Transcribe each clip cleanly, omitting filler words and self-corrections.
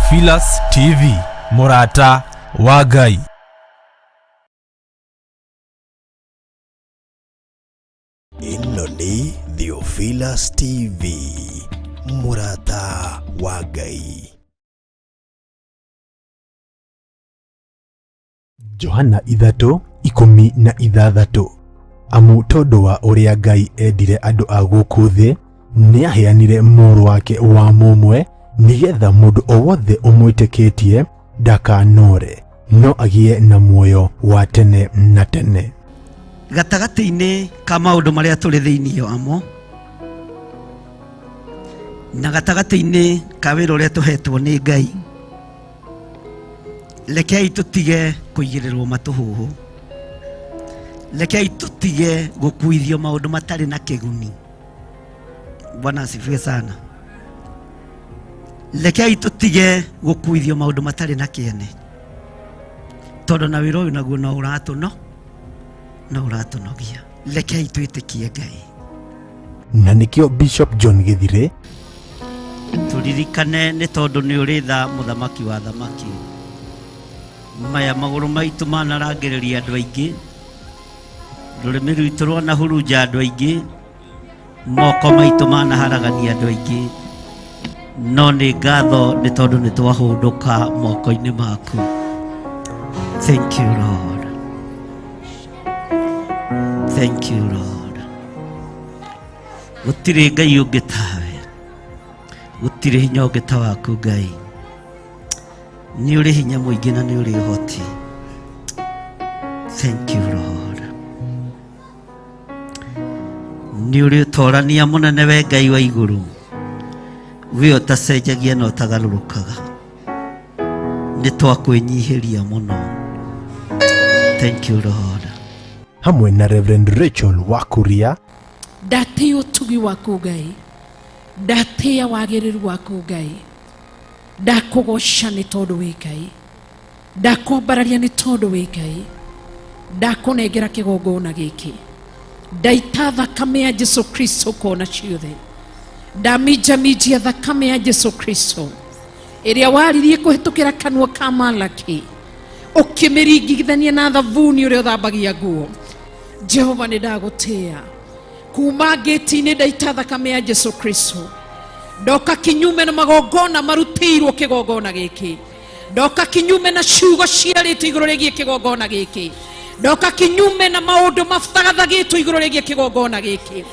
Theophilus TV, mũrata wa Ngai. Ĩno nĩ Theophilus TV, mũrata wa Ngai. Johana 3:16. Amu tondũ wa ũrĩa Ngai endire andũ a gũkũ thĩ, nĩaheanire mũrũ wake wa mũmwe, nĩgetha mũndũ o wothe ũmwĩtĩkĩtie ndakanore, no agĩe na muoyo wa tene na tene. Gatagatĩ-inĩ ka maũndũ marĩa tũrĩ thĩinĩ wamo na gatagatĩ-inĩ ka wĩra ũrĩa tũhetwo nĩ Ngai, rekei tũtige kũigĩrĩrwo matũhũhũ, rekei tũtige gũkuithio maũndũ matarĩ na kĩguni. Bwana asifiwe sana. Rekei tũtige gũkuithio maũndũ matarĩ na kĩene, tondũ na wĩra ũyũ naguo no ũratũno no ũratũnogia. Rekei twĩtĩkie Ngai. Na nĩkĩo Bishop John Gĩthirĩ Tũririkane nĩ tondũ nĩ ũrĩ tha, mũthamaki wa thamaki. Maya magũrũ maitũ manarangĩrĩria andũ aingĩ, rũrĩmĩ rwitũ rwanahurunja andũ aingĩ, moko maitũ manaharagania andũ aingĩ, no nĩ ngatho nĩ tondũ nĩ twahũndũka moko-inĩ maku. Thank you Lord, thank you Lord. Gũtirĩ Ngai ũngĩ tawe, gũtirĩ hinya ũngĩ ta waku Ngai. Nĩ ũrĩ hinya mũingĩ na nĩ ũrĩ ũhoti. Thank you Lord. Nĩ ũrĩ ũtorania mũnene we Ngai wa igũrũ, we ũtacenjagia na ũtagarũrũkaga. Nĩ twakwĩnyihĩria mũno. Thank you Lord. Hamwe na Reverend Rachel Wakuria. Ndatĩĩa ũtugi waku Ngai, ndatĩĩa wagĩrĩru waku Ngai, ndakũgoca nĩ tondũ wĩ Ngai, ndakwambararia nĩ tondũ wĩ Ngai, ndakũnengera kĩgongona gĩkĩ, ndaita thakame ya Jesu Kristo kona ciothe, ndaminjaminjia thakame ya Jesu Kristo ĩrĩa waririe kũhĩtũkĩra kanua ka Malaki, ũkĩmĩringithania na thabuni ũrĩa ũthambagia nguo. Jehova, nĩ ndagũtĩĩa kuma ngĩti-inĩ, ndaita thakame ya Jesu Kristo, ndoka kinyume na magongona marutĩirwo kĩgongona gĩkĩ, ndoka kinyume na ciugo ciarĩtwo igũrũ rĩgiĩ kĩgongona gĩkĩ, ndoka kinyume na maũndũ mathagathagĩtwo igũrũ rĩgiĩ kĩgongona gĩkĩ.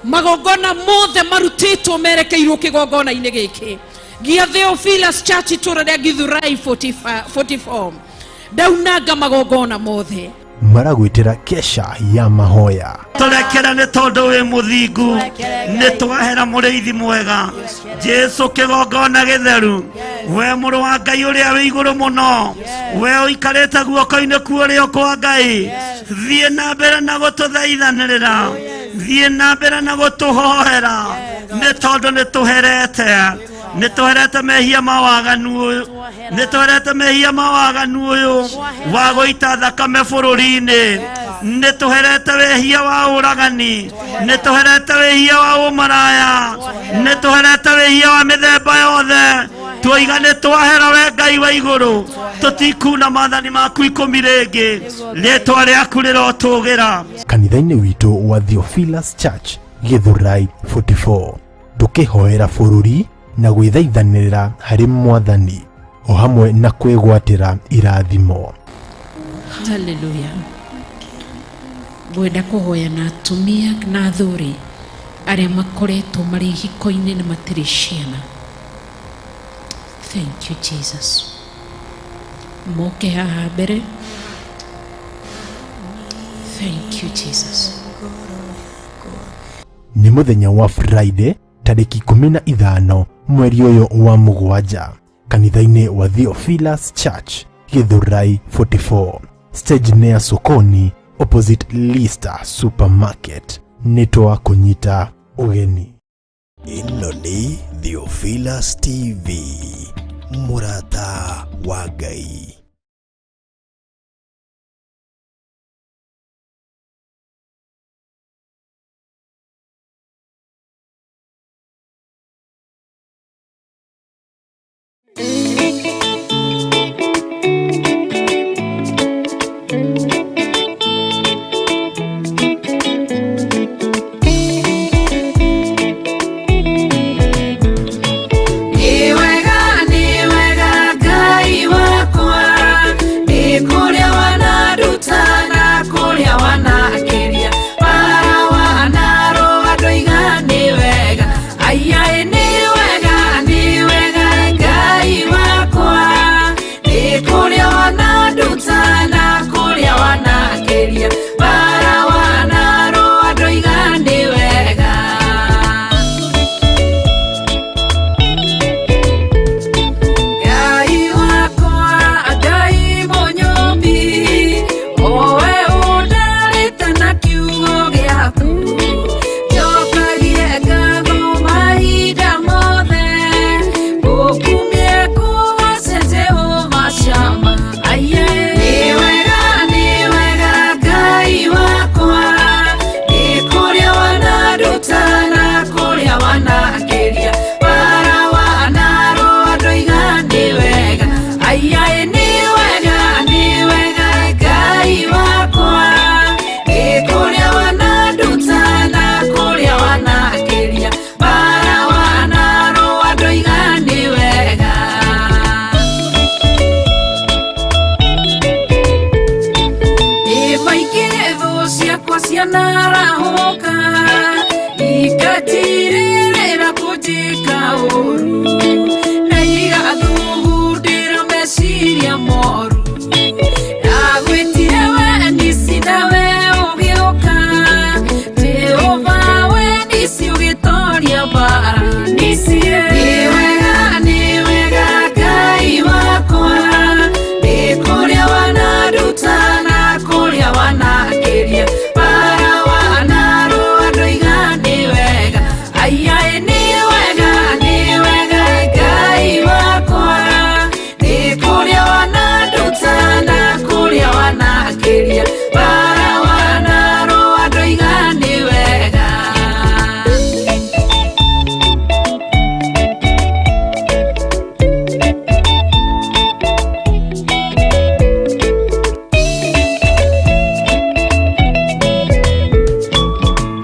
Magongona mothe marutĩtwo merekeirwo kĩgongona-inĩ gĩkĩ gĩa Theophilus Church, itũra rĩa Githurai 45 44, ndaunanga magongona mothe. Maragwĩtĩra kesha ya mahoya. Tũrekere nĩ tondũ wĩ mũthingu, nĩ twahera. Mũrĩithi mwega Jesu, kĩgongona gĩtheru, we mũrũ wa Ngai ũrĩa wĩ igũrũ mũno, we ũikarĩte guoko-inĩ ku ũrĩo kwa Ngai, thiĩ na mbere na gũtũthaithanĩrĩra, thiĩ na mbere na gũtũhoera, nĩ tondũ nĩ tũherete, nĩ tũherete mehia ma waganu ũyũ, nĩ tũherete mehia ma waganu ũyũ wa gũita thakame bũrũri-inĩ, nĩ tũherete wĩhia wa ũragani, nĩ tũherete wĩhia wa ũmaraya, nĩ tũherete wĩhia wa mĩthemba yothe. Twoiga nĩ twahera, we Ngai wa igũrũ, tũtikuna maathani maku 10 rĩngĩ. Rĩtwa rĩaku rĩrotũgĩra. Kanitha-inĩ witũ wa Theophilus Church, Githurai 44, tũkĩhoera bũrũri na gwĩthaithanĩrĩra harĩ Mwathani o hamwe na kwĩgwatĩra irathimo. Haleluya. Ngwenda kũhoya na atumia na athuri arĩa makoretwo marĩ ihiko-inĩ na matirĩ ciana. Thank you Jesus. Moke haha mbere. Thank you Jesus. Nĩ mũthenya wa Friday, tarĩki 15 mweri ũyũ wa mũgwanja, kanitha-inĩ wa Theophilus Church, Githurai 44, stage nĩ ya Sokoni, opposite Lister Supermarket. Nĩ twakũnyita ũgeni. Ĩno nĩ Theophilus TV, mũrata wa Ngai. wanakĩria bara wanarũa ndoiga nĩ wega aiaĩ nĩ wega nĩ wega Ngai wakwa ĩ kũrĩa wananduta na kũrĩa wanakĩria bara wanarũa ndoiga nĩ wega. Maingĩ thũ ciakwa cianarahũka ikatirĩrĩra kũnjĩka ũru na igathugundĩra meciria moru. Ndagwĩtire we nisi nawe ũgĩũka Jehova we nisi ũgĩtoria mbara nisi. Nĩ wega nĩ wega Ngai wakwa nĩ kũrĩa wananduta na kũrĩa wanakĩria bara wanarũa ndoiga nĩ wega aiaĩ nĩ wega nĩ wega Ngai wakwa nĩ kũrĩa wananduta na kũrĩa wanakĩria bara wanarũa ndoiga nĩ wega.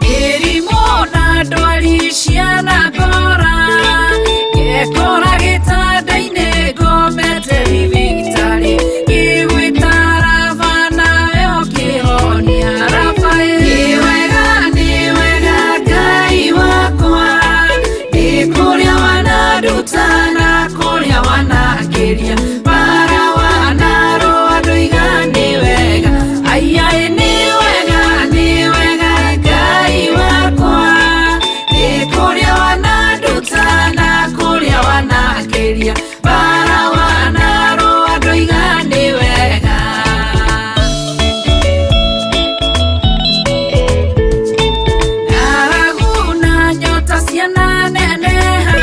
Mĩrimũ na ndwari cianangora ngekora gĩtanda-inĩ ngomete thibitarĩ ngĩgwĩta Raba nawe ũkĩhonia Raba. Nĩ wega nĩ wega Ngai wakwa nĩ kũrĩa wananduta na kũrĩa wanakĩria bara wanarũa ndoiga nĩ wega aiaĩ nĩ wega nĩ wega Ngai wakwa nĩ kũrĩa wananduta na kũrĩa wanakĩria bara wanarũa ndoiga nĩ wega. Ng'aragu na nyota ciananeneha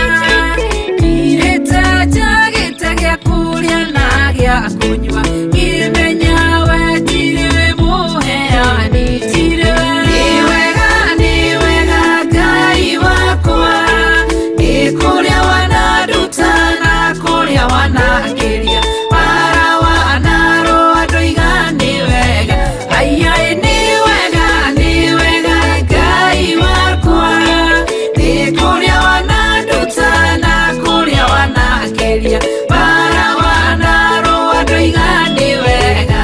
ngirĩte njagĩte gĩa kũrĩa na gĩa kũnyua ngĩmenya we tirĩ wĩ mũheani tirĩ we. Nĩ wega nĩ wega Ngai wakwa nĩ kũrĩa wananduta na kũrĩa wanakĩria bara wanarũa ndoiga nĩ wega aiaĩ nĩ wega nĩ wega Ngai wakwa nĩ kũrĩa wananduta na kũrĩa wanakĩria bara wanarũa ndoiga nĩ wega.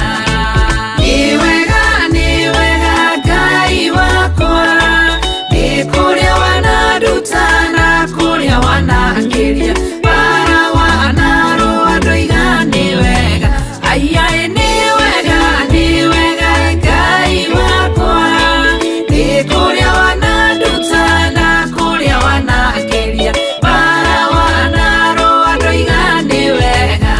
Nĩ wega nĩ wega Ngai wakwa nĩ kũrĩa wananduta na kũrĩa wanakĩria bara wanarũa ndoiga nĩ wega aiaĩ nĩ wega nĩ wega Ngai wakwa nĩ kũrĩa wananduta na kũrĩa wanakĩria bara wanarũa ndoiga nĩ wega.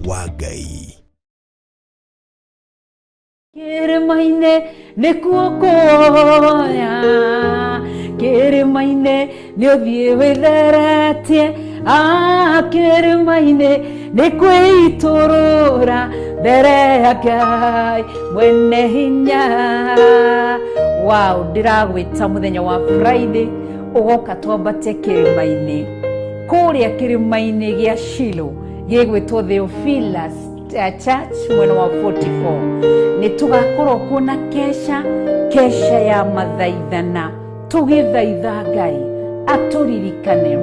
Wa Ngai. Kĩrĩma-inĩ nĩkuo kuoya kĩrĩma-inĩ nĩ ũthiĩ wĩtheretie kĩrĩma-inĩ nĩ kwĩitũrũra mbere ya Ngai mwene hinya. Wow, ndĩragwĩta mũthenya wa Friday ũgoka twambate kĩrĩma-inĩ kũrĩa kĩrĩma-inĩ gĩa Shilo gĩgwĩtwo Theophilus Church mwena wa 44. Nĩ tũgakorwo kuona kesha kesha ya mathaithana tũgĩthaitha Ngai atũririkane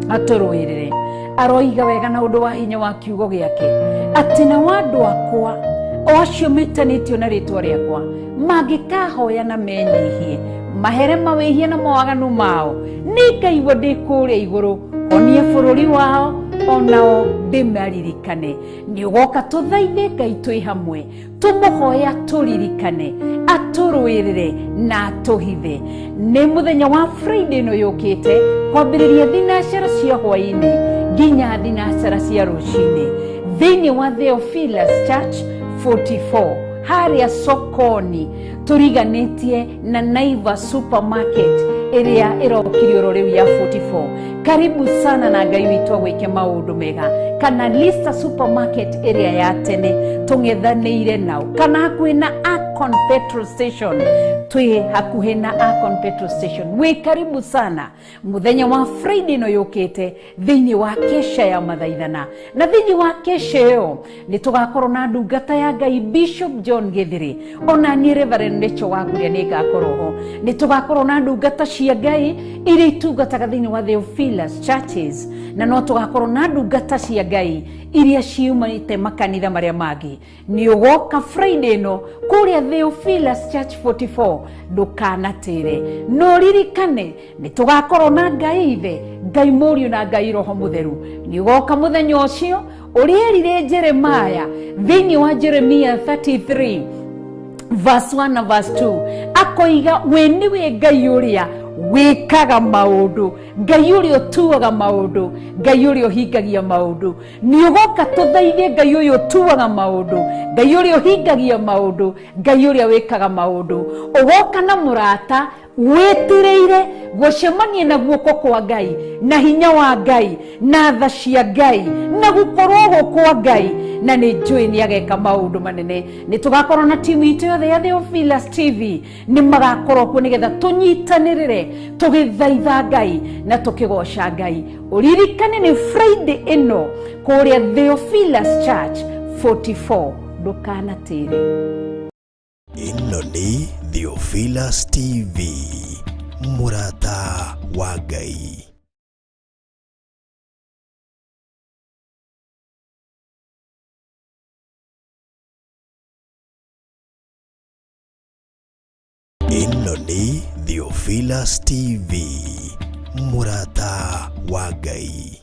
atũrũĩrĩre. Aroiga wega na ũndũ wa hinya wa kiugo gĩake atĩ nao andũ akwa o acio metanĩtio na rĩtwa rĩakwa mangĩkahoya na menyihie mahere mawĩhia na mawaganu mao, nĩ ngaigua ndĩ kũrĩa igũrũ honie bũrũri wao Onao ndĩmaririkane. Nĩ ũgoka tũthaithe Ngai twĩ hamwe, tũmũhoya tũririkane, atũrũĩrĩre na atũhithe. Nĩ mũthenya wa Friday ĩno yũkĩte, kwambĩrĩria thinacara cia hwaĩ-inĩ nginya thinacara cia rũcinĩ, thĩinĩ wa Theophilus Church 44 harĩa sokoni, tũriganĩtie na Naivas Supermarket ĩrĩa ĩrokirio oro rĩu ya 44. Karibu sana na Ngai witũ agwĩke maũndũ mega. Kana Lista Supermarket ĩrĩa ya tene tũng'ethanĩire nao, kana hakuhĩ na Akon Petrol Station, twĩ hakuhĩ na Akon Petrol Station. Wĩ karibu sana mũthenya wa Friday ĩno yũkĩte thĩinĩ wa kesha ya mathaithana. Na thĩinĩ wa kesha ĩyo nĩ tũgakorwo na ndungata ya Ngai Bishop John Githiri, ona niĩ Reverend Rachel Wakuria nĩ ngakorwo ho. Nĩ tũgakorwo na ndungata cia Ngai iria itungataga thĩinĩ wa Theophilus Churches, na no tũgakorwo na ndungata cia Ngai iria ciumĩte makanitha marĩa mangĩ. Nĩ ũgoka Friday ĩno kũrĩa Theophilus Church 44, ndũkanatĩre. No ririkane nĩ tũgakorwo na Ngai Ithe, Ngai Mũriũ na Ngai Roho Mũtheru. Nĩ ũgoka mũthenya ũcio ũrĩa erire Jeremiah thĩinĩ wa Jeremiah 33 verse 1 na verse 2, akoiga we nĩwe Ngai ũrĩa wĩkaga maũndũ, Ngai ũrĩa ũtuaga maũndũ, Ngai ũrĩa ũhingagia maũndũ. Nĩ ũgoka tũthaithe Ngai ũyũ ũtuaga maũndũ, Ngai ũrĩa ũhingagia maũndũ, Ngai ũrĩa wĩkaga maũndũ. Ũgoka na mũrata wĩtirĩire gũcemania na guoko kwa Ngai, na hinya wa Ngai, na tha cia Ngai, na gũkorwo kwa Ngai, na nĩ njũĩ nĩ ageka maũndũ manene. Nĩ tũgakorwo na timu itũ yothe ya Theophilus TV, nĩ magakorwo kuo nĩgetha tũnyitanĩrĩre tũgĩthaitha Ngai na tũkĩgoca Ngai. Ũririkane nĩ Friday ĩno kũrĩa Theophilus Church 44, ndũkanatĩre. Ĩno nĩ Theophilus TV, mũrata wa Ngai. Ĩno nĩ Theophilus TV, mũrata wa Ngai.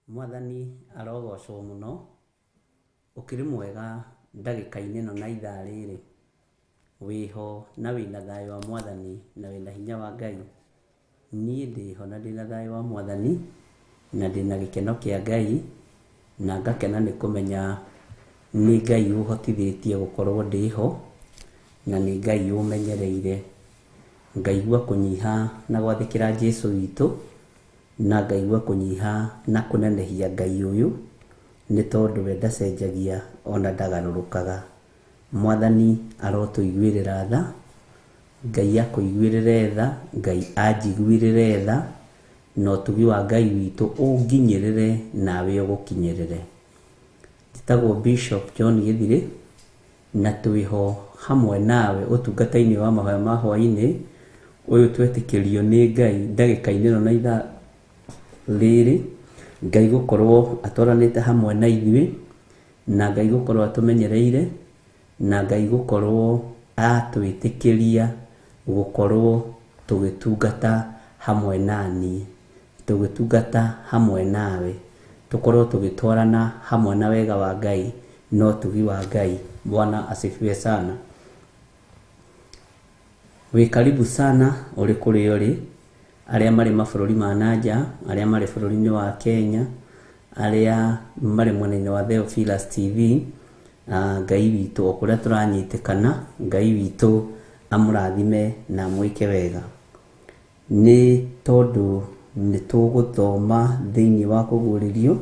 Mwathani arogocwo mũno, ũkĩrĩ mwega ndagĩka-inĩ ĩno na ithaa rĩrĩ, wĩho na wĩna thayũ wa Mwathani na wĩna hinya wa Ngai. Niĩ ndĩho na ndĩna thayũ wa Mwathani na ndĩna gĩkeno kĩa Ngai, na ngakena nĩ kũmenya nĩ Ngai ũhotithĩtie gũkorwo ndĩho, na nĩ Ngai ũmenyereire. Ngaigua kũnyiha na gwathĩkĩra Jesũ witũ, na ngaigua kũnyiha na kũnenehia Ngai ũyũ, nĩ tondũ we ndacenjagia ona ndagarũrũkaga. Mwathani arotũiguĩrĩra tha, Ngai akũiguĩrĩre tha, Ngai anjiguĩrĩre tha, na ũtugi wa Ngai witũ ũnginyĩrĩre nawe ũgũkinyĩrĩre. Njĩtagwo Bishop John Githiri, na twĩho hamwe nawe ũtungata-inĩ wa mahoya ma hwaĩ-inĩ ũyũ twetĩkĩrio nĩ Ngai ndagĩka-inĩ ĩno na ithaa rĩrĩ, Ngai gũkorwo atwaranĩte hamwe na ithuĩ, na Ngai gũkorwo atũmenyereire, na Ngai gũkorwo atwĩtĩkĩria gũkorwo tũgĩtungata hamwe naniĩ, tũgĩtungata hamwe nawe, tũkorwo tũgĩtwarana hamwe na wega wa Ngai na ũtugi wa Ngai. Bwana asifiwe sana. Wĩ karibu sana ũrĩ kũrĩa ũrĩ, arĩa marĩ mabũrũri ma nanja, arĩa marĩ bũrũri-inĩ wa Kenya, arĩa marĩ mwena-inĩ wa Theophilus TV, Ngai witũ o kũrĩa tũranyitĩkana, Ngai witũ amũrathime na amwĩke wega. Nĩ tondũ nĩ tũgũthoma thĩinĩ wa kũguũrĩrio,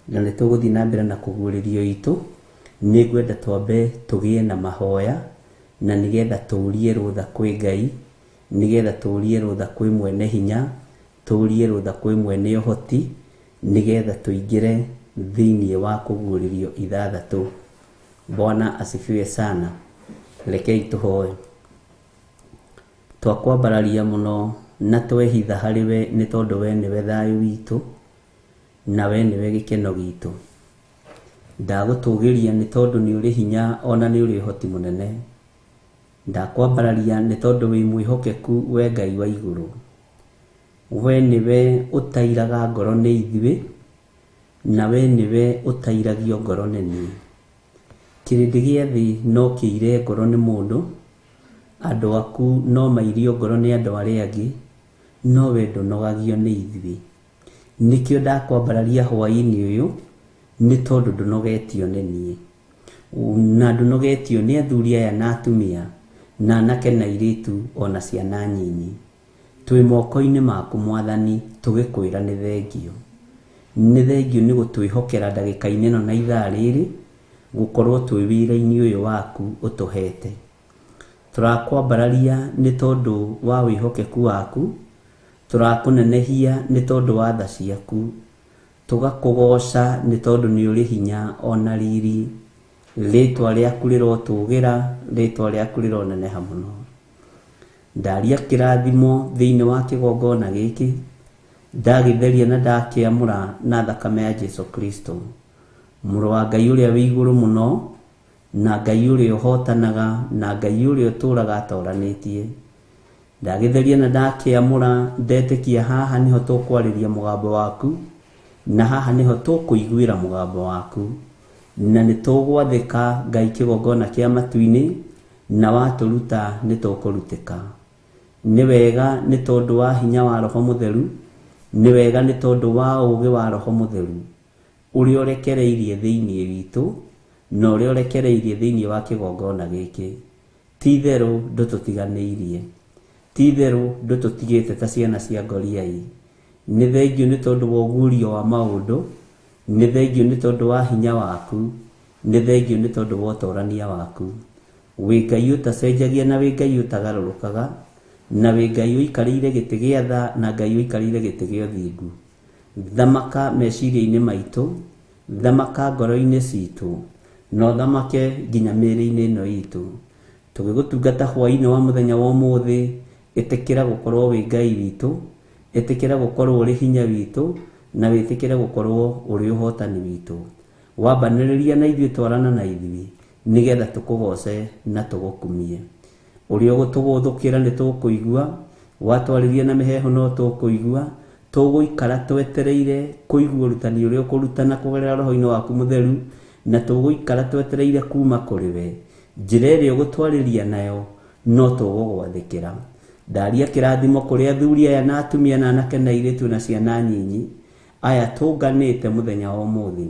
na nĩ tũgũthiĩ na mbere na kũguũrĩrio itũ, nĩ ngwenda twambe tũgĩe na mahoya, na nĩgetha tũrie rũtha kwĩ Ngai, nĩgetha tũrie rũtha kwĩ mwene hinya, tũrie rũtha kwĩ mwene ũhoti, nĩgetha tũingĩre thĩinĩ wa kũguũrĩrio ithathatũ. Bwana asifiwe sana. Rekei tũhoe. Twakwambararia mũno na twehitha harĩ we, nĩ tondũ we nĩwe thayũ witũ, na we nĩwe gĩkeno gitũ. Ndagũtũgĩria nĩ tondũ nĩ ũrĩ hinya ona nĩ ũrĩ ũhoti mũnene. Ndakwambararia nĩ tondũ wĩ mwĩhokeku we Ngai wa igũrũ. We nĩwe ũtairaga ngoro nĩ ithuĩ, na we nĩwe ũtairagio ngoro nĩ niĩ. Kĩrĩndĩ gĩa thĩ no kĩire ngoro nĩ mũndũ, andũ aku no mairio ngoro nĩ andũ arĩa angĩ, no we ndũnogagio nĩ ithuĩ. Nĩkĩo ndakwambararia hwaĩ-inĩ ũyũ, nĩ tondũ ndũnogetio nĩ niĩ, na ndũnogetio nĩ athuri aya na atumia, na anake na airĩtu ona ciana nyinyi. Twĩ moko-inĩ maku Mwathani, tũgĩkwĩra nĩ thengio. Nĩ thengio nĩ gũtwĩhokera ndagĩka-inĩ ĩno na ithaa rĩrĩ, gũkorwo twĩ wĩra-inĩ ũyũ waku ũtũhete. Tũrakwambararia nĩ tondũ wa wĩhokeku waku, tũrakũnenehia nĩ tondũ wa tha ciaku, tũgakũgoca nĩ tondũ nĩ ũrĩ hinya ona riri. Rĩtwa rĩaku rĩrotũgĩra, rĩtwa rĩaku rĩroneneha mũno. Ndaria kĩrathimo thĩinĩ wa kĩgongona gĩkĩ, ndagĩtheria na ndakĩamũra na thakame ya Jesu Kristo, mũrũ wa Ngai ũrĩa wĩ igũrũ mũno, na Ngai ũrĩa ũhotanaga, na Ngai ũrĩa ũtũũraga atoranĩtie. Ndagĩtheria na ndakĩamũra, ndetĩkia haha nĩho tũkwarĩria mũgambo waku, na haha nĩho tũkũiguĩra mũgambo waku, na nĩ tũgwathĩka Ngai kĩgongona kĩa matu-inĩ, na watũruta nĩ tũkũrutĩka. Nĩ wega nĩ tondũ wa hinya wa Roho Mũtheru, nĩ wega nĩ tondũ wa ũũgĩ wa Roho Mũtheru ũrĩa ũrekereirie thĩinĩ witũ, na ũrĩa ũrekereirie thĩinĩ wa kĩgongona gĩkĩ. Ti itherũ ndũtũtiganĩirie, ti itherũ ndũtũtigĩte ta ciana cia ngoriai. Nĩ thengio nĩ tondũ wa ũguũrio wa maũndũ, nĩ thengio nĩ tondũ wa hinya waku, nĩ thengio nĩ tondũ wa ũtorania waku. Wĩ Ngai ũtacenjagia na wĩ Ngai ũtagarũrũkaga, na wĩ Ngai ũikarĩire gĩtĩ gĩa tha na Ngai ũikarĩire gĩtĩ gĩa ũthingu. Thamaka meciria-inĩ maitũ, thamaka ngoro-inĩ citũ, na ũthamake nginya mĩĩrĩ-inĩ ĩno itũ. Tũgĩgũtungata hwaĩ-inĩ wa mũthenya wa ũmũthĩ, ĩtĩkĩra gũkorwo wĩ Ngai witũ, ĩtĩkĩra gũkorwo ũrĩ hinya witũ, na wĩtĩkĩre gũkorwo ũrĩ ũhotani witũ. Wambanĩrĩria na ithuĩ, twarana na ithuĩ, nĩgetha tũkũgoce na tũgũkumie. Ũrĩa ũgũtũgũthũkĩra nĩ tũkũigua, watwarĩria na mĩheehũ no tũkũigua, tũgũikara twetereire kũigua ũrutani ũrĩa ũkũrutana kũgerera roho-inĩ waku mũtheru, na tũgũikara twetereire kuma kũrĩ we. Njĩra ĩrĩa ũgũtwarĩria nayo no tũgũgwathĩkĩra. Ndaria kĩrathimo kũrĩ athuri aya na atumia na anake na airĩtu na ciana nyinyi, aya tũnganĩte mũthenya wa ũmũthĩ.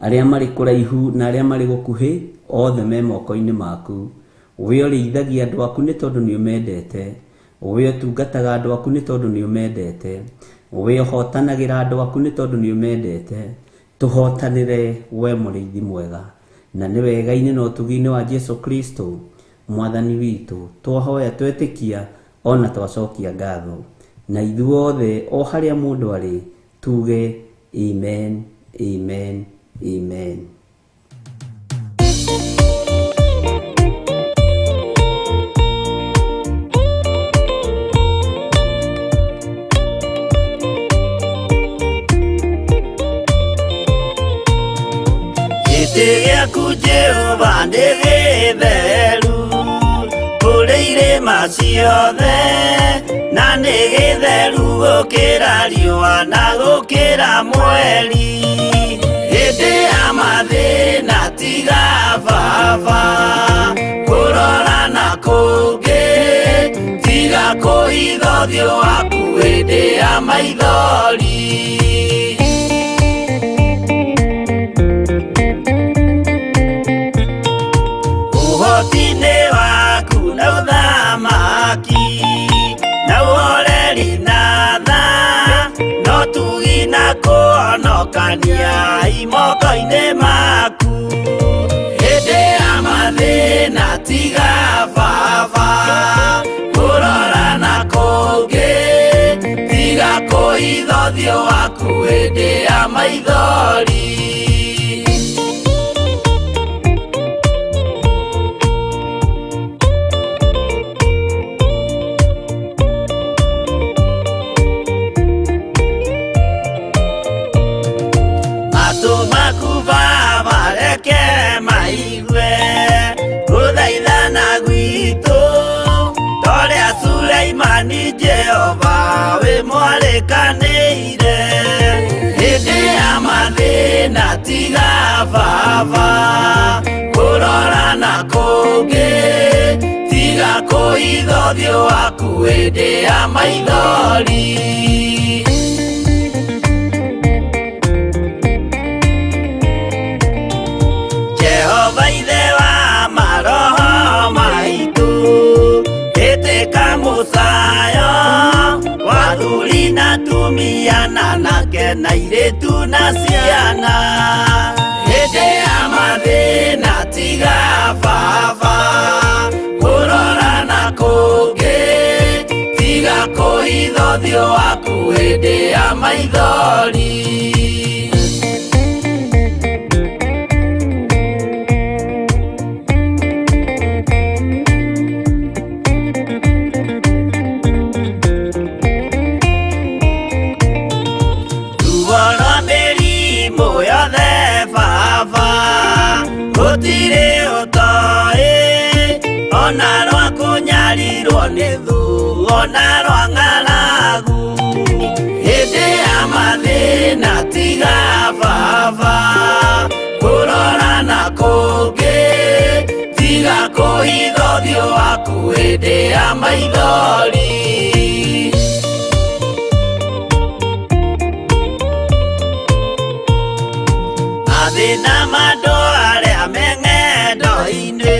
Arĩa marĩ kũraihu na arĩa marĩ gũkuhĩ, othe me moko-inĩ maku. We ũrĩithagia andũ aku nĩ tondũ nĩ ũmendete, we ũtungataga andũ aku nĩ tondũ nĩ ũmendete, we ũhotanagĩra andũ aku nĩ tondũ nĩ ũmendete. Tũhotanĩre we mũrĩithi mwega, na nĩ wega-inĩ na ũtugi-inĩ wa Jesu Kristo Mwathani witũ twahoya twetĩkia ona twacokia ngatho, na ithuothe o harĩa mũndũ arĩ tuge amen, amen, amen. Gĩtĩ gĩaku Jehova nĩ gĩtheru, kũrĩ irĩma ciothe, na nĩ gĩtheru gũkĩra riũa na gũkĩra mweri. Hĩndĩ ya mathĩna tiga baba, kũrora na kũngĩ, tiga kũhitha ũthiũ waku hĩndĩ ya maithori. Ũhoti-inĩ waku na ũthamaki, na ũhoreri na tha, no tugi na kũhonokania moko-inĩ maku. Hĩndĩ ya mathĩna tiga baba, kũrora na kũngĩ, tiga kũhitha ũthiũ waku hĩndĩ ya maithori. Matũ maku Baba reke maigue gũthaithana gwitũ, torĩa Suleimani Jehova wĩ mwarĩkanĩire. Hĩndĩ ya mathĩna tiga Baba kũrora na kũngĩ, tiga kũhitha ũthiũ waku hĩndĩ ya maithori. Jehova ithe wa maroho maitũ, ĩtĩka mũcayo wa athuri na atumia na anake na airĩtu na ciana. Hĩndĩ ya mathĩna tiga Baba kũrora na kũngĩ, tiga kũhitha ũthiũ waku hĩndĩ ya maithori. Ruo rwa mĩrimũ yothe Baba gũtirĩ ũtoĩ, ona rwa kũnyarirwo nĩ thũ, ona rwa ng'aragu. Hĩndĩ ya mathĩna tiga Baba kũrora na kũngĩ, tiga kũhitha ũthiũ waku hĩndĩ ya maithori. Mathĩna ma andũ arĩa me ng'endo-inĩ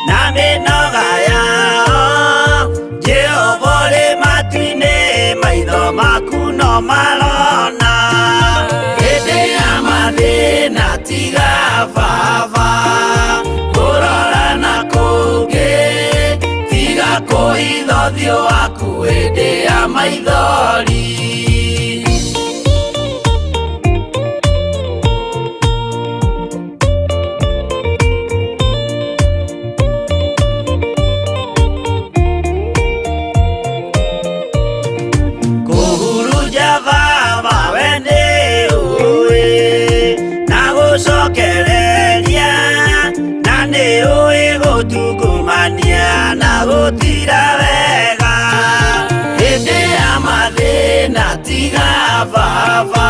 na mĩnoga yao, Jehova ũrĩ matu-inĩ, maitho maku no marona. Hĩndĩ ya mathĩna tiga Baba kũrora na kũngĩ, tiga kũhitha ũthiũ waku hĩndĩ ya maithori. Kũhurunja Baba we nĩ ũĩ, na gũcokereria, na nĩ ũĩ gũtungumania na gũtira wega. Hĩndĩ ya mathĩna tiga Baba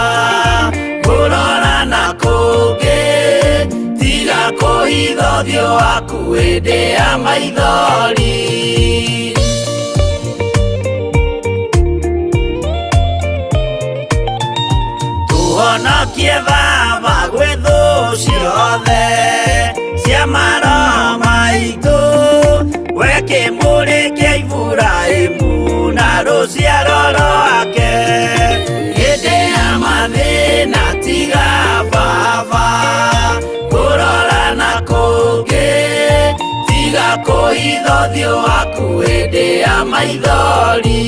kũrora na kũngĩ, tiga kũhitha ũthiũ waku hĩndĩ ya maithori. Tũhonokie Baba gwĩ thũ ciothe cia maroho maitũ, we kĩmũrĩ kĩa Iburahĩmu na rũciaro rwake. Hĩndĩ ya mathĩna tiga Baba kũrora na kũngĩ, tiga kũhitha ũthiũ waku hĩndĩ ya maithori.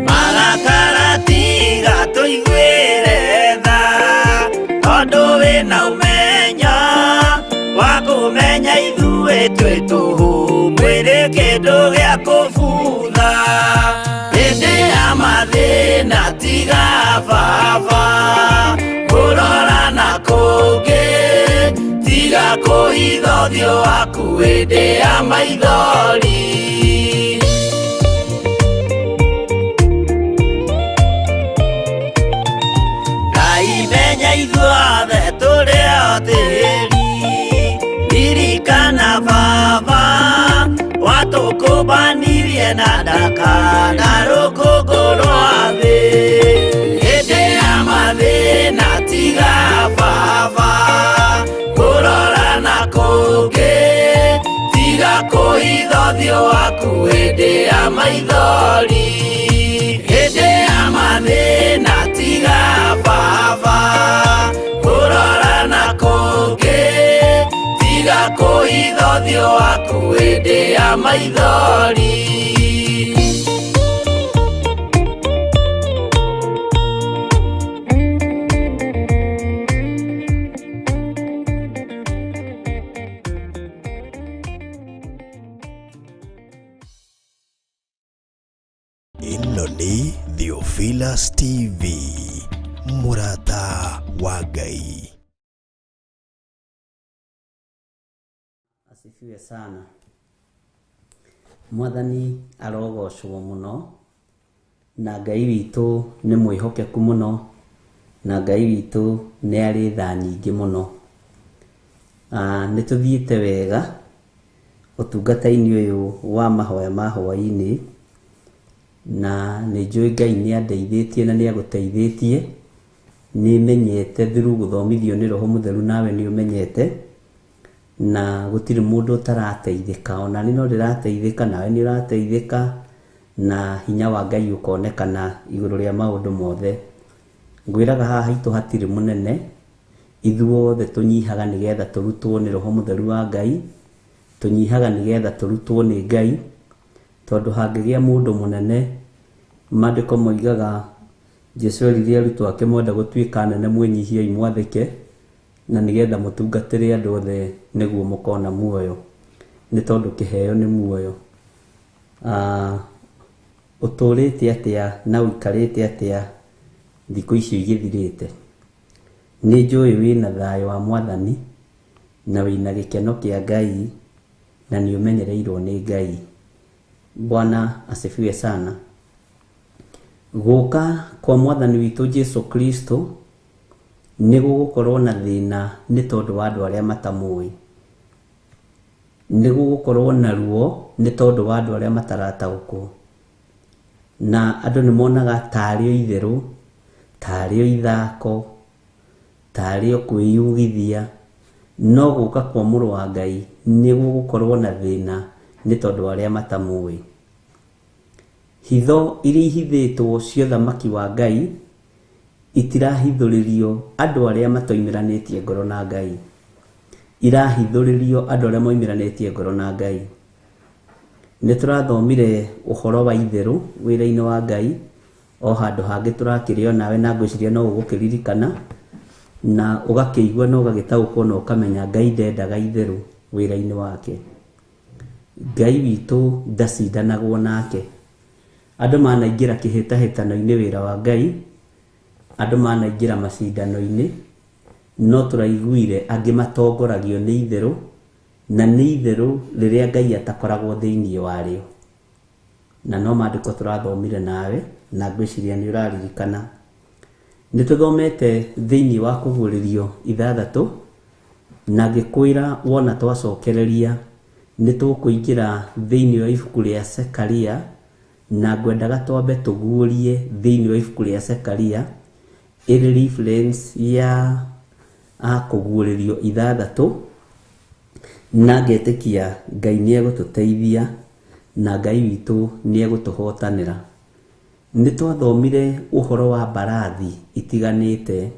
Marakara tiga tũiguĩre tha, tondũ wĩna ũmenyo wa kũmenya ithuĩ twĩ tũhũ, mwĩrĩ kĩndũ gĩa kũbutha. Hĩndĩ ya mathĩna tiga Baba kũrora na kũngĩ, tiga kũhitha ũthiũ waku hĩndĩ ya maithori. Ngai menya ithuothe tũrĩ o tĩri, ririkana Baba watũkũmbanirie na ndaka na rũkũngũ rwa thĩ. Hĩndĩ ya mathĩna tiga Baba kũrora na kũngĩ, tiga kũhitha ũthiũ waku hĩndĩ ya maithori. Hĩndĩ ya mathĩna tiga Baba kũrora na kũngĩ, tiga kũhitha ũthiũ waku hĩndĩ ya maithori. Theophilus TV, mũrata wa Ngai. Asifiwe sana. Mwathani arogocwo mũno, na Ngai witũ nĩ mwĩhokeku mũno, na Ngai witũ nĩ arĩ tha nyingĩ mũno. Nĩ tũthiĩte wega ũtungata-inĩ ũyũ wa mahoya ma hwaĩ-inĩ, na nĩ njũĩ Ngai nĩ andeithĩtie na nĩ agũteithĩtie. Nĩ menyete through gũthomithio nĩ Roho Mũtheru, nawe nĩ ũmenyete, na gũtirĩ mũndũ ũtarateithĩka. Ona niĩ no ndĩrateithĩka, nawe nĩ ũrateithĩka, na hinya wa Ngai ũkonekana igũrũ rĩa maũndũ mothe. Ngwĩraga haha haitũ hatirĩ mũnene, ithuothe tũnyihaga nĩgetha tũrutwo nĩ Roho Mũtheru wa Ngai, tũnyihaga nĩgetha tũrutwo nĩ Ngai, tondũ hangĩgĩa mũndũ mũnene, maandĩko moigaga Jesũ erire arutwo ake, mwenda gũtuĩka anene mwĩnyihiei mwathĩke, na nĩgetha mũtungatĩre andũ othe nĩguo mũkona muoyo, nĩ tondũ kĩheo nĩ muoyo. Ũtũrĩte atĩa na ũikarĩte atĩa thikũ icio igĩthirĩte? Nĩ njũĩ wĩna thayũ wa Mwathani, na wĩna gĩkeno kĩa Ngai, na nĩ ũmenyereirwo nĩ Ngai. Bwana asifiwe sana. Gũka kwa Mwathani witũ Jesu Kristo nĩ gũgũkorwo na thĩna nĩ tondũ wa andũ arĩa matamũĩ. Nĩ gũgũkorwo na ruo nĩ tondũ wa andũ arĩa matarataũkwo. Na andũ nĩ monaga tarĩ o itherũ, tarĩ o ithako, tarĩ o kwĩyugithia, no gũka kwa Mũrũ wa Ngai nĩ gũgũkorwo na thĩna nĩ tondũ wa arĩa matamũĩ. Hitho iria ihithĩtwo cia ũthamaki wa Ngai itirahithũrĩrio andũ arĩa matoimĩranĩtie ngoro na Ngai, irahithũrĩrio andũ arĩa moimĩranĩtie ngoro na Ngai. Nĩ tũrathomire ũhoro wa itherũ wĩra-inĩ wa Ngai, o handũ hangĩ tũrakĩrĩ nawe, na ngwĩciria no ũgũkĩririkana na ũgakĩigua na ũgagĩtaũkwo na ũkamenya Ngai ndendaga itherũ wĩra-inĩ wake. Ngai witũ ndacindanagwo nake. Andũ manaingĩra kĩhĩtahĩtano-inĩ wĩra wa Ngai, andũ manaingĩra macindano-inĩ, no tũraiguire angĩ matongoragio nĩ itherũ, na nĩ itherũ rĩrĩa Ngai atakoragwo thĩinĩ warĩo. Na no maandĩko tũrathomire nawe, na ngwĩciria nĩ ũraririkana. Nĩ tũthomete thĩinĩ wa kũguũrĩrio 6, na ngĩkwĩra wona twacokereria nĩ tũkũingĩra thĩinĩ wa ibuku rĩa Zekaria, na ngwendaga twambe tũguũrie thĩinĩ wa ibuku rĩa Zekaria ĩrĩ reference ya kũguũrĩrio 6, na ngetĩkia Ngai nĩ egũtũteithia na Ngai witũ nĩ egũtũhotanĩra. Nĩ twathomire ũhoro wa mbarathi itiganĩte,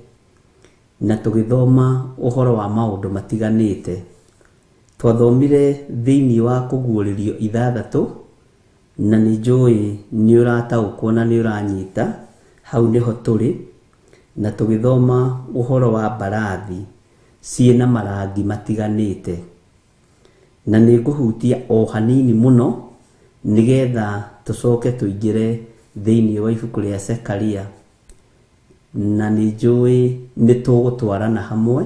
na tũgĩthoma ũhoro wa maũndũ matiganĩte. Twathomire thĩinĩ wa kũguũrĩrio 6, na nĩ njũĩ nĩ ũrataũkwo na nĩ ũranyita, hau nĩho tũrĩ, na tũgĩthoma ũhoro wa mbarathi ciĩna marangi matiganĩte. Na nĩ ngũhutia o hanini mũno nĩgetha tũcoke tũingĩre thĩinĩ wa ibuku rĩa Zekaria, na nĩ njũĩ nĩ tũgũtwarana hamwe,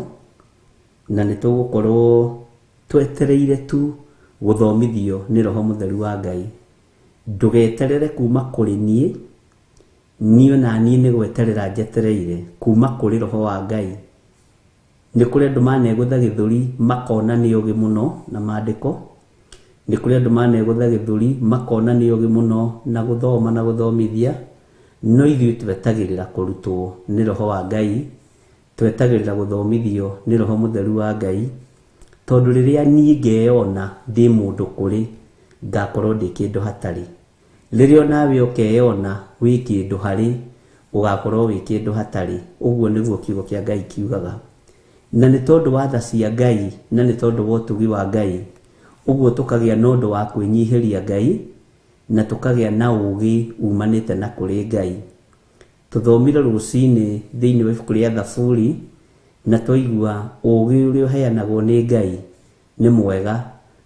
na nĩ tũgũkorwo twetereire tu gũthomithio nĩ Roho Mũtheru wa Ngai. Ndũgeterere kuma kũrĩ niĩ, niĩ na niĩ nĩ gweterera njetereire kuma kũrĩ Roho wa Ngai. Nĩ kũrĩ andũ manegũtha gĩthũri makona nĩ ũgĩ mũno na maandĩko, nĩ kũrĩ andũ manegũtha gĩthũri makona nĩ ũgĩ mũno na gũthoma na gũthomithia, no ithuĩ twetagĩrĩra kũrutwo nĩ Roho wa Ngai, twetagĩrĩra gũthomithio nĩ Roho Mũtheru wa Ngai, tondũ rĩrĩa niĩ ngeyona ndĩ mũndũ kũrĩ, ngakorwo ndĩ kĩndũ hatarĩ. Rĩrĩa onawe ũkeyona wĩ kĩndũ harĩ, ũgakorwo wĩ kĩndũ hatarĩ. Ũguo nĩguo kiugo kĩa Ngai kiugaga. Na nĩ tondũ wa tha cia Ngai, na nĩ tondũ wa ũtugi wa Ngai, ũguo tũkagĩa na ũndũ wa kwĩnyihĩria Ngai, na tũkagĩa na ũũgĩ umanĩte na kũrĩ Ngai. Tũthomire rũcinĩ thĩinĩ wa ibuku rĩa Thaburi, na twaigua ũũgĩ ũrĩa ũheanagwo nĩ Ngai nĩ mwega.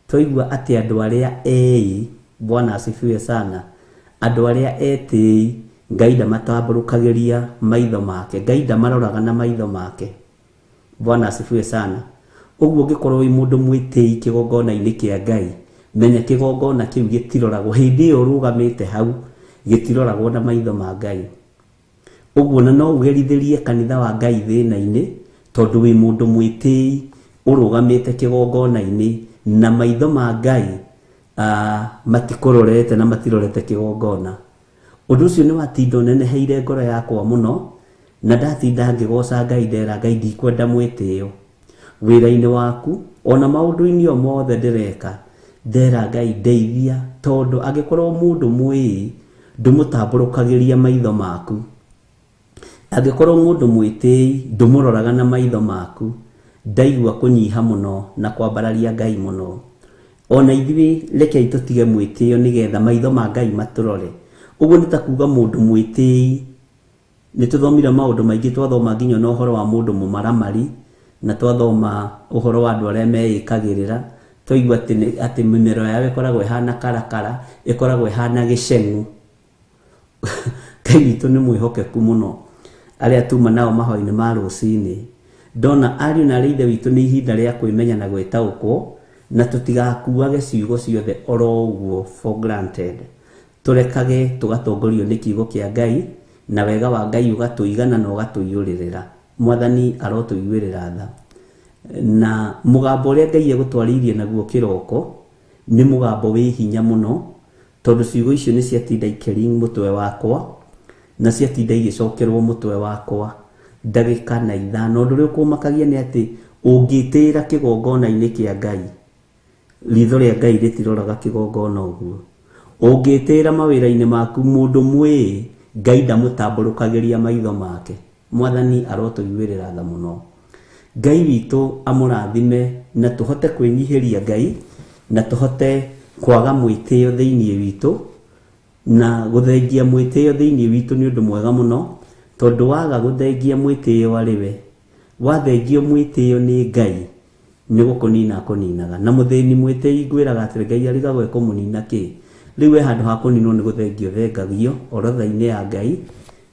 Twaigua atĩ andũ arĩa eĩ, Bwana asifiwe sana, andũ arĩa etĩi Ngai ndamatambũrũkagĩria maitho make, Ngai ndamaroraga na maitho make. Bwana asifiwe sana. Ũguo ũngĩkorwo wĩ mũndũ mwĩtĩi kĩgongona-inĩ kĩa Ngai, menya kĩgongona kĩu gĩtiroragwo hĩndĩ ĩyo ũrũgamĩte hau, gĩtiroragwo na maitho ma Ngai. Ũguo na no ũgerithĩrie kanitha wa Ngai thĩna-inĩ, tondũ wĩ mũndũ mwĩtĩi ũrũgamĩte kĩgongona-inĩ na maitho ma Ngai matikũrorete na matirorete kĩgongona. Ũndũ ũcio nĩ watinda ũneneheire ngoro yakwa mũno, na ndatinda ngĩgoca Ngai ndera Ngai ndikwenda mwĩtĩo wĩra-inĩ waku, ona maũndũ-inĩ o mothe ndĩreka, ndera Ngai ndeithia, tondũ angĩkorwo mũndũ mwĩĩ ndũmũtambũrũkagĩria maitho maku, angĩkorwo mũndũ mwĩtĩi ndũmũroraga na maitho maku, ndaigua kũnyiha mũno na kwambararia Ngai mũno. Ona ithuĩ rekei tũtige mwĩtĩo nĩgetha maitho ma Ngai matũrore. Ũguo nĩ ta kuga mũndũ mwĩtĩi, nĩ tũthomire maũndũ maingĩ, twathoma nginya na ũhoro wa mũndũ mũmaramari, na twathoma ũhoro wa andũ arĩa meĩkagĩrĩra, twaigua atĩ mĩmero yao ĩkoragwo ĩhana karakara, ĩkoragwo ĩhana gĩceng'u. Ngai witũ nĩ mwĩhokeku mũno. Arĩa tuma nao mahoya-inĩ ma rũcinĩ, ndona ariũ na arĩ ithe witũ nĩ ihinda rĩa kwĩmenya na gwĩtaũkwo, na tũtigakuage ciugo ciothe oro ũguo for granted. Tũrekage tũgatongorio nĩ kiugo kĩa Ngai, na wega wa Ngai ũgatũigana na ũgatũiyũrĩrĩra. Mwathani arotũiguĩrĩra tha. Na mũgambo ũrĩa Ngai egũtwarĩirie naguo kĩroko nĩ mũgambo wĩ hinya mũno, tondũ ciugo icio nĩ ciatinda ikĩring mũtwe wakwa, na ciatinda igĩcokerwo mũtwe wakwa ndagĩka na ithano. Ũndũ ũrĩa ũkũmakagia nĩ atĩ ũngĩtĩĩra kĩgongona-inĩ kĩa Ngai, ritho rĩa Ngai rĩtiroraga kĩgongona ũguo. Ũngĩtĩĩra mawĩra-inĩ maku, mũndũ mwĩĩ Ngai ndamũtambũrũkagĩria maitho make. Mwathani arotũiguĩrĩra tha mũno. Ngai witũ amũrathime na tũhote kwĩnyihĩria Ngai, na tũhote kwaga mwĩtĩo thĩinĩ witũ, na gũthengia mwĩtĩo thĩinĩ witũ nĩ ũndũ mwega mũno, tondũ waga gũthengia mwĩtĩo arĩ we, wathengio mwĩtĩo nĩ Ngai, nĩ gũkũnina akũninaga. Na mũthĩni mwĩtĩi ngwĩraga atĩrĩ, Ngai arigagwo ekũmũnina kĩ? Rĩu we handũ ha kũninwo nĩ gũthengio thengagio orodha-inĩ ya Ngai,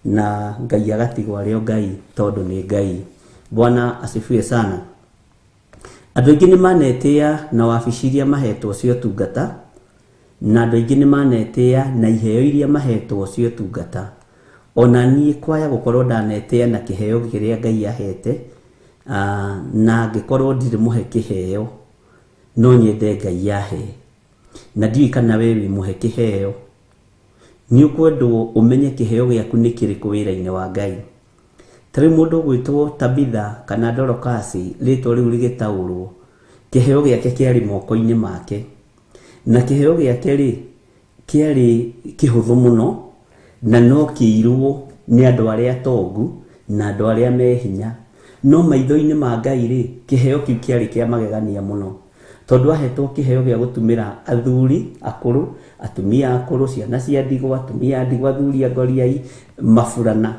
na Ngai agatigwo arĩ o Ngai tondũ nĩ Ngai. Bwana asifiwe sana. Andũ aingĩ nĩ manetĩa na wabici iria mahetwo cia ũtungata, na andũ aingĩ nĩ manetĩa na iheo iria mahetwo cia ũtungata. Ona niĩ kwaya gũkorwo ndanetĩa na kĩheo kĩrĩa Ngai ahete, na angĩkorwo ndirĩ mũhe kĩheo, no nyende Ngai ahe. Na ndiũĩ kana we wĩ mũhe kĩheo. Nĩ ũkwendwo ũmenye kĩheo gĩaku nĩ kĩrĩkũ wĩra-inĩ wa Ngai. Ta rĩu mũndũ ũgwĩtwo Tabitha kana Dorokasi, rĩtwa rĩu rĩgĩtaũrwo, kĩheo gĩake kĩarĩ moko-inĩ make. Na kĩheo gĩake rĩ, kĩarĩ kĩhũthũ mũno, na no kĩirwo nĩ andũ arĩa atongu na andũ arĩa me hinya. No maitho-inĩ ma Ngai rĩ, kĩheo kĩu kĩarĩ kĩa magegania mũno. Tondũ ahetwo kĩheo gĩa gũtumĩra athuri akũrũ, atumia akũrũ, ciana cia ndigwa, atumia a ndigwa, athuri a ngoriai, maburana.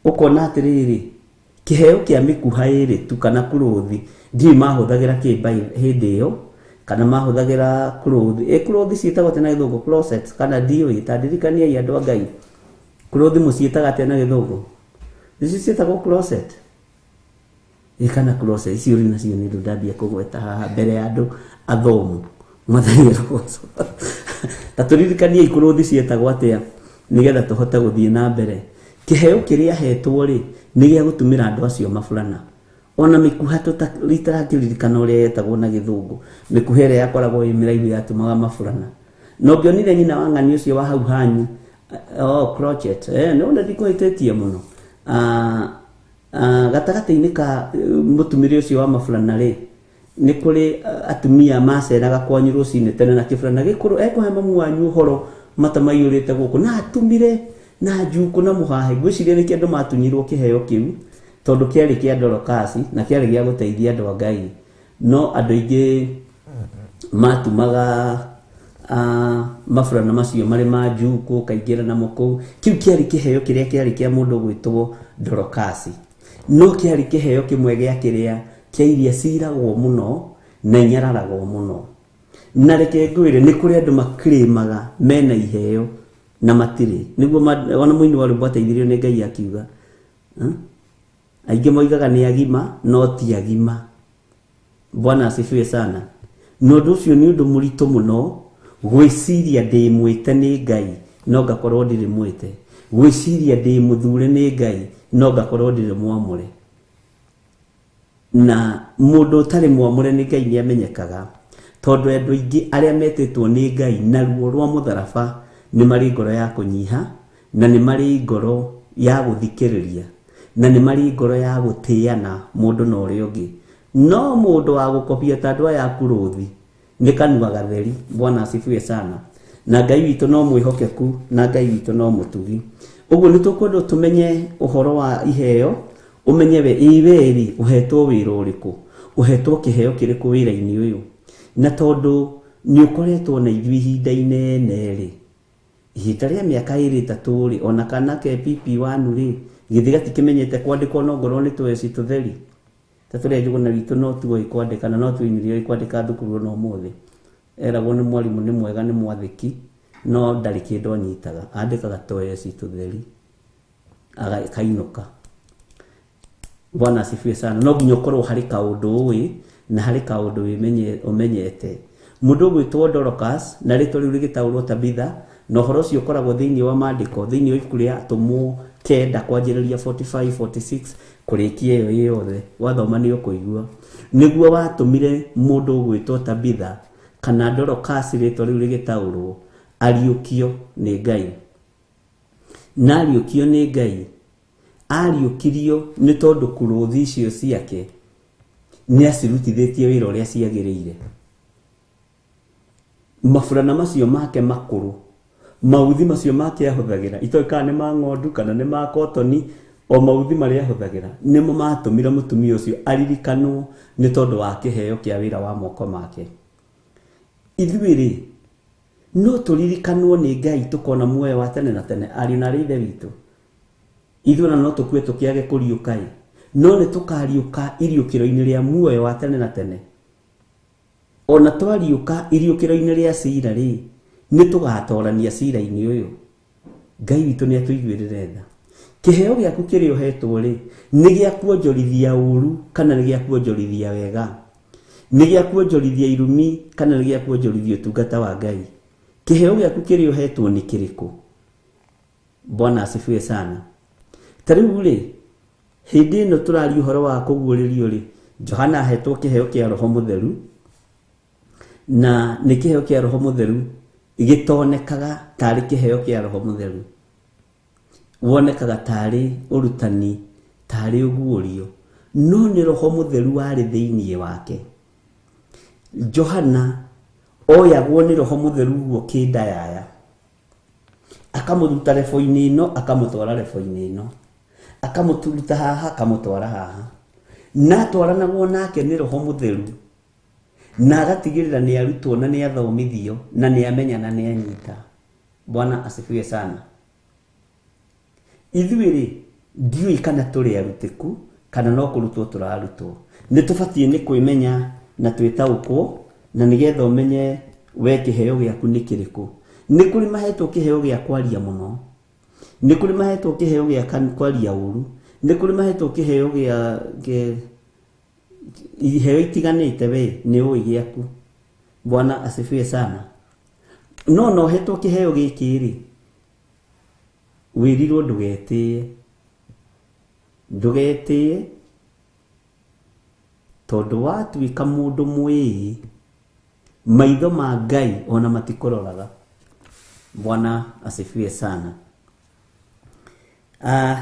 Ũkona atĩrĩrĩ, kĩheo kĩa mĩkuha ĩrĩ tu kana kũrũthi, ndiũĩ mahũthagĩra kĩ hĩndĩ ĩyo, kana mahũthagĩra kũrũthi. Kũrũthi ciĩtagwo atĩa na gĩthũngũ? Closets, kana ndiũĩ, ta ndirikaniai andũ a Ngai. Kũrũthi mũciĩtaga atĩa na gĩthũngũ? Nĩcio ciĩtagwo closet? Kana closet, icio rĩu nacio nĩ ũndũ ndambia kũgweta haha mbere ya andũ athomu. Mwathani arogocwo. Ta tũririkaniei kũrũthi ciĩtagwo atĩa nĩgetha tũhote gũthiĩ na mbere. Kĩheo kĩrĩa ahetwo rĩ, nĩ gĩa gũtumĩra andũ acio maburana. Ona mĩkuha tũtarakĩririkana ũrĩa yetagwo na gĩthũngũ, mĩkuha ĩrĩa yakoragwo ĩ mĩraihu yatumaga maburana. Na ũngĩonire nyina wa ng'ani ũcio wa hau hanyu, oh, crochet, nĩ wona ndikũhĩtĩtie mũno. Gatagatĩ-inĩ ka mũtumĩre ũcio wa maburana rĩ, nĩ kũrĩ atumia maceraga kwanyu rũcinĩ tene na kĩburana gĩkũrũ, ekũhe mamu wanyu ũhoro mata maiyũrĩte gũkũ, na atumire na njukũ na mũhahe. Ngwĩciria nĩkĩo andũ matunyirwo kĩheo kĩu, tondũ kĩarĩ kĩa Dorokasi na kĩarĩ gĩa gũteithia andũ a Ngai. No andũ aingĩ matumaga maburana macio marĩ ma njukũ, ũkaingĩra namo kũu. Kĩu kĩarĩ kĩheo kĩrĩa kĩarĩ kĩa mũndũ ũgwĩtwo Dorokasi. No kĩarĩ kĩheo kĩmwe gĩa kĩrĩa kĩa iria ciragwo mũno na inyararagwo mũno. Na reke ngwĩre, nĩ kũrĩ andũ makirĩmaga mena iheo Na matirĩ. Nĩguo ona mũini wa rwĩmbo ateithirio nĩ Ngai akiuga. Aingĩ moigaga nĩ agima no ti agima. Bwana asifiwe sana. Na ũndũ ũcio nĩ ũndũ mũritũ mũno gwĩciria ndĩ mwĩte nĩ Ngai no ngakorwo ndirĩ mwĩte. Gwĩciria ndĩ mũthure nĩ Ngai no ngakorwo ndirĩ mwamũre. Na mũndũ ũtarĩ mwamũre nĩ Ngai nĩ amenyekaga tondũ andũ aingĩ arĩa metĩtwo nĩ Ngai na ruo rwa mũtharaba nĩ marĩ ngoro ya kũnyiha na nĩ marĩ ngoro ya gũthikĩrĩria na nĩ marĩ ngoro ya gũtĩana mũndũ na ũrĩa ũngĩ. No mũndũ wa gũkobia ta andũ aya akuruthi nĩ kanua gatheri. Bwana asifiwe sana. Na Ngai witũ no mwĩhokeku na Ngai witũ no mũtugi. Ũguo nĩ tũkwenda tũmenye ũhoro wa iheo, ũmenye we ĩ we rĩ ũhetwo wĩra ũrĩkũ, ũhetwo kĩheo kĩrĩkũ wĩra-inĩ ũyũ. Na tondũ nĩ ũkoretwo na ithuĩ ihinda inene rĩ, ihinda rĩa mĩaka ĩrĩ ĩtatũ rĩ, ona kana ke PP1 rĩ, gĩthĩ gatikĩmenyete kwandĩkwo no ngorwo nĩ tweci tũtheri. Ta tũrĩa Njũgũna witũ no tuoĩ kwandĩka na no tuoinirio kwandĩka thukuru ona ũmũthĩ. Eragwo nĩ mwarimũ nĩ mwega nĩ mwathĩki no ndarĩ kĩndũ anyitaga, andĩkaga tweci tũtheri akainũka. Bwana asifiwe sana. No nginya ũkorwo harĩ kaũndũ ũĩ na harĩ kaũndũ ũmenyete. Mũndũ ũgwĩtwo Dorcas na rĩtwa rĩu rĩgĩtaũrwo Tabitha, na ũhoro ũcio ũkoragwo thĩinĩ wa maandĩko thĩinĩ wa ibuku rĩa Atũmwo 9 kwanjĩrĩria 45 46 kũrĩkia ĩyo yothe wathoma nĩ ũkũigua. Nĩguo watũmire mũndũ ũgwĩtwo Tabitha kana Dorcas rĩtwa rĩu rĩgĩtaũrwo ariũkio nĩ Ngai. Na ariũkio nĩ Ngai ariũkirio nĩ tondũ kũrũthi icio ciake nĩ acirutithĩtie wĩra ũrĩa ciagĩrĩire. Maburana macio make makũrũ, mauthi macio make ahũthagĩra, itoĩ kana nĩ ma ng'ondu kana nĩ ma kotoni, o mauthi marĩa ahũthagĩra nĩmo matũmire mũtumia ũcio aririkanwo nĩ tondũ wa kĩheo kĩa wĩra wa moko make. Ithuĩ rĩ no tũririkanwo nĩ Ngai tũkona muoyo wa tene na tene, ariũ na aarĩ a Ithe witũ. Ithuĩ ona no tũkue tũkĩage kũriũka ĩ, no nĩ tũkariũka iriũkĩro-inĩ rĩa muoyo wa tene na tene. Ona twariũka iriũkĩro-inĩ rĩa cira rĩ, nĩ tũgatorania cira-inĩ ũyũ. Ngai witũ nĩ atũiguĩrĩre tha. Kĩheo gĩaku kĩrĩa ũhetwo rĩ, nĩ gĩa kuonjorithia ũru kana nĩ gĩa kuonjorithia wega? Nĩ gĩa kuonjorithia irumi kana nĩ gĩa kuonjorithia ũtungata wa Ngai? Kĩheo gĩaku kĩrĩa ũhetwo nĩ kĩrĩkũ? Bwana asifiwe sana. Ta rĩu rĩ, hĩndĩ ĩno tũraria ũhoro wa kũguũrĩrio rĩ, Johana ahetwo kĩheo kĩa Roho Mũtheru, na nĩ kĩheo kĩa Roho Mũtheru gĩtonekaga tarĩ kĩheo kĩa Roho Mũtheru, wonekaga tarĩ ũrutani, tarĩ ũguũrio, no nĩ Roho Mũtheru warĩ thĩinĩ wake. Johana oyagwo nĩ Roho Mũtheru guo kĩndayaya, akamũruta rebo-inĩ ĩno akamũtwara rebo-inĩ ĩno, akamũruta haha akamũtwara haha, na atwaranagwo nake nĩ Roho Mũtheru, na agatigĩrĩra nĩ arutwo na nĩ athomithio na nĩ amenya na nĩ anyita. Bwana asifiwe sana. Ithuĩ rĩ, ndiũĩ kana tũrĩ arutĩku kana no kũrutwo tũrarutwo. Nĩ tũbatiĩ nĩ kwĩmenya na twĩtaũkwo, na nĩgetha ũmenye we kĩheo gĩaku nĩ kĩrĩkũ. Nĩ kũrĩ mahetwo kĩheo gĩa kwaria mũno, nĩ kũrĩ mahetwo kĩheo gĩa kwaria ũru, nĩ kũrĩ mahetwo kĩheo gĩa iheo itiganĩte, we nĩ ũĩ gĩaku. Bwana asifiwe sana. No no ũhetwo kĩheo gĩkĩ rĩ, wĩrirwo ndũgetĩe, ndũgetĩe tondũ watuĩka mũndũ mwĩĩ, maitho ma Ngai ona matikũroraga. Bwana asifiwe sana.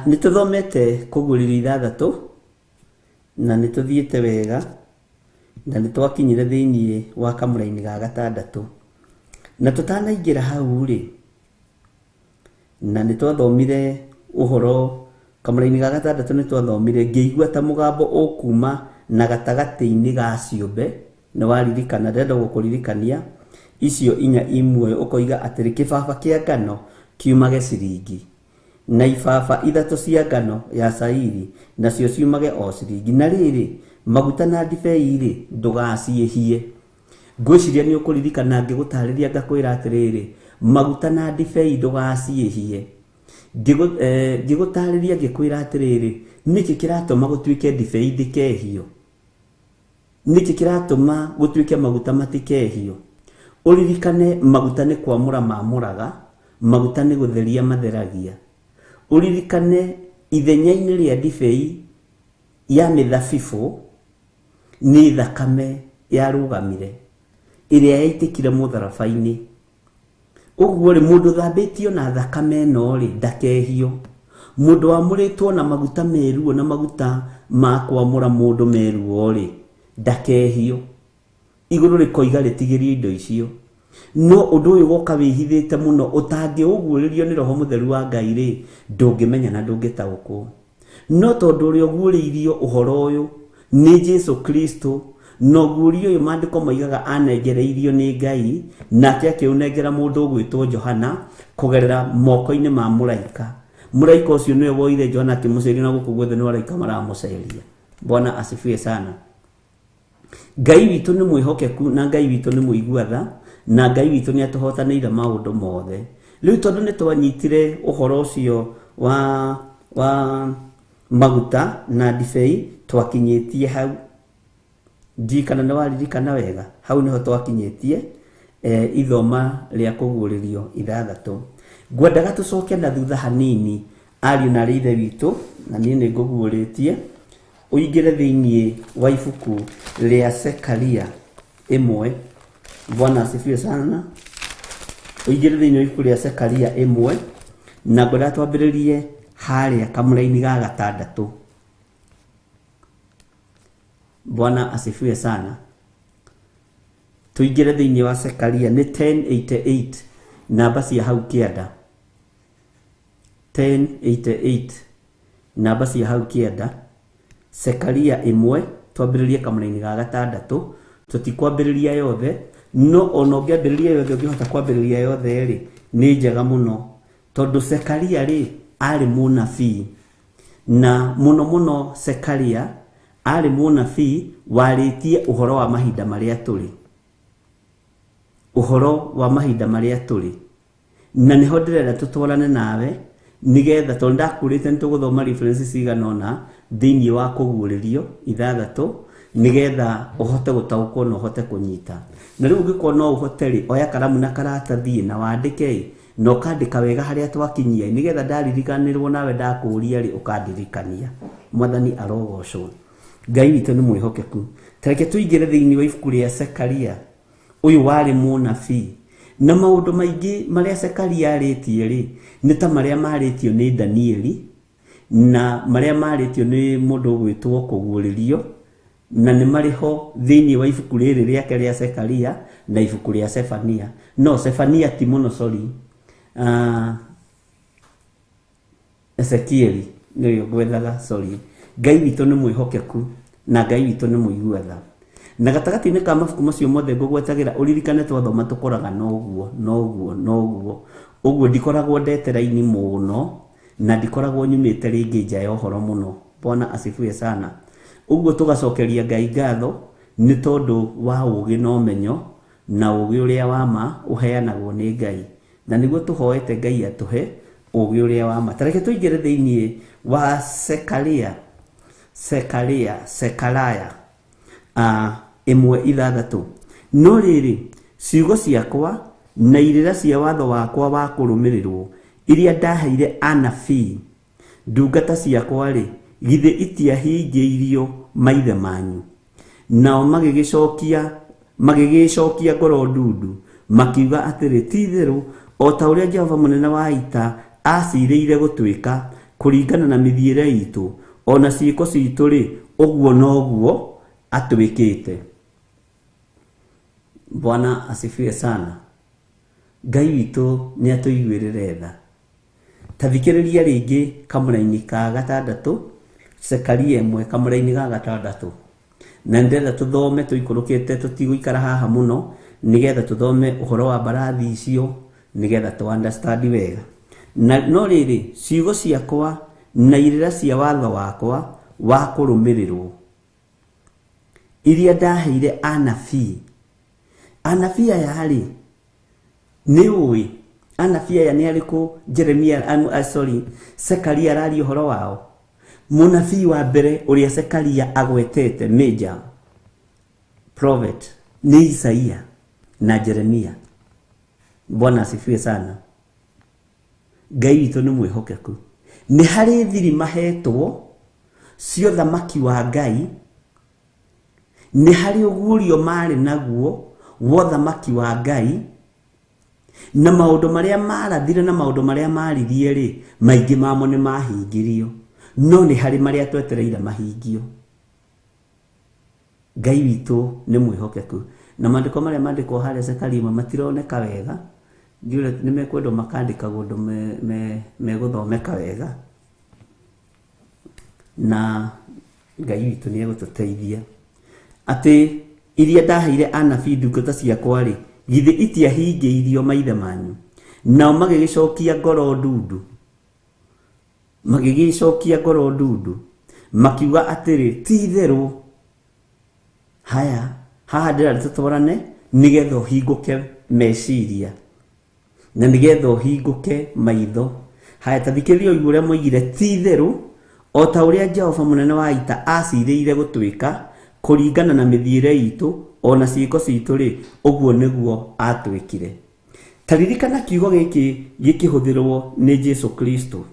Nĩ tũthomete kũguũrĩrio 6 na nĩ tũthiĩte wega na nĩ twakinyire thĩinĩ wa kamũra-inĩ ga 6. Na tũtanaingĩra hau rĩ, na nĩ twathomire ũhoro kamũra-inĩ ga 6, nĩ twathomire ngĩigua ta mũgambo ũkuma na gatagatĩ-inĩ ga ciũmbe. Nĩ waririkana, ndĩrenda gũkũririkania icio 4 imwe, ũkoiga atĩrĩ kĩbaba kĩa ngano kiumage ciringi, na ibaba 3 cia ngano ya cairi nacio ciumage o ciringi, na rĩrĩ maguta na ndibei rĩ ndũgaciĩhie. Ngwĩciria nĩ ũkũririkana ngĩgũtarĩria ngakwĩra atĩrĩrĩ, Maguta na ndibei ndũgaciĩhie. Ngĩgũtarĩria ngĩkwĩra atĩrĩrĩ, nĩkĩ kĩratũma gũtuĩke ndibei ndĩkehio? Nĩkĩ kĩratũma gũtuĩke maguta matikehio? Ũririkane maguta nĩ kwamũra mamũraga, maguta nĩ gũtheria matheragia. Ũririkane ithenya-inĩ rĩa ndibei ya mĩthabibũ nĩ thakame yarũgamire ĩrĩa yaitĩkire mũtharaba-inĩ. Ũguo rĩ, mũndũ ũthambĩtio na thakame ĩno rĩ, ndakehio. Mũndũ wamũrĩtwo na maguta meruo na maguta ma kwamũra mũndũ meruo rĩ, ndakehio. Igũrũ rĩkoiga rĩtigĩrio indo icio. No ũndũ ũyũ woka wĩhithĩte mũno ũtangĩũguũrĩrio nĩ Roho Mũtheru wa Ngai rĩ, ndũngĩmenya na ndũngĩtaũkwo. No tondũ ũrĩa ũguũrĩirio ũhoro ũyũ nĩ Jesu Kristo, na ũguũrio ũyũ maandĩko moigaga anengereirio nĩ Ngai, nake akĩũnengera mũndũ ũgwĩtwo Johana kũgerera moko-inĩ ma mũraika. Mũraika ũcio nĩwe woire Johana akĩmũceria, na gũkũ guothe nĩ araika maramũceria. Bwana asifiwe sana. Ngai witũ nĩ mwĩhokeku na Ngai witũ nĩ mũigua tha na Ngai witũ nĩ atũhotanĩire maũndũ mothe. Rĩu tondũ nĩ twanyitire ũhoro ũcio wa maguta na ndibei, twakinyĩtie hau. Ndiũĩ kana nĩ waririkana wega, hau nĩho twakinyĩtie ithoma rĩa kũguũrĩrio ithathatũ. Ngwendaga tũcoke na thutha hanini, ariũ na arĩ ithe witũ, na niĩ nĩ ngũguũrĩtie, ũingĩre thĩinĩ wa ibuku rĩa Sekaria 1. Bwana asifiwe sana. Ũingĩre thĩinĩ wa ibuku rĩa Sekaria 1, na ngwendaga twambĩrĩrie harĩa kamũraini ga gatandatũ. Bwana asifiwe sana. Tũingĩre thĩinĩ wa Sekaria nĩ 1088, namba cia hau kĩanda. 1088, namba cia hau kĩanda. Sekaria 1, twambĩrĩrie kamũraini ga gatandatũ. Tũtikwambĩrĩria yothe, no ona ũngĩambĩrĩria yothe, ũngĩhota kwambĩrĩria yothe rĩ, nĩ njega mũno. Tondũ Sekaria rĩ, arĩ mũnabii. Na mũno mũno Sekaria arĩ mũnabii warĩtie ũhoro wa mahinda marĩa tũrĩ. Ũhoro wa mahinda marĩa tũrĩ. Na nĩho ndĩrenda tũtwarane nawe, nĩgetha tondũ ndakwĩrĩte nĩ tũgũthoma references cigana ũna thĩinĩ wa kũguũrĩrio ithathatũ, nĩgetha ũhote gũtaũkwo na ũhote kũnyita. Na rĩu ũngĩkorwo no ũhote rĩ, oya karamu na karatathi na wandĩke ĩ, na ũkandĩka wega harĩa twakinyia, nĩgetha ndaririkanĩrwo nawe ndakũũria rĩ, ũkandirikania. Mwathani arogocwo. Ngai witũ nĩ mwĩhokeku. Ta reke tũingĩre thĩinĩ wa ibuku rĩa Sekaria. Ũyũ warĩ mũnabii. Na maũndũ maingĩ marĩa Sekaria arĩtie rĩ, nĩ ta marĩa marĩtio nĩ Danieli, na marĩa marĩtio nĩ mũndũ ũgwĩtwo kũguũrĩrio, na nĩ marĩ ho thĩinĩ wa ibuku rĩrĩ rĩake rĩa Sekaria na ibuku rĩa Sefania. No Sefania ti mũno, sorry. Ezekieli nĩwe ngwethaga, sorry. Ngai witũ nĩ mwĩhokeku na Ngai witũ nĩ mũigua tha. Na gatagatĩ-inĩ ka mabuku macio mothe ngũgwetagĩra, ũririkane twathoma tũkoraga noguo noguo noguo. Ũguo ndikoragwo ndete raini mũno na ndikoragwo nyumĩte rĩngĩ nja ya ũhoro mũno. Bwana asifiwe sana. Ũguo tũgacokeria Ngai ngatho nĩ tondũ wa ũũgĩ na ũmenyo na ũũgĩ ũrĩa wa ma ũheanagwo nĩ Ngai. Na nĩguo tũhoete Ngai atũhe ũũgĩ ũrĩa wa ma. Ta reke tũingĩre thĩinĩ wa Sekaria, Sekaria, Sekaraya 1:6. No rĩrĩ, ciugo ciakwa na irĩra cia watho wakwa wa kũrũmĩrĩrwo iria ndaheire anabii ndungata ciakwa rĩ, githĩ itiahingĩirio maithe manyu? Nao magĩgĩcokia ngoro ndundu, makiuga atĩrĩ, ti-itherũ o ta ũrĩa Jehova mũnene wa ita acirĩire gũtuĩka kũringana na mĩthiĩre itũ ona ciĩko citũ rĩ, ũguo noguo atwĩkĩte. Bwana asifiwe sana. Ngai witũ nĩ atũiguĩrĩre tha. Ta thikĩrĩria rĩngĩ kamũraini ka gatandatũ, Sekaria 1 kamũraini ga gatandatũ. Na ndĩrenda tũthome tũikũrũkĩte, tũtigũikara haha mũno, nĩgetha tũthome ũhoro wa mbarathi icio, nĩgetha tũ understand wega. Na no rĩrĩ, ciugo ciakwa na irĩra cia watho wakwa wa kũrũmĩrĩrwo iria ndaheire anabii. Anabii aya rĩ, nĩ ũĩ Anabii aya nĩ arĩkũ? Jeremia, sorry, Sekaria araria ũhoro wao. Mũnabii wa mbere ũrĩa Sekaria agwetete major prophet nĩ Isaia na Jeremia. Bwana asifiwe sana. Ngai witũ nĩ mwĩhokeku. Nĩ harĩ thiri mahetwo cia ũthamaki wa Ngai, nĩ harĩ ũguũrio marĩ naguo wa ũthamaki wa Ngai, na maũndũ marĩa marathire na maũndũ marĩa maririe rĩ, maingĩ mamo nĩ mahingirio, no nĩ harĩ marĩa twetereire mahingio. Ngai witũ nĩ mwĩhokeku. Na maandĩko marĩa mandĩkwo harĩa Zekaria matironeka wega, ndiũĩ nĩ mekwendwo makandĩkagwo ũndũ megũthomeka wega, na Ngai witũ nĩ egũtũteithia. Atĩ iria ndaheire anabii ndungata ciakwa rĩ, githĩ itiahingĩirio maithe manyu? Nao magĩgĩcokia ngoro ndundu, magĩgĩcokia ngoro ndundu, makiuga atĩrĩ, ti itherũ. Haya, haha ndĩrenda tũtwarane nĩgetha ũhingũke meciria na nĩgetha ũhingũke maitho. Haya, ta thikĩrĩria ũigue ũrĩa moigire, ti itherũ o ta ũrĩa Jehova mũnene wa ita acirĩire gũtwĩka kũringana na mĩthiĩre itũ ona ciĩko citũ rĩ, ũguo nĩguo atwĩkire. Ta ririkana kiugo gĩkĩ gĩkĩhũthĩrwo nĩ Jesu Kristo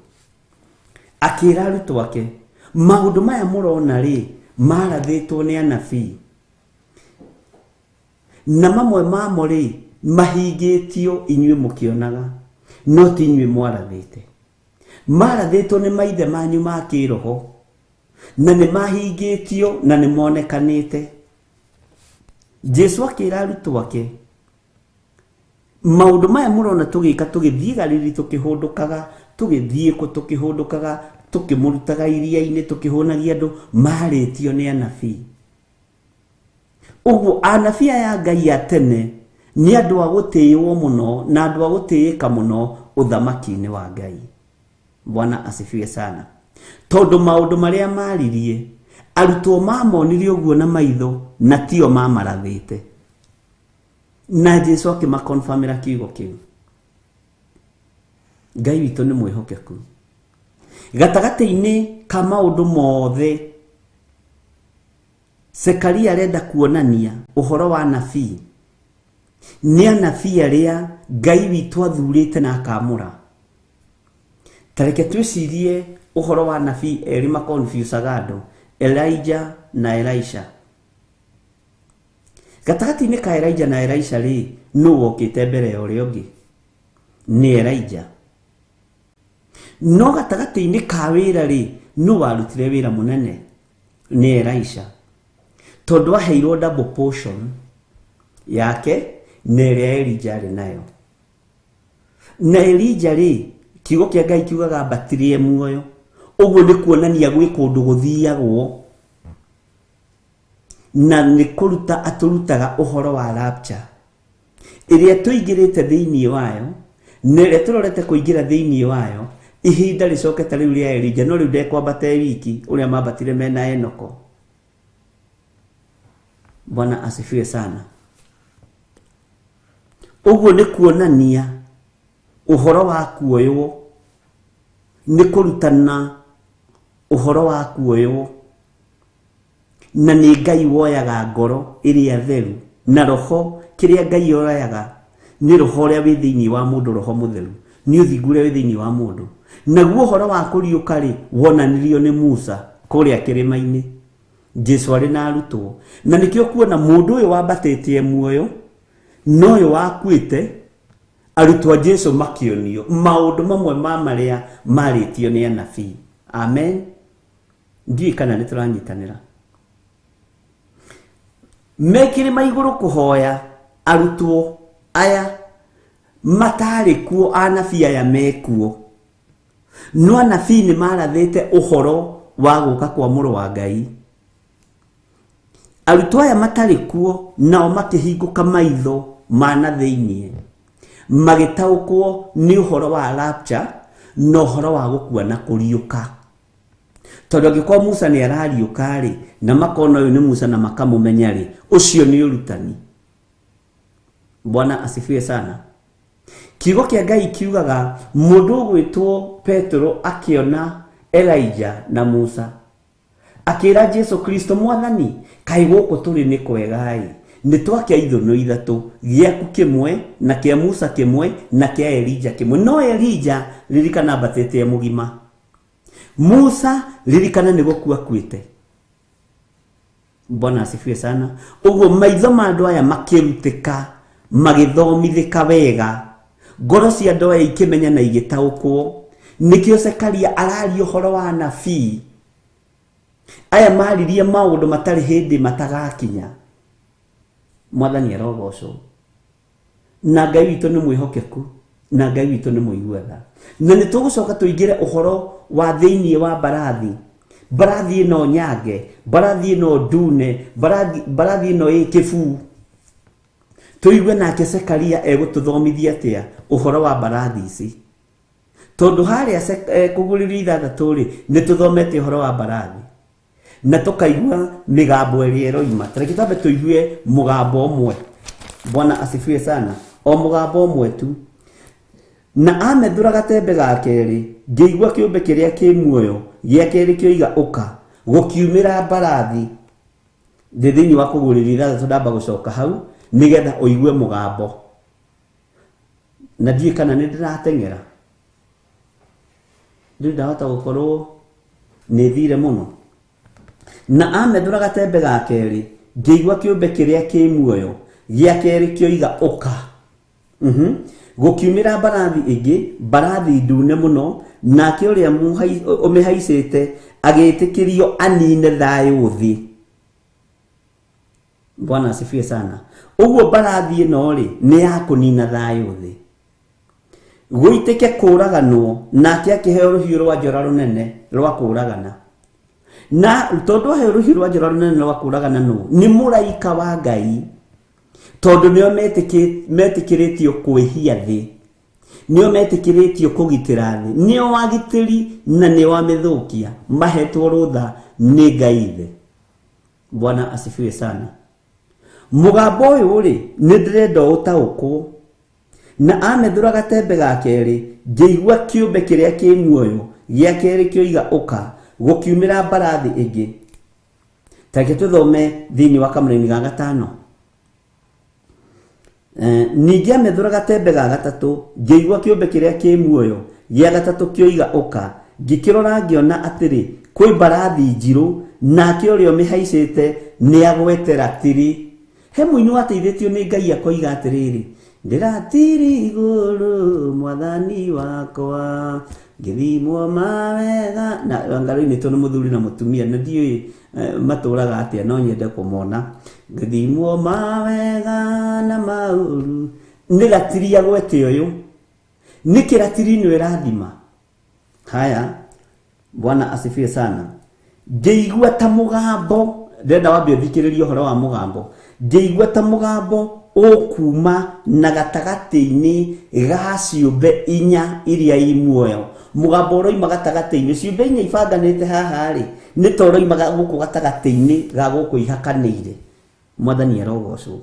akĩra arutwo ake, maũndũ maya mũrona rĩ, marathĩtwo nĩ anabii, na mamwe mamo rĩ mahingĩtio inyuĩ mũkĩonaga, no ti inyuĩ mwarathĩte. Marathĩtwo nĩ maithe manyu ma kĩroho, na nĩ mahingĩtio na nĩ monekanĩte. Jesu akĩra arutwo ake, maũndũ maya mũrona tũgĩka, tũgĩthiĩ Galili tũkĩhũndũkaga, tũgĩthiĩ kũ tũkĩhũndũkaga, tũkĩmũrutaga iria-inĩ, tũkĩhũnagia andũ, marĩtio nĩ anabii. Ũguo anabii aya Ngai a tene nĩ andũ a gũtĩĩwo mũno na andũ a gũtĩĩka mũno ũthamaki-inĩ wa Ngai. Bwana asifiwe sana. Tondũ maũndũ marĩa maririe arutwo mamonire ũguo na maitho na tio mamarathĩte, na Jesu akĩmakonfamĩra kiugo kĩu. Ngai witũ nĩ mwĩhokeku. Gatagatĩ-inĩ ka maũndũ mothe, Zekaria arenda kuonania ũhoro wa anabii. Nĩ anabii arĩa Ngai witũ athurĩte na akamũra. Ta reke twĩcirie ũhoro wa anabii erĩ makonfusaga andũ, Elijah na Elisha. Gatagatĩ-inĩ ka Elijah na Elisha rĩ, nũ wokĩte mbere ya ũrĩa ũngĩ? Nĩ Elijah. No gatagatĩ-inĩ ka wĩra rĩ, nũ warutire wĩra mũnene? Nĩ Elisha. Tondũ aheirwo double portion yake na ĩrĩa Elijah arĩ nayo. Na Elijah rĩ, kiugo kĩa Ngai kiugaga ambatirie muoyo. Ũguo nĩ kuonania gwĩ kũndũ gũthiagwo, na nĩ kũruta atũrutaga ũhoro wa rapture ĩrĩa tũingĩrĩte thĩinĩ wayo, na ĩrĩa tũrorete kũingĩra thĩinĩ wayo. Ihinda rĩcoke ta rĩu rĩa Elijah, no rĩu ndekwambata e wiki ũrĩa mambatire mena Enoko. Bwana asifiwe sana. Ũguo nĩ kuonania ũhoro wa kuoywo, nĩ kũrutana ũhoro wa kuoywo, na nĩ Ngai woyaga ngoro ĩrĩa theru na roho. Kĩrĩa Ngai oyaga nĩ roho ũrĩa wĩ thĩinĩ wa mũndũ, roho mũtheru nĩ ũthingu ũrĩa wĩ thĩinĩ wa mũndũ. Naguo ũhoro wa kũriũka rĩ, wonanirio nĩ Musa kũrĩa kĩrĩma-inĩ, Jesu arĩ na arutwo. Na nĩkĩo kuona mũndũ ũyũ wambatĩtie muoyo na ũyũ wakuĩte, arutwo a Jesu makĩonio maũndũ mamwe ma marĩa marĩtio nĩ anabii. Amen. Ndiũĩ kana nĩ tũranyitanĩra. Me kĩrĩma igũrũ kũhoya, arutwo aya matarĩ kuo, anabii aya mekuo, no anabii nĩ marathĩte ũhoro wa gũka kwa mũrũ wa Ngai. Arutwo aya matarĩ kuo nao makĩhingũka maitho ma na thĩinĩ, magĩtaũkwo nĩ ũhoro wa rapture na ũhoro wa gũkua na kũriũka. Tondũ angĩkorwo Musa nĩ arariũka rĩ, na makona ũyũ nĩ Musa na makamũmenya rĩ, ũcio nĩ ũrutani. Bwana asifiwe sana. Kiugo kĩa Ngai kiugaga mũndũ ũgwĩtwo Petero akĩona Elijah na Musa akĩra Jesu Kristo, Mwathani, kaĩ gũkũ tũrĩ nĩ kwega-ĩ, nĩ twakĩa ithũnũ ithatũ, gĩaku kĩmwe na kĩa Musa kĩmwe na kĩa Elijah kĩmwe. No Elijah ririkana ambatĩte e mũgima, Musa ririkana nĩ gũkua akuĩte. Bwana asifiwe sana. Ũguo maitho ma andũ aya makĩrutĩka, magĩthomithĩka wega, ngoro cia andũ aya ikĩmenya na igĩtaũkwo. Nĩkĩo Zekaria araria ũhoro wa anabii aya maririe maũndũ matarĩ hĩndĩ matagakinya. Mwathani arogocwo. Na Ngai witũ nĩ mwĩhokeku, na Ngai witũ nĩ mũigua tha. Na nĩ tũgũcoka tũingĩre ũhoro wa thĩinĩ wa mbarathi. Mbarathi ĩno nyange, mbarathi ĩno ndune, mbarathi ĩno ĩ kĩbuu. Tũigue nake Zekaria egũtũthomithia atĩa ũhoro wa mbarathi ici. Tondũ harĩa kũgũrĩrio ithathatũ rĩ, nĩ tũthomete ũhoro wa mbarathi na tũkaigua mĩgambo ĩrĩa ĩroima. Tareke twambe tũigue mũgambo ũmwe. Bwana asifiwe sana. O mũgambo ũmwe tu. Na amethũra gatembe ga kerĩ, ngĩigua kĩũmbe kĩrĩa kĩ muoyo gĩa kerĩ kĩoiga ũka, gũkiumĩra mbarathi. Ndĩ thĩinĩ wa kũgũrĩrio ithathatũ, ndamba gũcoka hau nĩgetha ũigue mũgambo. Na ndiũĩ kana nĩ ndĩrateng'era, ndĩ ndahota gũkorwo nĩ thire mũno. Na amethũra gatembe ga kerĩ, ngĩigua kĩũmbe kĩrĩa kĩ muoyo gĩa kerĩ kĩoiga ũka. Gũkiumĩra mbarathi ĩngĩ, mbarathi ndune mũno, nake ũrĩa ũmĩhaicĩte agĩtĩkĩrio anine thayũ thĩ. Bwana asifiwe sana. Ũguo mbarathi ĩno rĩ, nĩ ya kũnina thayũ thĩ. Gũitĩke kũraganwo, nake akĩheo rũhiũ rwa njora rũnene rwa kũragana. Na tondũ aheo rũhiũ rwa njora rũnene rwa kũragana nũ, nĩ mũraika wa Ngai. Tondũ nĩo metĩkĩrĩtio kwĩhia thĩ, nĩo metĩkĩrĩtio kũgitĩra thĩ, nĩo agitĩri na nĩo amĩthũkia, mahetwo rũtha nĩ Ngai ithe. Bwana asifiwe sana. Mũgambo ũyũ rĩ, nĩ ndĩrenda ũtaũkwo. Na amethũra gatembe ga kerĩ, ngĩigua kĩũmbe kĩrĩa kĩ muoyo gĩa kerĩ kĩoiga ũka, gũkiumĩra mbarathi ĩngĩ. Tareke tũthome thĩinĩ wa kamũraini ga gatano. Ningĩ amethũra gatembe ga gatatũ, ngĩigua kĩũmbe kĩrĩa kĩ muoyo gĩa gatatũ kĩoiga ũka, ngĩkĩrora ngĩona atĩrĩ, kwĩ mbarathi njirũ, nake ũrĩa ũmĩhaicĩte nĩ agwete ratiri. He mũini wateithĩtio nĩ Ngai akoiga atĩrĩrĩ, ndĩratiri igũrũ mwathani wakwa, ngĩthimwo mawega. Na ngaroinĩtwo nĩ mũthuri na mũtumia, na ndiũĩ matũraga atĩa, no nyende kũmona. Ngĩthimwo mawega na maũru. Nĩ ratiri agwete ũyũ. Nĩkĩ ratiri ĩno ĩrathima? Haya, Bwana asifiwe sana. Ngĩigua ta mũgambo, ndĩrenda wambe ũthikĩrĩrie ũhoro wa mũgambo. Ngĩigua ta mũgambo ũkuma na gatagatĩ-inĩ ga ciũmbe inya iria i muoyo. Mũgambo ũroima gatagatĩ-inĩ, ciũmbe inya ibanganĩte haha rĩ, nĩ ta ũroima gũkũ gatagatĩ-inĩ ga gũkũ ihakanĩire. Mwathani arogocwo.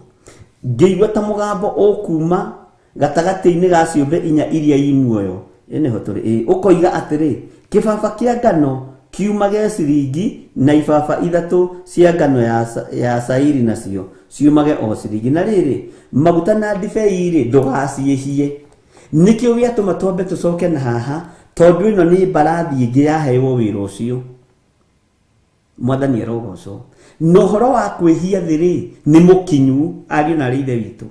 Ngĩigua ta mũgambo ũkuma gatagatĩ-inĩ ga ciũmbe inya iria i muoyo. Ĩ nĩho tũrĩ. Ĩ, ũkoiga atĩrĩ, kĩbaba kĩa ngano kiumage ciringi na ibaba ithatũ cia ngano ya cairi nacio ciumage o ciringi. Na rĩrĩ, maguta na ndibei rĩ, ndũgaciĩhie. Nĩkĩo gĩatũma twambe tũcoke na haha, tondũ ĩno nĩ mbarathi ĩngĩ yaheirwo wĩra ũcio. Mwathani arogocwo. Na ũhoro wa kwĩhia thĩ rĩ, nĩ mũkinyu, ariũ na arĩ ithe witũ.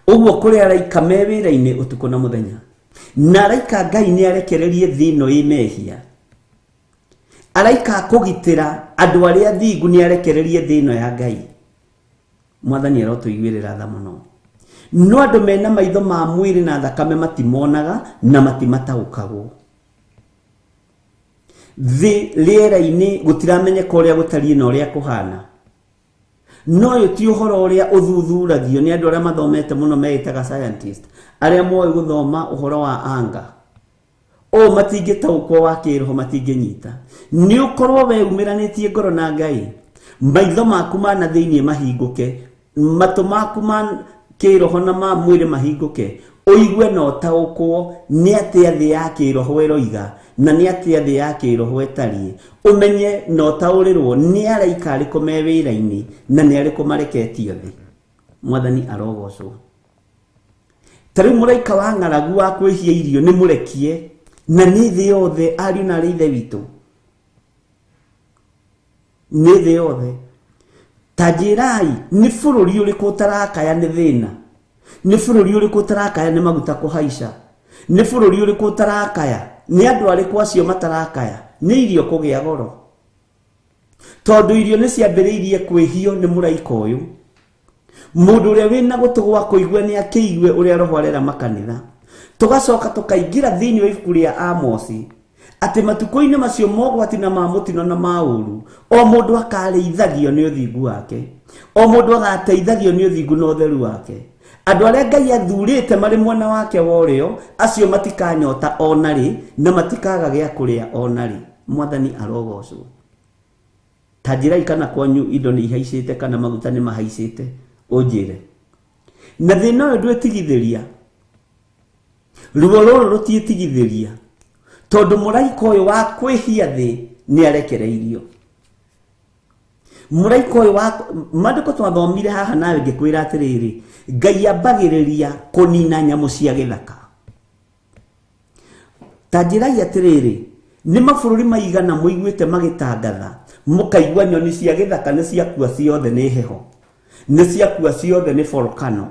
Ũguo kũrĩ araika me wĩra-inĩ ũtukũ na mũthenya. Na araika Ngai nĩ arekererie thĩ ĩno ĩ mehia. Araika kũgitĩra andũ arĩa athingu nĩ arekererie thĩ ĩno ya Ngai. Mwathani arotũiguĩrĩra tha mũno. No andũ mena maitho ma mwĩrĩ na thakame matimonaga na matimataũkagwo. Thĩ rĩera-inĩ gũtiramenyeka ũrĩa gũtariĩ na ũrĩa kũhana. No ũyũ ti ũhoro ũrĩa ũthuthuragio nĩ andũ arĩa mathomete mũno meĩtaga scientist, arĩa moĩ gũthoma ũhoro wa anga. O matingĩtaũkwo wa kĩroho, matingĩnyita. Nĩ ũkorwo weumĩranĩtie ngoro na Ngai, maitho maku ma na thĩinĩ mahingũke, matũ maku ma kĩroho na ma mwĩrĩ mahingũke, ũigue na ũtaũkwo nĩ atĩa thĩ ya kĩroho ĩroiga na nĩ atĩa thĩ ya kĩroho ĩtariĩ, ũmenye na ũtaũrĩrwo nĩ araika arĩkũ me wĩra-inĩ na nĩ arĩkũ mareketio thĩ. Mwathani arogocwo. Ta rĩu mũraika wa ng'aragu wa kwĩhia irio nĩ mũrekie na nĩ thĩ yothe, ariũ na arĩ ithe witũ, nĩ thĩ yothe. Ta njĩrai nĩ bũrũri ũrĩkũ ũtarakaya nĩ thĩna, nĩ bũrũri ũrĩkũ ũtarakaya nĩ maguta kũhaica, nĩ bũrũri ũrĩkũ ũtarakaya nĩ andũ arĩkũ acio matarakaya nĩ irio kũgĩa goro, tondũ irio nĩ ciambĩrĩirie kwĩhio nĩ mũraika ũyũ. Mũndũ ũrĩa wĩna gũtũ gwa kũigua nĩ akĩigue ũrĩa roho arera makanitha. Tũgacoka tũkaingĩra thĩinĩ wa ibuku rĩa Amosi atĩ matukũ-inĩ macio mogwati na ma mũtino na ma ũru, o mũndũ akarĩithagio nĩ ũthingu wake, o mũndũ agateithagio nĩ ũthingu na ũtheru wake. Andũ arĩa Ngai athurĩte marĩ mwena wake wa ũrĩo, acio matikanyota ona rĩ na matikaga gĩa kũrĩa ona rĩ. Mwathani arogocwo. Ta njĩrai kana kwanyu indo nĩ ihaicĩte kana maguta nĩ mahaicĩte, ũnjĩre. Na thĩna ũyũ ndwĩtigithĩria, ruo rũrũ rũtiĩtigithĩria, tondũ mũraika ũyũ wa kwĩhia thĩ nĩ arekereirio. Mũraika ũyũ wa maandĩko twathomire haha nawe ngĩkwĩra atĩrĩrĩ, Ngai ambagĩrĩria kũnina nyamũ cia gĩthaka. Ta njĩrai atĩrĩrĩ, nĩ mabũrũri maigana mũiguĩte magĩtangatha mũkaigua nyoni cia gĩthaka nĩ ciakua ciothe nĩ heho, nĩ ciakua ciothe nĩ volcano.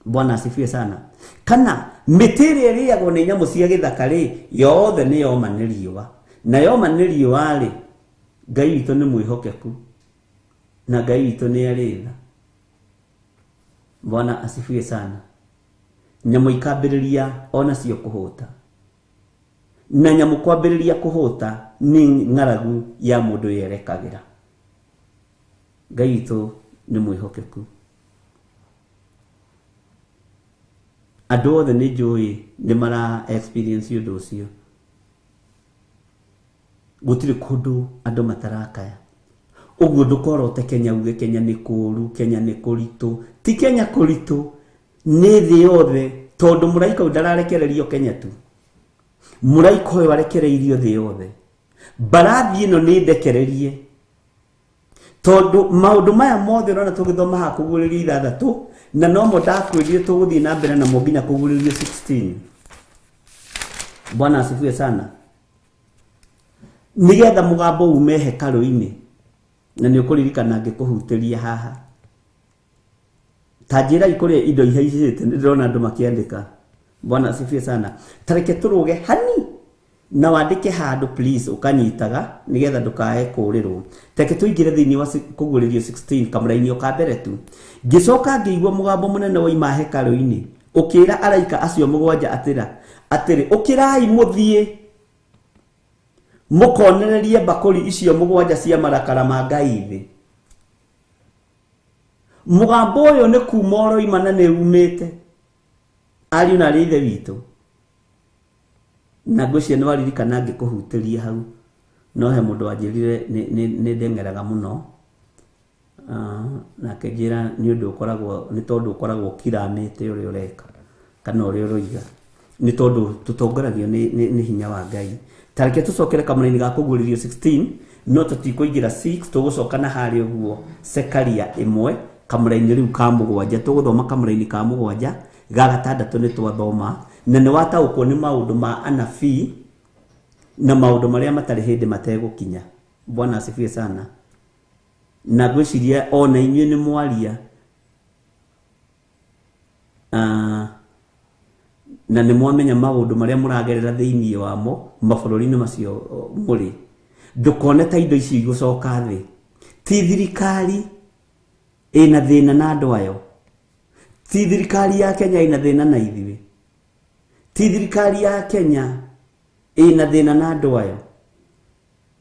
Bwana asifiwe sana. Kana mĩtĩ ĩrĩa ĩrĩagwo nĩ nyamũ cia gĩthaka rĩ, yothe nĩ yoma nĩ riũa, na yoma nĩ riũa rĩ, Ngai witũ nĩ mwĩhokeku na Ngai witũ nĩ arĩ tha. Bwana asifiwe sana. Nyamũ ikambĩrĩria onacio kũhũta, na nyamũ kwambĩrĩria kũhũta nĩ ng'aragu ya mũndũ yerekagĩra. Ngai witũ nĩ mwĩhokeku. Andũ othe nĩ njũĩ nĩ mara experience ũndũ ũcio. Gũtirĩ kũndũ andũ matarakaya. Ũguo ndũkorote Kenya uge Kenya nĩ kũũru, Kenya nĩ kũritũ. Ti Kenya kũritũ, nĩ thĩ yothe, tondũ mũraika ũyũ ndararekererio Kenya tu. Mũraika ũyũ arekereirio thĩ yothe. Mbarathi ĩno nĩ ndekererie, tondũ maũndũ maya mothe ũrona tũgĩthoma haha kũguũrĩrio ithathatũ, na nomo ndakwĩrire tũgũthiĩ na mbere namo nginya kũguũrĩrio 16. Bwana asifiwe sana. Nĩgetha mũgambo ume hekarũ-inĩ, na nĩ ũkũririkana ngĩkũhutĩria haha. Ta njĩrai kũrĩa indo ihaicĩte, nĩ ndĩrona andũ makĩandĩka. Bwana asifiwe sana. Ta reke tũrũge hani na wandĩke handũ please, ũkanyitaga nĩgetha ndũkae kũũrĩrwo. Reke tũingĩre thĩinĩ wa kũguũrĩrio 16 kamũra-inĩ o ka mbere tu. Ngĩcoka ngĩigua mũgambo mũnene woima hekarũ-inĩ ũkĩra araika acio mũgwanja atĩrĩ, ũkĩrai mũthiĩ mũkonererie mbakũri icio mũgwanja cia marakara ma Ngai thĩ. Mũgambo ũyũ nĩ kuma ũroima na nĩ umĩte, ariũ na arĩ ithe witũ. Na ngwĩciria nĩ waririkana ngĩkũhutĩria hau, no he mũndũ wanjĩrire nĩ ndeng'eraga mũno. Nake njĩra nĩ ũndũ ũkoragwo, nĩ tondũ ũkoragwo ũkiramĩte ũrĩa ũreka kana ũrĩa ũroiga, nĩ tondũ tũtongoragio nĩ hinya wa Ngai. Ta reke tũcokere kamũra-inĩ ga kũguũrĩrio 16, no tũtikũingĩra 6, tũgũcoka na harĩa ũguo Sekaria 1 kamũra-inĩ rĩu ka mũgwanja. Tũgũthoma kamũra-inĩ ka mũgwanja ga gatandatũ nĩ twathoma, na nĩ wataũkwo nĩ maũndũ ma anabii na maũndũ marĩa matarĩ hĩndĩ mategũkinya. Bwana asifiwe sana. Na ngwĩciria ona inyuĩ nĩ mwaria, na nĩ mwamenya maũndũ marĩa mũragerera thĩinĩ wamo mabũrũri-inĩ macio mũrĩ. Ndũkone ta indo icio igũcoka thĩ. Ti thirikari ĩna thĩna na andũ ayo, ti thirikari ya Kenya ĩna thĩna na ithuĩ, ti thirikari ya Kenya ĩna thĩna na andũ ayo,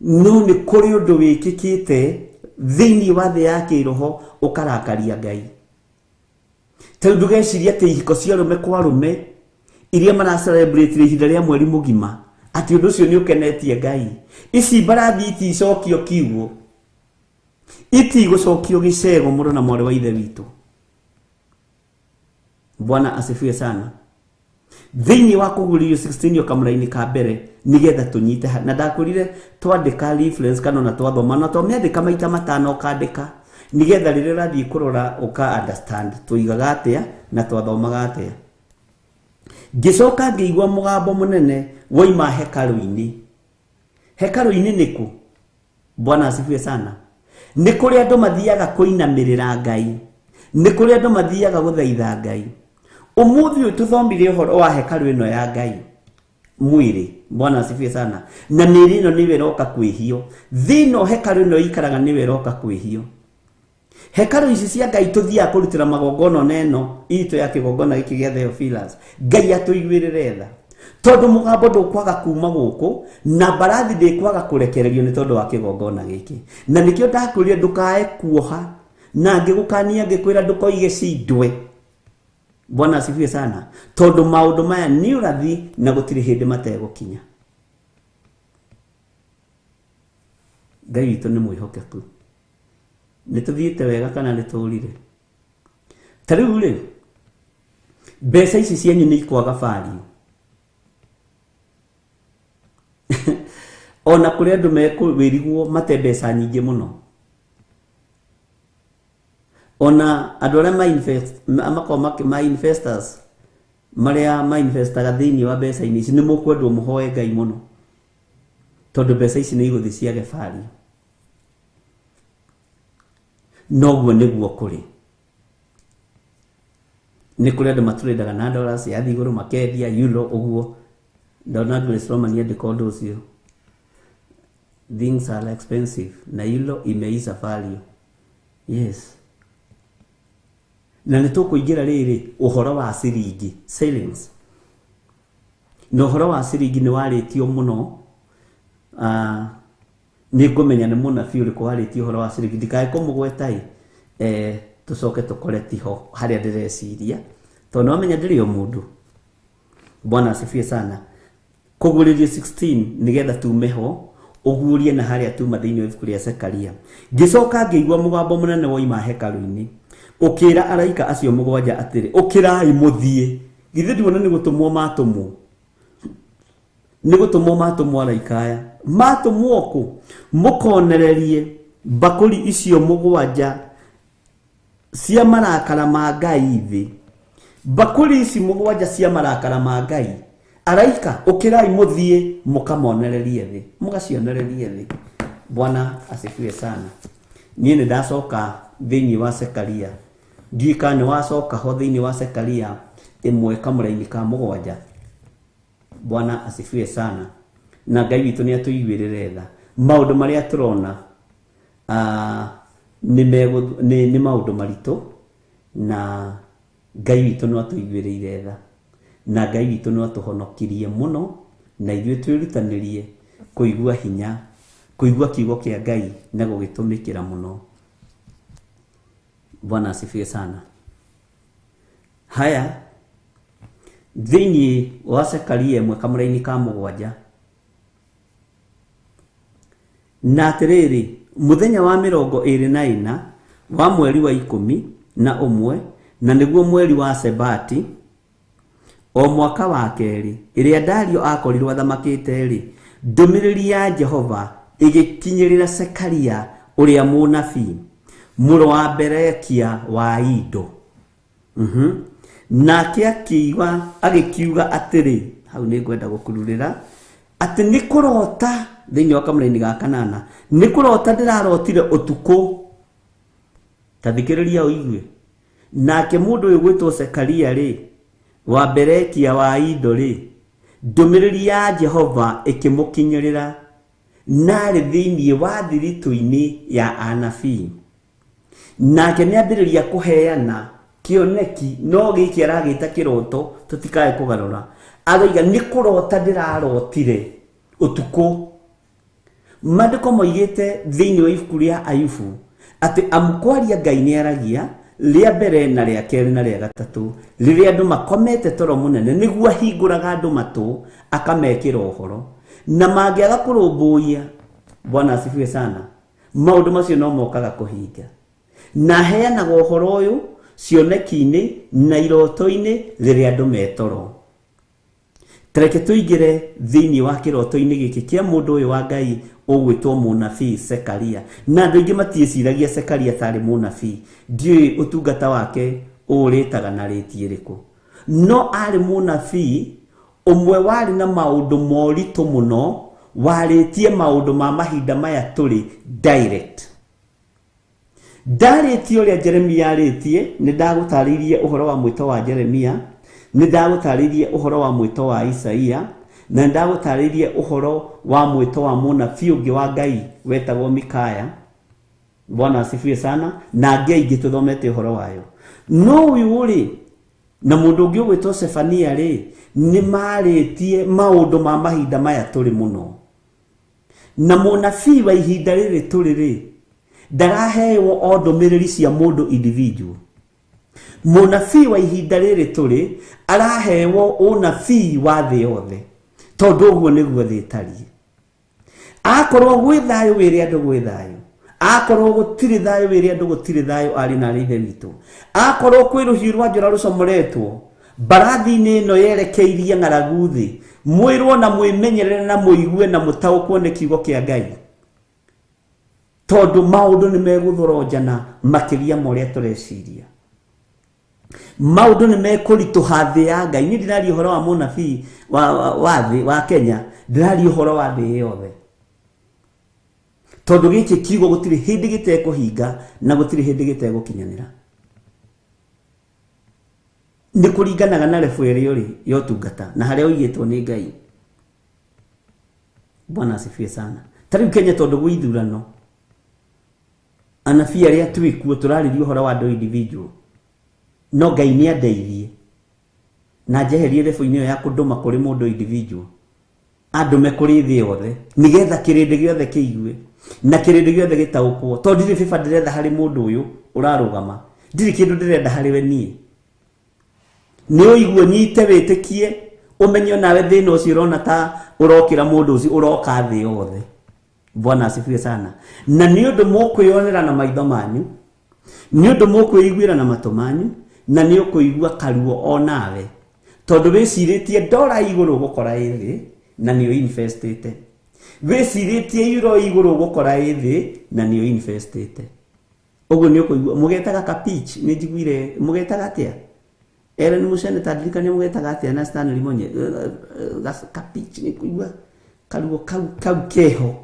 no nĩ kũrĩ ũndũ wĩkĩkĩte thĩinĩ wa thĩ ya kĩroho ũkarakaria Ngai. Ta rĩu ndũgecirie atĩ ihiko cia arũme kwa arũme iria mara celebrate ihinda rĩa mweri mũgima atĩ ũndũ ũcio nĩ ũkenetie Ngai. Ici mbarathi iticokio kiugo, itigũcokio gĩcego mũrũ na mwarĩ wa ithe witũ. Bwana asifiwe sana. Thĩinĩ wa kũguũrĩrio 16 kamũra-inĩ ka mbere nĩgetha tũnyite na ndakwĩrire twandĩka reference kana ona twathoma na twamĩandĩka maita matano ũkandĩka nĩgetha rĩrĩa ũrathiĩ kũrora ũka understand tũigaga atĩa na twathomaga atĩa. Ngĩcoka ngĩigua mũgambo mũnene woima hekarũ-inĩ. Hekarũ-inĩ nĩkũ? Bwana asifiwe sana. Nĩ kũrĩa andũ mathiaga kũinamĩrĩra Ngai, nĩ kũrĩa andũ mathiaga gũthaitha Ngai. Ũmũthĩ ũyũ tũthomire ũhoro wa hekarũ ĩno ya Ngai mwĩrĩ. Bwana asifiwe sana. Na mĩĩrĩ ĩno nĩwe ĩroka kwĩhio. Thĩ ĩno hekarũ ĩno ĩikaraga nĩwe ĩroka kwĩhio. Hekarũ ici cia Ngai tũthiaga kũrutĩra magongona ona ĩno itũ ya kĩgongona gĩkĩ gĩa Theophilus. Ngai atũiguĩrĩre tha, tondũ mũgambo ndũkwaga kuma gũkũ na mbarathi ndĩkwaga kũrekererio nĩ tondũ wa kĩgongona gĩkĩ. Na nĩkĩo ndakwĩrire ndũkae kuoha na ngĩgũkania ngĩkwĩra ndũkoige cindwe. Bwana asifiwe sana. Tondũ maũndũ maya nĩ ũrathi na gũtirĩ hĩndĩ mategũkinya. Ngai witũ nĩ mwĩhokeku. Nĩ tũthiĩte wega kana nĩ tũrire? Ta rĩu rĩ, mbeca ici cianyu nĩ ikwaga value. Ona kũrĩ andũ mekwĩrigwo mate mbeca nyingĩ mũno. Ona andũ arĩa makoragwo ma investors marĩa ma investaga thĩinĩ wa mbeca-inĩ ici nĩ mũkwendwo mũhoe Ngai mũno, tondũ mbeca ici nĩ igũthiĩ ciage value. Noguo nĩguo kũrĩ. Nĩ kũrĩ andũ matũrĩndaga na dollars yathiĩ igũrũ makendia euro ũguo. Ndona Grace Roman andĩka ũndũ ũcio. Things are expensive na euro imeisha value. Yes. Na nĩ tũkũingĩra rĩrĩ ũhoro wa ciringi, shillings. Na ũhoro wa ciringi nĩ warĩtio mũno. Nĩ ngũmenya nĩ mũnabii ũrĩkũ warĩtie ũhoro wa ciringi, ndikae kũmũgweta ĩ, tũcoke tũkore tiho harĩa ndĩreciria, tondũ nĩwamenya ndĩrĩ o mũndũ. Bwana asifiwe sana. Kũguũrĩrio 16 nĩgetha tume ho ũguũrie na harĩa tuma thĩinĩ wa ibuku rĩa Zekaria. Ngĩcoka ngĩigua mũgambo mũnene woima hekarũ-inĩ ũkĩra araika acio mũgwanja atĩrĩ, ũkĩrai mũthiĩ. Githĩ nduona nĩ gũtũmwo matũmwo? Nĩ gũtũmwo matũmwo araika aya. Matũmwo kũ? Mũkonererie mbakũri icio mũgwanja cia marakara ma Ngai thĩ. Mbakũri ici mũgwanja cia marakara ma Ngai. Araika ũkĩrai mũthiĩ mũkamonererie thĩ, mũgacionererie thĩ. Bwana asifiwe sana. Niĩ nĩ ndacoka thĩinĩ wa Zekaria. Ndiũĩ kana nĩ wacoka ho thĩinĩ wa Zekaria ĩmwe kamũra-inĩ ka mũgwanja. Bwana asifiwe sana. Na Ngai witũ nĩ atũiguĩrĩre tha. Maũndũ marĩa tũrona nĩ maũndũ maritũ, na Ngai witũ no atũiguĩrĩire tha. Na Ngai witũ no atũhonokirie mũno, na ithuĩ twĩrutanĩrie kũigua hinya, kũigua kiugo kĩa Ngai na gũgĩtũmĩkĩra mũno. Bwana asifiwe sana. Haya, thĩinĩ wa Zekaria ĩmwe kamũra-inĩ ka mũgwanja. Na atĩrĩrĩ, mũthenya wa 24 wa mweri wa 11, na nĩguo mweri wa Sebati, o mwaka wa kerĩ ĩrĩa Dario akorirwo athamakĩte rĩ, ndũmĩrĩri ya Jehova ĩgĩkinyĩrĩra Zekaria ũrĩa mũnabii, mũrũ wa Berekia wa Ido. Nake agĩkiuga atĩrĩ, hau nĩ ngwenda gũkururĩra, atĩ nĩ kũrota thĩinĩ wa kamũra-inĩ ga kanana, nĩ kũrota ndĩrarotire ũtukũ. Ta thikĩrĩria ũigue. Nake mũndũ ũyũ gwĩtwo Zekaria rĩ, wa Berekia wa Ido rĩ, ndũmĩrĩri ya Jehova ĩkĩmũkinyĩrĩra narĩ thĩinĩ wa thiritũ-inĩ ya anabii. Nake nĩambĩrĩria kũheana kĩoneki, no gĩkĩ aragĩta kĩroto, tũtikae kũgarũra. Aroiga nĩ kũrota ndĩrarotire ũtukũ. Maandĩko moigĩte thĩinĩ wa ibuku rĩa Ayubu atĩ amkwaria Ngai nĩaragia rĩa mbere na rĩa kerĩ na rĩa gatatũ, rĩrĩa andũ makomete toro mũnene, nĩguo ahingũraga andũ matũ akamekĩra ũhoro, na mangĩaga kũrũmbũiya. Bwana asifiwe sana. Maũndũ macio no mokaga kũhinga. Na aheanaga ũhoro ũyũ cioneki-inĩ na iroto-inĩ rĩrĩa andũ metoro. Tareke tũingĩre thĩinĩ wa kĩroto-inĩ gĩkĩ kĩa mũndũ ũyũ wa Ngai ũgwĩtwo mũnabii Sekaria. Na andũ aingĩ matiĩciragia Sekaria tarĩ mũnabii, ndiũĩ ũtungata wake ũrĩtaga na rĩti ĩrĩkũ, no arĩ mũnabii ũmwe warĩ na maũndũ moritũ mũno, warĩtie maũndũ ma mahinda maya tũrĩ direct. Ndarĩtie ũrĩa Jeremia arĩtie, nĩ ndagũtarĩirie ũhoro wa mwĩto wa Jeremia, nĩ ndagũtarĩirie ũhoro wa mwĩto wa Isaia, na nĩ ndagũtarĩirie ũhoro wa mwĩto wa mũnabii ũngĩ wa Ngai wetagwo Mikaya. Bwana asifiwe sana. Na angĩ aingĩ tũthomete ũhoro wayo. No ũyũ rĩ, na mũndũ ũngĩ ũgwĩtwo Sefania rĩ, nĩ marĩtie maũndũ ma mahinda maya tũrĩ mũno. Na mũnabii wa ihinda rĩrĩ tũrĩ rĩ, ndaraheo o ndũmĩrĩri cia mũndũ individual. Mũnabii wa ihinda rĩrĩ tũrĩ araheo ũnabii wa thĩ yothe, tondũ ũguo nĩguo thĩ ĩtariĩ. Akorwo gwĩ thayũ wĩre andũ gwĩ thayũ, akorwo gũtirĩ thayũ wĩre andũ gũtirĩ thayũ, arĩ na ithe witũ. Akorwo kwĩ rũhiũ rwa njora rũcomoretwo mbarathi-inĩ ĩno yerekeirie ng'aragu thĩ, mwĩrwo na mwĩmenyerere na mũigue na mũtaũkwo nĩ kiugo kĩa Ngai, tondũ maũndũ nĩ megũthoronjana makĩria ma ũrĩa tũreciria. Maũndũ nĩ mekũritũha thĩ ya Ngai. Niĩ ndĩraria ũhoro wa mũnabii wa thĩ wa Kenya, ndĩraria ũhoro wa thĩ yothe, tondũ gĩkĩ kiugo gũtirĩ hĩndĩ gĩtekũhinga na gũtirĩ hĩndĩ gĩtegũkinyanĩra. Nĩ kũringanaga na level ĩrĩa ũrĩ ya ũtungata na harĩa ũigĩtwo nĩ Ngai. Bwana asifiwe sana. Ta rĩu Kenya tondũ gwĩ ithurano, anabii arĩa twĩ kuo tũrarĩria ũhoro wa andũ individual, no Ngai nĩ andeithie na njeherie level-inĩ ĩyo ya kũndũma kũrĩ mũndũ individual, andũme kũrĩ thĩ yothe, nĩgetha kĩrĩndĩ gĩothe kĩigue na kĩrĩndĩ gĩothe gĩtaũkwo. Tondũ ndirĩ favor ndĩretha harĩ mũndũ ũyũ ũrarũgama, ndirĩ kĩndũ ndĩrenda harĩ we niĩ. Nĩ ũigue nyite wĩtĩkie, ũmenye onawe thĩna ũcio ũrona ta ũrokĩra mũndũ ũcio ũroka thĩ yothe. Bwana asifiwe sana. Na nĩ ũndũ mũkwĩyonera na maitho manyu, nĩ ũndũ mũkwĩiguĩra na matũ manyu, na nĩ ũkũigua karuo onawe, tondũ wĩcirĩtie ndora igũrũ gũkora ĩ thĩ na nĩ ũinvestĩte, wĩcirĩtie euro igũrũ gũkora ĩ thĩ na nĩ ũinvestĩte. Ũguo nĩ ũkũigua mũgetaga ka pitch, nĩ njiguire mũgetaga atĩa? Ellen Mucene ta ndirikania mũgetaga atĩa na Stanley Monye ka pitch, nĩ kũigua karuo kau keho.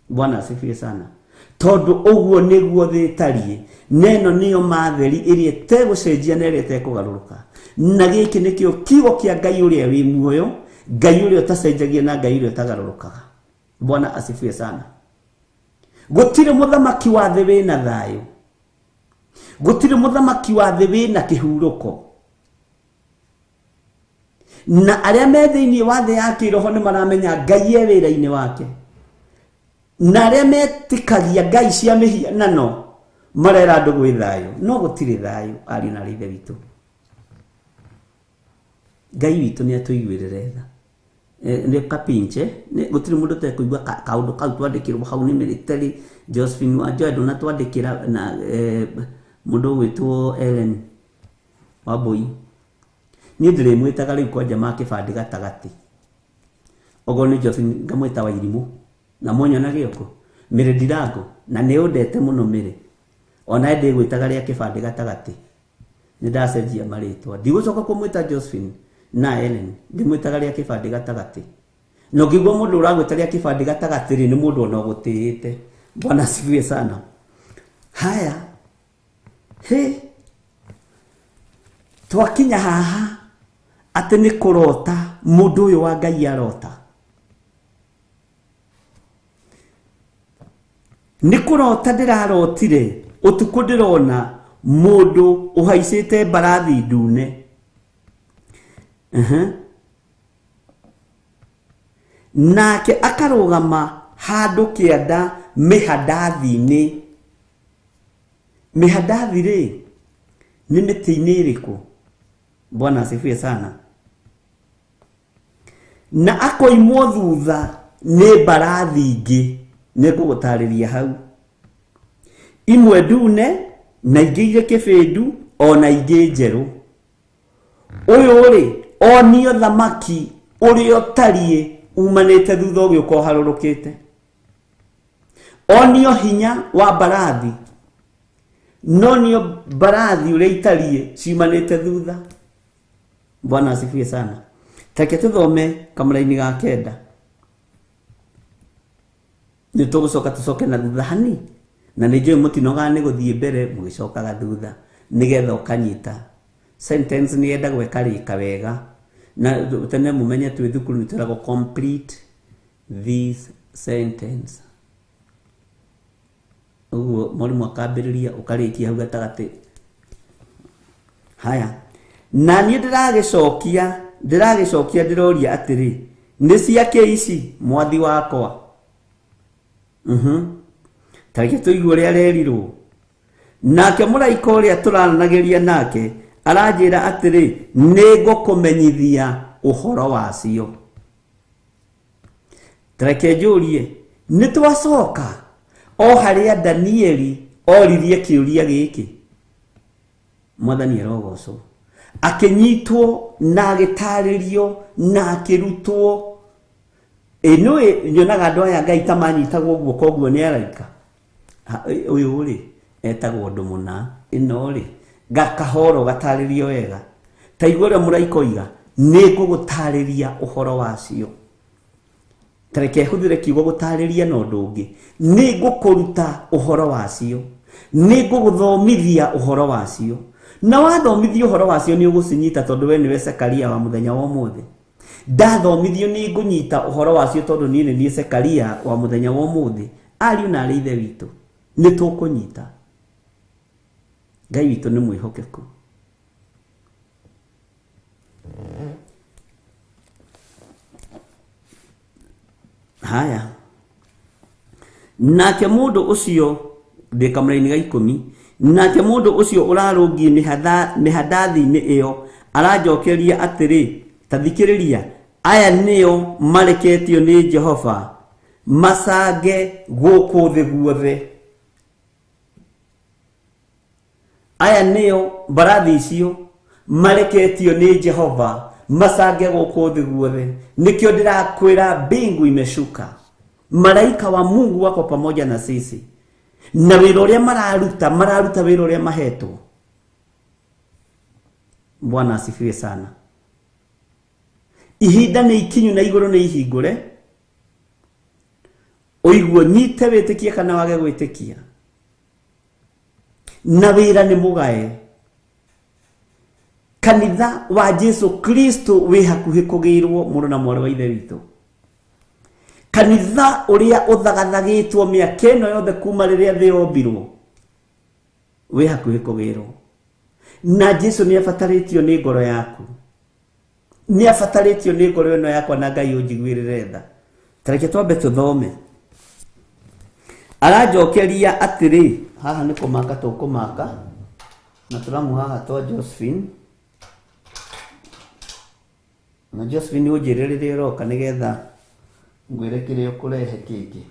Bwana asifiwe sana. Tondũ ũguo nĩguo thĩ ĩtariĩ, na ĩno nĩyo matheri ĩrĩa ĩtegũcenjia na ĩrĩa ĩtekũgarũrũka. Na gĩkĩ nĩkĩo kiugo kĩa Ngai ũrĩa wĩ muoyo, Ngai ũrĩa ũtacenjagia na Ngai ũrĩa ũtagarũrũkaga. Bwana asifiwe sana. Gũtirĩ mũthamaki wa thĩ wĩna thayũ, gũtirĩ mũthamaki wa thĩ wĩna kĩhurũko, na arĩa me thĩinĩ wa thĩ ya kĩroho nĩ maramenya Ngai e wĩra-inĩ wake, na arĩa metĩkagia ngai cia mĩhianano marera andũ gwĩ thayũ, no gũtirĩ thayũ ariũ na ithe witũ. Ngai witũ nĩ atũiguĩrĩre tha. Nĩ kapinche, gũtirĩ mũndũ ũtekũigua kaũndũ kau twandĩkĩrwo hau nĩ military. Josephine Wanjoya ndũnatwandĩkĩra na mũndũ ũgwĩtwo Ellen Wambui. Niĩ ndĩrĩmwĩtaga rĩu kwanja ma kĩbandĩ gatagatĩ, okorwo nĩ Josephine ngamwĩta Wairimũ, na mwanyona gĩoko Mĩrĩ Ndirango, na nĩ ũndete mũno Mĩrĩ, onawe ndĩgwĩtaga rĩa kĩbandĩ gatagatĩ. Nĩ ndacenjia marĩtwa, ndigũcoka kũmwĩta Josephine na Ellen, ndĩmwĩtaga rĩa kĩbandĩ gatagatĩ. Na ũngĩigua mũndũ ũragwĩta rĩa kĩbandĩ gatagatĩ rĩ, nĩ mũndũ ona ũgũtĩĩte. Bwana asifiwe sana. Haya, he twakinya haha atĩ nĩ kũrota mũndũ ũyũ wa Ngai arota. Nĩ kũrota ndĩrarotire ũtukũ, ndĩrona mũndũ ũhaicĩte mbarathi ndune. Nake akarũgama handũ kĩanda mĩhandathi-inĩ. Mĩhandathi rĩ nĩ mĩtĩ-inĩ ĩrĩkũ? Bwana asifiwe sana. Na akoimwo thutha nĩ mbarathi ingĩ, nĩ ngũgũtarĩria hau, imwe ndune Na ingĩ irĩ kĩbĩndu ona ingĩ njerũ. Ũyũ rĩ onio thamaki ũrĩa ũtariĩ umanĩte thutha ũgĩũka ũharũrũkĩte. Onio hinya wa mbarathi, no nio mbarathi ũrĩa itariĩ ciumanĩte thutha. Bwana asifiwe sana. Take tũthome kamũraini ga kenda. Nĩ tũgũcoka tũcoke na thutha hani, na nĩ njũĩ mũtinogaga nĩ gũthiĩ mbere mũgĩcokaga thutha nĩgetha ũkanyita. Sentence nĩ yendagwo ĩkarĩka wega, na tene mũmenye twĩ thukuru nĩ twĩragwo complete this sentence. Ũguo mwarimũ akambĩrĩria ũkarĩkia hau gatagatĩ. Haya, na niĩ ndĩragĩcokia ndĩroria atĩrĩ, nĩ ciake ici mwathi wakwa? Tareke tũigue ũrĩa arerirwo. Nake mũraika ũrĩa tũraranagĩria nake aranjĩra atĩrĩ, nĩ ngũkũmenyithia ũhoro wacio. Tareke njũrie, nĩ twacoka o harĩa Danieli oririe kĩũria gĩkĩ? Mwathani arogocwo. Akĩnyitwo na agĩtarĩrio na akĩrutwo. Ĩ nĩũĩ nyonaga andũ aya Ngai ta manyitagwo guoko ũguo nĩ araika. Ũyũ rĩ etagwo ũndũ mũna, ĩno rĩ gakahoro gatarĩrio wega. Ta igua ũrĩa mũraika oiga, nĩ ngũgũtarĩria ũhoro wacio. Ta reke hũthĩre kiugo gũtarĩria na ũndũ ũngĩ. Nĩ ngũkũruta ũhoro wacio, nĩ ngũgũthomithia ũhoro wacio. Na wathomithio ũhoro wacio nĩ ũgũcinyita, tondũ we nĩwe Zekaria wa mũthenya wa ũmũthĩ. Ndathomithio nĩ ngũnyita ũhoro wacio, tondũ niĩ nĩ niĩ Zekaria wa mũthenya wa ũmũthĩ. Ariũ na arĩ ithe witũ, nĩ tũkũnyita. Ngai witũ nĩ mwĩhokeku. Haya, nake mũndũ ũcio ndĩ kamũraini ga 10, nake mũndũ ũcio ũrarũngiĩ mĩhandathi-inĩ ĩyo aranjokeria atĩrĩ, ta thikĩrĩria, aya nĩo mareketio nĩ Jehova macange gũkũ thĩ guothe. Aya nĩo mbarathi icio mareketio nĩ Jehova macange gũkũ thĩ guothe. Nĩkĩo ndĩrakwĩra mbingu imeshuka, malaika wa Mungu wako pamoja na sisi, na wĩra ũrĩa mararuta, mararuta wĩra ũrĩa mahetwo. Bwana asifiwe sana. Ihinda nĩ ikinyu na igũrũ nĩ ihingũre, ũiguo nyite wĩtĩkie kana wage gwĩtĩkia, na wĩra nĩ mũgae. Kanitha wa Jesu Kristo wĩ hakuhĩ kũgĩrwo, mũrũ na mwarĩ wa ithe witũ. Kanitha ũrĩa ũthagathagĩtwo mĩaka ĩno yothe kuma rĩrĩa thĩ yombirwo wĩ hakuhĩ kũgĩrwo. Na Jesu nĩ abatarĩtio nĩ ngoro yaku, nĩ abatarĩtio nĩ ngoro ĩno yakwa, na Ngai ũnjiguĩrĩre tha. Ta reke twambe tũthome. Aranjokeria atĩrĩ, haha nĩ kũmaka tũkũmaka na tũramu haha twa Josephine. Na Josephine ũnjĩre rĩrĩa ũroka nĩgetha ngwĩre kĩrĩa ũkũrehe kĩngĩ.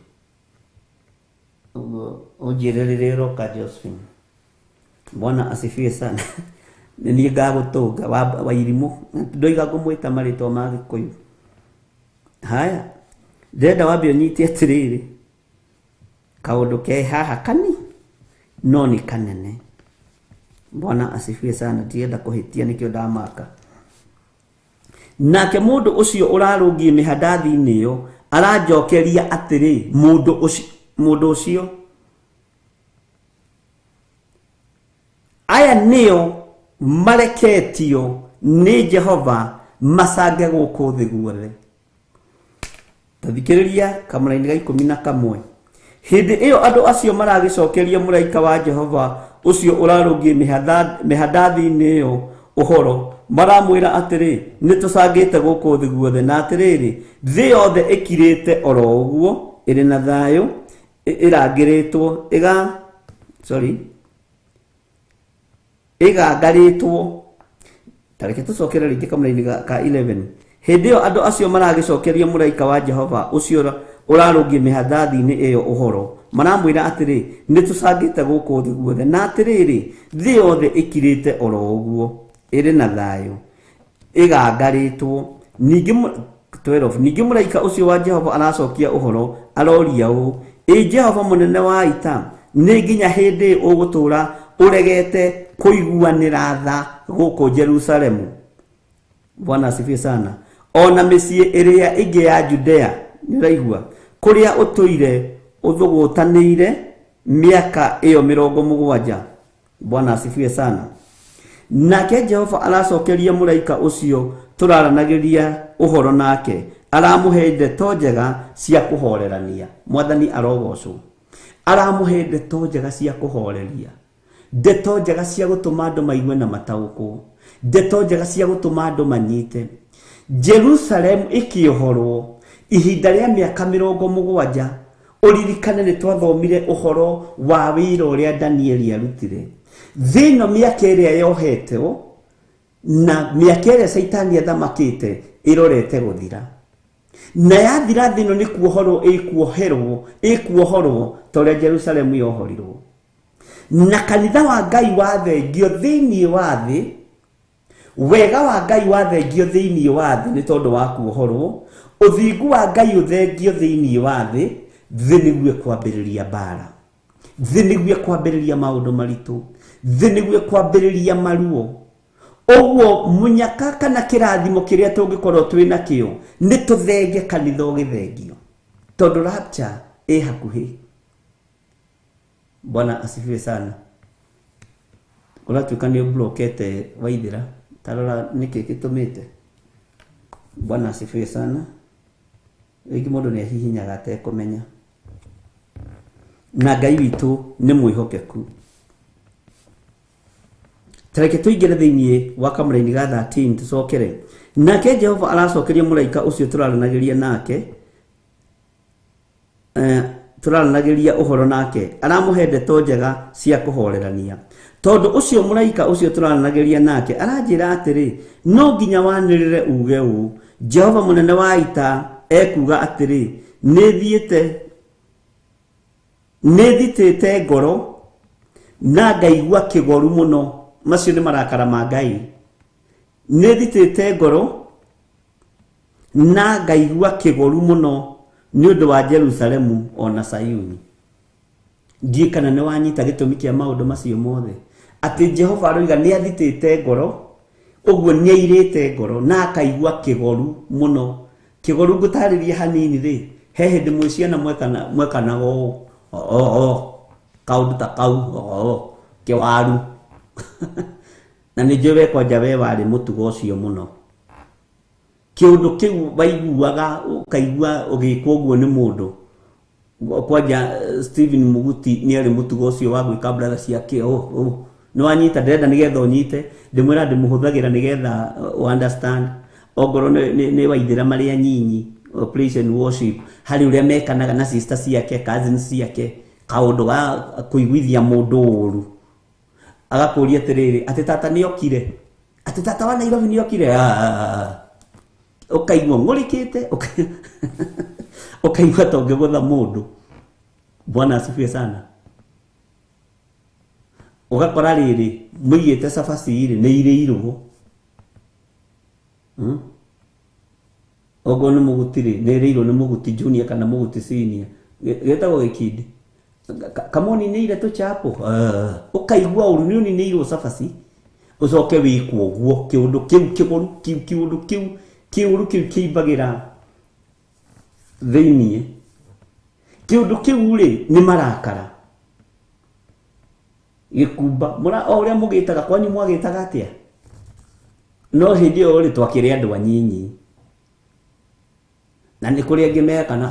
Ũguo ũnjĩre rĩrĩa ũroka Josephine. Bwana asifiwe sana. Nĩ niĩ ngagũtũnga wa irimũ, ndoiga ngũmwĩta marĩtwa ma Gĩkũyũ. Haya, ndĩrenda wambe ũnyite atĩrĩrĩ, kaũndũ ke haha kani no nĩ kanene. Bwana asifiwe sana. Ndirenda kũhĩtia nĩkĩo ndamaka. Nake mũndũ ũcio ũrarũngiĩ mĩhandathi-inĩ ĩyo aranjokeria atĩrĩ, mũndũ ũcio, aya nĩo mareketio nĩ Jehova macange gũkũ thĩ guothe. Ta thikĩrĩria kamũraini ga 11. Hĩndĩ ĩyo andũ acio maragĩcokeria mũraika wa Jehova ũcio ũrarũngiĩ mĩhandathi-inĩ ĩyo ũhoro, maramwĩra atĩrĩ, nĩ tũcangĩte gũkũ thĩ guothe, na atĩrĩrĩ, thĩ yothe ĩkirĩte oro ũguo, ĩrĩ na thayũ, ĩrangĩrĩtwo, ĩgangarĩtwo. Ta reke tũcokere rĩngĩ kamũraini ka 11. Hĩndĩ ĩyo andũ acio maragĩcokeria mũraika wa Jehova ũcio Ũrarũngiĩ mĩhandathi-inĩ ĩyo ũhoro maramwĩra atĩrĩ nĩ tũcangĩte gũkũ thĩ guothe na atĩrĩrĩ thĩ yothe ĩkirĩte oro ũguo ĩrĩ na thayũ ĩgangarĩtwo. Ningĩ 12 ningĩ mũraika ũcio wa Jehova aracokia ũhoro aroria ũũ ĩ Jehova mũnene wa ita nĩ nginya hĩndĩ ũgũtũra ũregete kũiguanĩra tha gũkũ Jerusalemu. Bwana asifiwe sana. Ona mĩciĩ ĩrĩa ĩngĩ ya Judea nĩũraigua kũrĩa ũtũire ũthũgũtanĩire mĩaka ĩyo 70. Bwana asifiwe sana. Nake Jehova aracokeria mũraika ũcio tũraranagĩria ũhoro nake aramũhe ndeto njega cia kũhorerania. Mwathani arogocwo. Aramũhe ndeto njega cia kũhoreria, ndeto njega cia gũtũma andũ maigue na mataũkwo, ndeto njega cia gũtũma andũ manyite. Jerusalem ĩkĩohorwo ihinda rĩa mĩaka 70. Ũririkane nĩ twathomire ũhoro wa wĩra ũrĩa Danieli arutire. Thĩ ĩno mĩaka ĩrĩa yohetwo na mĩaka ĩrĩa Caitani athamakĩte ĩrorete gũthira, na yathira thĩ ĩno nĩ kuohorwo ĩkuohorwo ta ũrĩa Jerusalemu yohorirwo. Na kanitha wa Ngai wathengio thĩinĩ wa thĩ, wega wa Ngai wathengio thĩinĩ wa thĩ nĩ tondũ wa kuohorwo, ũthingu wa Ngai ũthengio thĩinĩ wa thĩ, thĩ nĩguo kwambĩrĩria mbara, thĩ nĩguo kwambĩrĩria maũndũ maritũ, thĩ nĩguo kwambĩrĩria maruo. Ũguo mũnyaka kana kĩrathimo kĩrĩa tũngĩkorwo twĩ nakĩo nĩ tũthenge kanitha ũgĩthengio, tondũ rapture ĩ hakuhĩ. Bwana asifiwe sana. Kũratuĩka nĩ ũblokete Waithĩra, tarora nĩkĩ gĩtũmĩte. Bwana asifiwe sana. Rĩngĩ mũndũ nĩ ahihinyaga atekũmenya. Na Ngai witũ nĩ mwĩhokeku. Tareke tũingĩre thĩinĩ wa kamũraini ga 13 tũcokere. Nake Jehova aracokeria mũraika ũcio tũraranagĩria nake, tũraranagĩria ũhoro nake aramũhe ndeto njega cia kũhorerania. Tondũ ũcio mũraika ũcio tũraranagĩria nake aranjĩra atĩrĩ no nginya wanĩrĩre uge ũũ Jehova mũnene wa ita ekuga atĩrĩ nĩ thitĩte ngoro na ngaigua kĩgoru mũno. Macio nĩ marakara ma Ngai. Nĩ thitĩte ngoro na ngaigua kĩgoru mũno nĩ ũndũ wa Jerusalemu ona Sayuni. Ndiĩ kana nĩ wanyita gĩtũmi kĩa maũndũ macio mothe, atĩ Jehova aroiga nĩ athitĩte ngoro, ũguo nĩ airĩte ngoro na akaigua kĩgoru mũno. Kĩgoru ngũtarĩria hanini rĩ, he hĩndĩ mwĩ ciana mwekanaga ũũ o kaũndũ ta kau o kĩwaru. Na nĩ njũĩ we kwanja we warĩ mũtugo ũcio mũno. Kĩũndũ kĩu waiguaga ũkaigua ũgĩkwo ũguo nĩ mũndũ. Kwanja Stephen Muguti nĩ arĩ mũtugo ũcio wa gwĩka brother ciake nĩ wanyita ndĩrenda nĩgetha ũnyite, ndĩmwĩra ndĩmũhũthagĩra nĩgetha understand. Ongorwo nĩ Waithĩra marĩ anyinyi praise and worship harĩ ũrĩa mekanaga na sister ciake, cousins ciake, kaũndũ ga kũiguithia mũndũ ũru. Agakũria atĩrĩrĩ atĩ tata nĩokire, atĩ tata wa Nairobi nĩokire, ũkaigua ng'ũrĩkĩte, ũkaigua ta ũngĩgũtha mũndũ. Bwana asifiwe sana. Ũgakora rĩrĩ mũigĩte cabaci rĩ nĩ irĩirwo, okorwo nĩ mũguti rĩ nĩ ĩrĩirwo nĩ mũguti junior kana mũguti senior, gĩtagwo gĩkindi kamũninĩire tũchapo, ũkaigua ũru nĩ ũninĩirwo cabaci, ũcoke wĩkwo ũguo kĩũndũ kĩu kĩgũru kĩu kĩũndũ kĩu kĩũru kĩu kĩimbagĩra thĩiniĩ. Kĩũndũ kĩu rĩ nĩ marakara gĩkumba mũra o ũrĩa mũgĩtaga kwanyu mwagĩtaga atĩa? No hĩndĩ ĩyo rĩ twakĩrĩ andũ anyinyi na nĩ kũrĩ angĩ mekana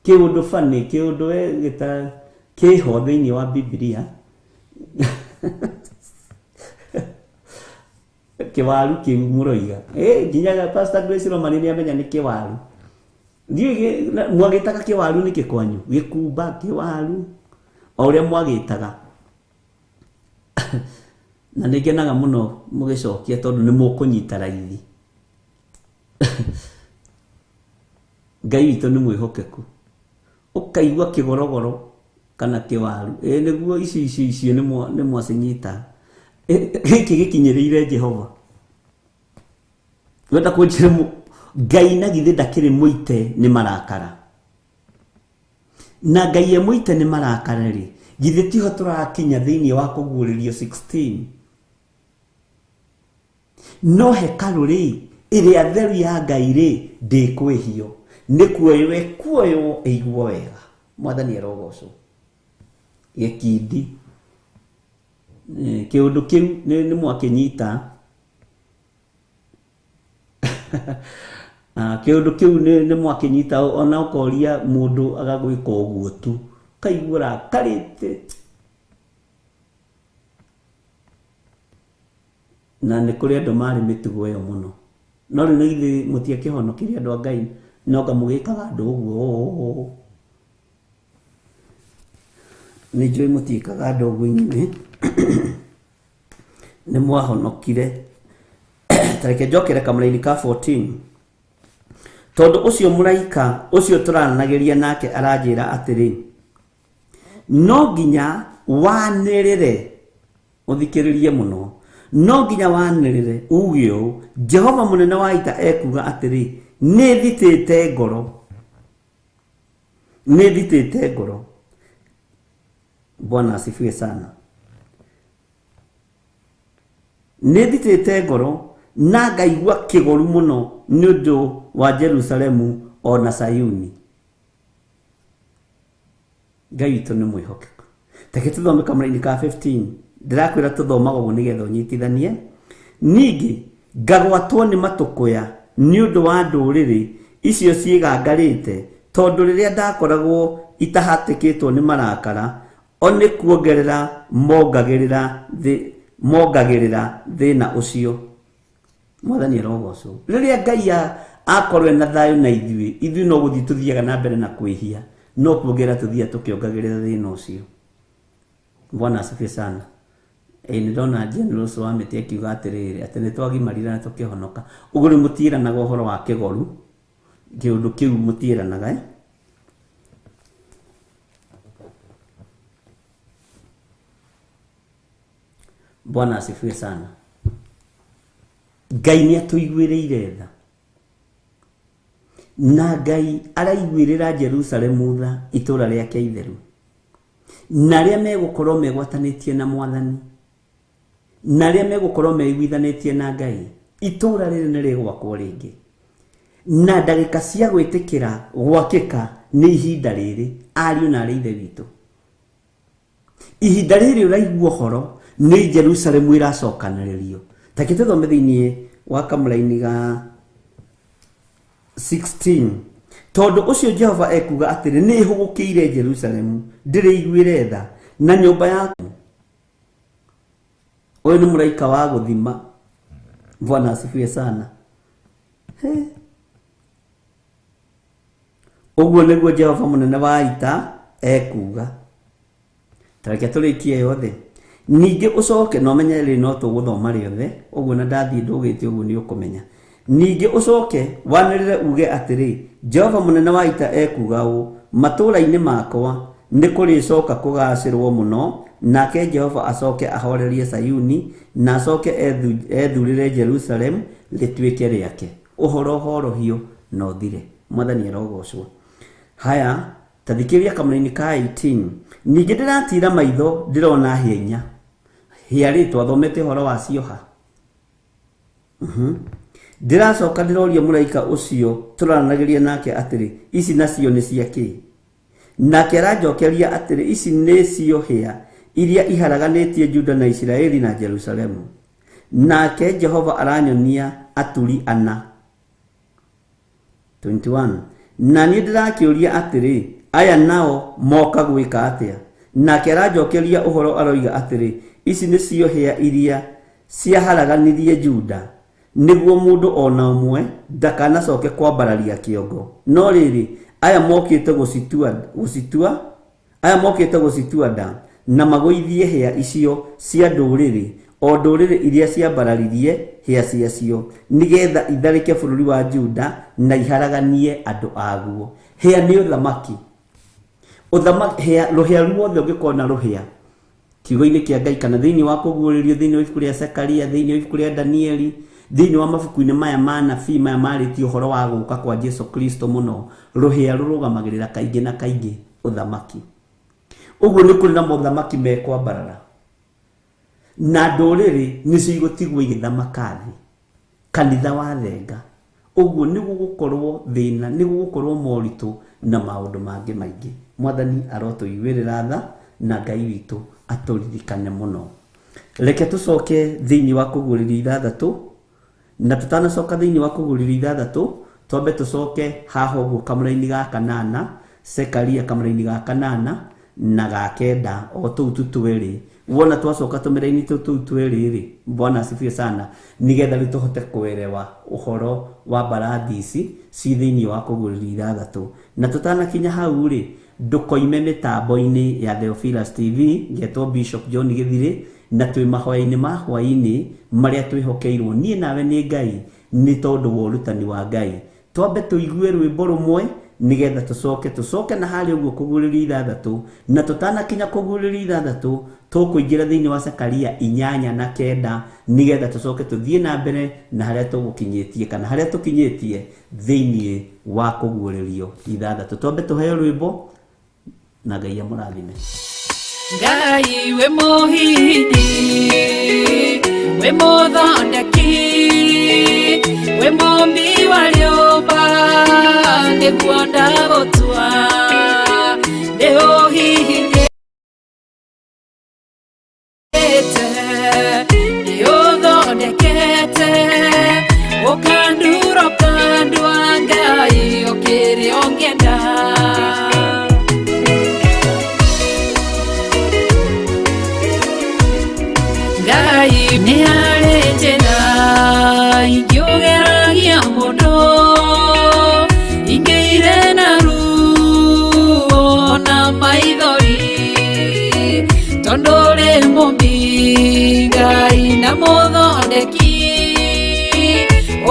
kĩũndũ bani kĩũndũ we gĩta kĩho thĩinĩ wa Biblia. Kĩwaru kĩu mũroiga nginyaga Pastor Grace Romani nĩ amenya nĩ kĩwaru. Ndiũĩ mwagĩtaga kĩwaru nĩkĩ kwanyu, gĩkumba kĩwaru o ũrĩa mwagĩtaga. Na nĩ ngenaga mũno mũgĩcokia tondũ nĩ mũkũnyita raithi. Ngai witũ nĩ mwĩhokeku. Ũkaigua kĩgorogoro kana kĩwaru, ĩ nĩguo ici ici icio nĩ mwacinyita. Gĩkĩ gĩkinyĩrĩire Jehova. Wenda kũnjĩra Ngai na githĩ ndakĩrĩ mũite nĩ marakara. Na Ngai e mũite nĩ marakara rĩ, githĩ tiho tũrakinya thĩinĩ wa kũguũrĩrio 16. No hekarũ rĩ, ĩrĩa theru ya Ngai rĩ, ndĩkwĩhio. Nĩ kuoywo ĩkuoywo ĩiguo wega. Mwathani arogocwo. Gĩkindi. Kĩũndũ kĩu nĩ mwakĩnyita. Kĩũndũ kĩu nĩ mwakĩnyita ona ũkoria mũndũ agagwĩka ũguo tu. Kaigua ũrakarĩte. Na nĩ kũrĩ andũ marĩ mĩtugo ĩyo mũno. No rĩu na githĩ mũtiakĩhonokirie andũ a Ngai, no anga mũgĩkaga andũ ũguo. Nĩ njũĩ mũtiĩkaga andũ ũguo inyuĩ. Nĩ mwahonokire. Ta reke njokere kamũraini ka 14. Tondũ ũcio mũraika ũcio tũraranagĩria nake aranjĩra atĩrĩ, no nginya wanĩrĩre, ũthikĩrĩrie mũno, no nginya wanĩrĩre uge ũũ, Jehova mũnene wa ita ekuga atĩrĩ, nĩ thitĩte ngoro. Nĩ thitĩte ngoro. Bwana asifiwe sana. Nĩ thitĩte ngoro na ngaigua kĩgoru mũno nĩ ũndũ wa Jerusalemu ona Sayuni. Ngai witũ nĩ mwĩhokeku. Reke tũthome kamũraini ka 15. Ndĩrakwĩra tũthomaga ũguo nĩgetha ũnyitithanie. Ningĩ ngagwatwo nĩ matũkũya nĩ ũndũ wa ndũrĩrĩ icio ciĩgangarĩte, tondũ rĩrĩa ndakoragwo itahatĩkĩtwo nĩ marakara, o nĩ kuongerera mongagĩrĩra thĩna ũcio. Mwathani arogocwo. Rĩrĩa Ngai akorwo ena thayũ na ithuĩ, ithuĩ no gũthiĩ tũthiaga na mbere na kwĩhia, no kuongerera tũthiaga tũkĩongagĩrĩra thĩna ũcio. Bwana asifiwe sana. Nĩ ndona General ũcio wa mĩtĩ akiuga atĩrĩrĩ, atĩ nĩ twagimarire na tũkĩhonoka. Ũguo rĩu mũtiĩranaga ũhoro wa kĩgoru, kĩũndũ kĩu mũtiĩranaga, Bwana asifiwe sana. Ngai nĩ atũiguĩrĩire tha. Na Ngai araiguĩrĩra Jerusalemu tha, itũũra rĩake itheru. Na arĩa megũkorwo megwatanĩtie na Mwathani, na arĩa megũkorwo meiguithanĩtie na Ngai, itũũra rĩrĩ nĩ rĩgwakwo rĩngĩ. Na ndagĩka cia gwĩtĩkĩra gwakĩka nĩ ihinda rĩrĩ, ariũ na arĩ ithe witũ. Ihinda rĩrĩ ũraigua ũhoro nĩ Jerusalemu ĩracokanĩrĩrio. Ta reke tũthome thĩinĩ wa kamũraini ga 16. Tondũ ũcio Jehova ekuga atĩrĩ, nĩ hũgũkĩire Jerusalemu, ndĩrĩiguĩre tha, na nyũmba yaku. Ũyũ nĩ mũraika wa gũthima. Bwana asifiwe sana. Ũguo nĩguo Jehova mũnene wa ita ekuga. Ta reke tũrĩkie yothe. Ningĩ ũcoke, na ũmenye rĩ no tũgũthoma rĩothe, ũguo na ndathiĩ ndũgĩte ũguo nĩ ũkũmenya. Ningĩ ũcoke wanĩrĩre uge atĩrĩ, Jehova mũnene wa ita ekuga ũũ, matũũra-inĩ makwa nĩ kũrĩcoka kũgacĩrwo mũno, nake Jehova acoke ahorerie Sayuni, na acoke ethurĩre Jerusalemu rĩtuĩke rĩake. Ũhoro horohio na ũthire. Mwathani arogocwo. Haya, ta thikĩrĩria kamũraini ka 18. Ningĩ ndĩratira maitho ndĩrona hĩa inya. Hĩa rĩ twathomete ũhoro wacio ha? Ndĩracoka ndĩroria mũraika ũcio tũraranagĩria nake atĩrĩ, ici nacio nĩ cia kĩ? Nake aranjokeria atĩrĩ, ici nĩcio hĩa iria iharaganĩtie Juda na Isiraeli na Jerusalemu. Nake Jehova aranyonia aturi ana. 21. Na niĩ ndĩrakĩũria atĩrĩ, aya nao moka gwĩka atĩa? Nake aranjokeria ũhoro aroiga atĩrĩ, ici nĩcio hĩa iria ciaharaganirie Juda, nĩguo mũndũ ona ũmwe ndakanacoke kwambararia kĩongo. No rĩrĩ, aya mokĩte gũcitua, aya mokĩte gũcitua nda na magũithie hĩa icio cia ndũrĩrĩ, O ndũrĩrĩ iria ciambararirie hĩa ciacio nĩgetha itharĩke bũrũri wa Juda na iharaganie andũ aguo. Hĩa nĩ ũthamaki. Ũthamaki hĩa rũhĩa ruothe ũngĩkona rũhĩa kiugo-inĩ kĩa Ngai kana thĩinĩ wa kũguũrĩrio, thĩinĩ wa ibuku rĩa Zekaria, thĩinĩ wa ibuku rĩa Danieli, thĩinĩ wa mabuku-inĩ maya ma nabii maya marĩtie ũhoro wa gũka kwa Jesu Kristo mũno, rũhĩa rũrũgamagĩrĩra kaingĩ na kaingĩ ũthamaki. Ũguo nĩ kũrĩ na mothamaki mekwambarara na ndũrĩrĩ nĩcio igũtigwo igĩthamaka thĩ, kanitha wa thenga. Ũguo nĩ gũgũkorwo thĩna, nĩ gũgũkorwo moritũ na maũndũ mangĩ maingĩ. Mwathani arotũiguĩrĩra tha na Ngai witũ atũririkane mũno. Reke tũcoke thĩinĩ wa kũguũrĩrio ithathatũ, na tũtanacoka thĩinĩ wa kũguũrĩrio ithathatũ twambe tũcoke haha ũguo kamũraini ga kanana, Zekaria kamũraini ga kanana na ga kenda, o tũu tu twĩrĩ. Wona twacoka tũmĩraini tũu tũu twĩrĩ rĩ, Bwana asifiwe sana, nĩgetha rĩu tũhote kũerewa ũhoro wa mbarathi ici ci thĩinĩ wa kũguũrĩrio ithathatũ. Na tũtanakinya hau rĩ, ndũkoime mĩtambo-inĩ ya Theophilus TV, ngetwo Bishop John Gĩthirĩ, na twĩ mahoya-inĩ ma hwaĩ-inĩ marĩa twĩhokeirwo niĩ nawe nĩ Ngai nĩ tondũ wa ũrutani wa Ngai. Twambe tũigue rwĩmbo rũmwe nĩgetha tũcoke tũcoke na harĩa ũguo kũguũrĩrio ithathatũ, na tũtanakinya kũguũrĩrio ithathatũ tũkũingĩra thĩinĩ wa Zekaria 8 na 9 nĩgetha tũcoke tũthiĩ na mbere na harĩa tũgũkinyĩtie kana harĩa tũkinyĩtie thĩinĩ wa kũguũrĩrio ithathatũ. Twambe tũheo rwĩmbo na Ngai amũrathime. Ngai we mũhihinyi, we mũthondeki, we mũmbi wa rĩũmba, nĩguo ndagũtua, nĩũhihinyĩte, nĩũthondekete, ũkandura ũkandua, Ngai ũkĩrĩ ũngĩenda. Ngai nĩ harĩ njĩra ingĩũgeragia mũndũ, ingĩire na ruo na maithori, tondũ ũrĩ mũmbi Ngai na mũthondeki,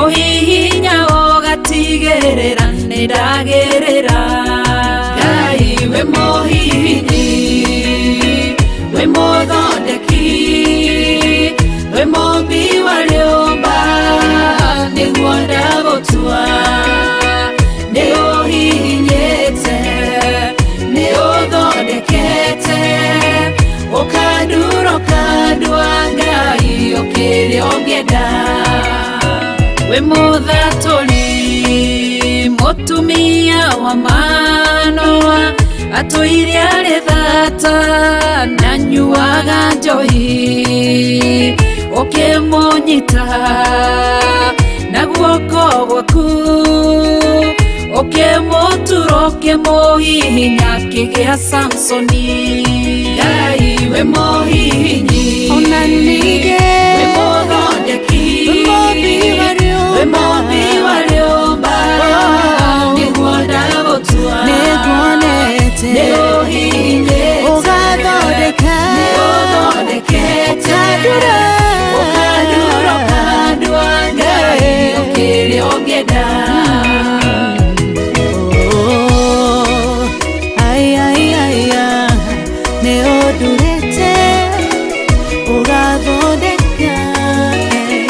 ũhihinya ũgatigĩrĩra nĩndagĩrĩra. Ngai we mũhihinyi, we mũthondeki, we mũmbi wa rĩũmba, nĩguo ndagũtua, nĩũhihinyĩte, nĩũthondekete, ũkandura ũkandua, Ngai ũkĩrĩ ũngĩenda. We mũthatũri, mũtumia wa Manoa, atũire arĩ thata na nyuaga njohi, ũkĩmũnyita na guoko gwaku, ũkĩmũtura ũkĩmũhihinya akĩgĩa Samsoni. Ngai we mũhihinyi, Ona ningĩ we mũthondeki, we mũmbi wa we mũmbi wa rĩũmba, nĩguo ndagũtua, nĩnguonete, nĩũhihinyĩte, ũgathondeka, nĩũthondekete, ũkandura, ũkandura ũkandua, Ngai ũkĩrĩ ũngĩenda. Oh, ai, ai, ai, ah, nĩũndurĩte, ũgathondeka, eh.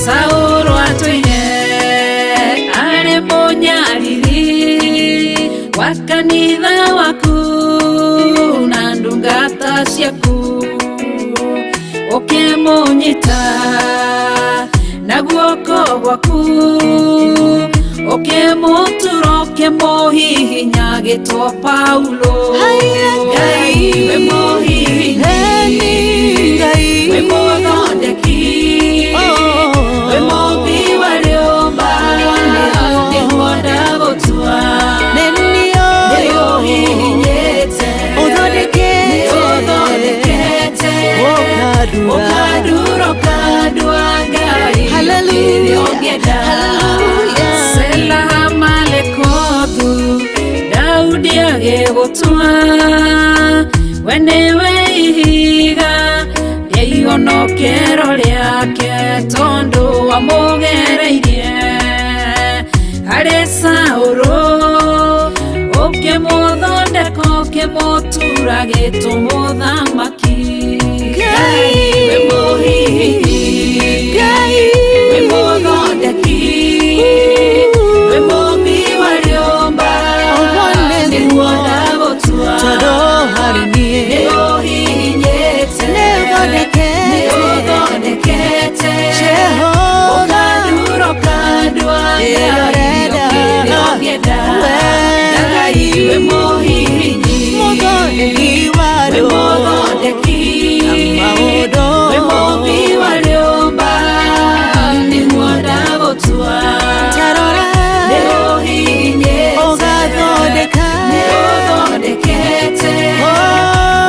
Saũlũ atũire arĩ mũnyariri wa kanitha waku na ndungata ciaku, ũkĩmũnyita na guoko gwaku, ũkĩmũtura ũkĩmũhihinya agĩtwo Paulo. Haiya, Ngai we mũhihinyi, Eni Ngai, we mũthondeki, Oh. we mũmbi wa rĩũmba, nĩguo ndagũtua, nĩniũĩ, nĩũhihinyĩte, ũthondekete, nĩũthondekete, ũkandura, ũkandura ũkandua, Ngai kĩrĩa ũngĩenda. Sela Malekothu Daudi agĩgũtua we nĩwe ihiga rĩa ihonokero rĩake tondũ wamũgereirie harĩ Saũlũ ũkĩmũthondeka ũkĩmũtura gĩtũmũthamaki. Ngai wĩ mũhihinyi, wĩ mũthondeki, wĩ mũmbi wa rĩũmba, nĩguo ndagũtua. Tondũ harĩ niĩ Nĩũhihinyĩte, nĩũthondekete, Jehova. ũkandura ũkandua, Kĩrĩa ũrenda. kĩrĩa ũngĩenda. Ngai wĩ mũhihinyi, Mũthondeki wa wĩ rĩũmba. mũthondeki, Maũndũ. wĩ mũmbi wa rĩũmba, nĩguo ndagũtua. Tarora. Nĩũhihinyĩte, Ũgathondeka. nĩũthondekete, Oh.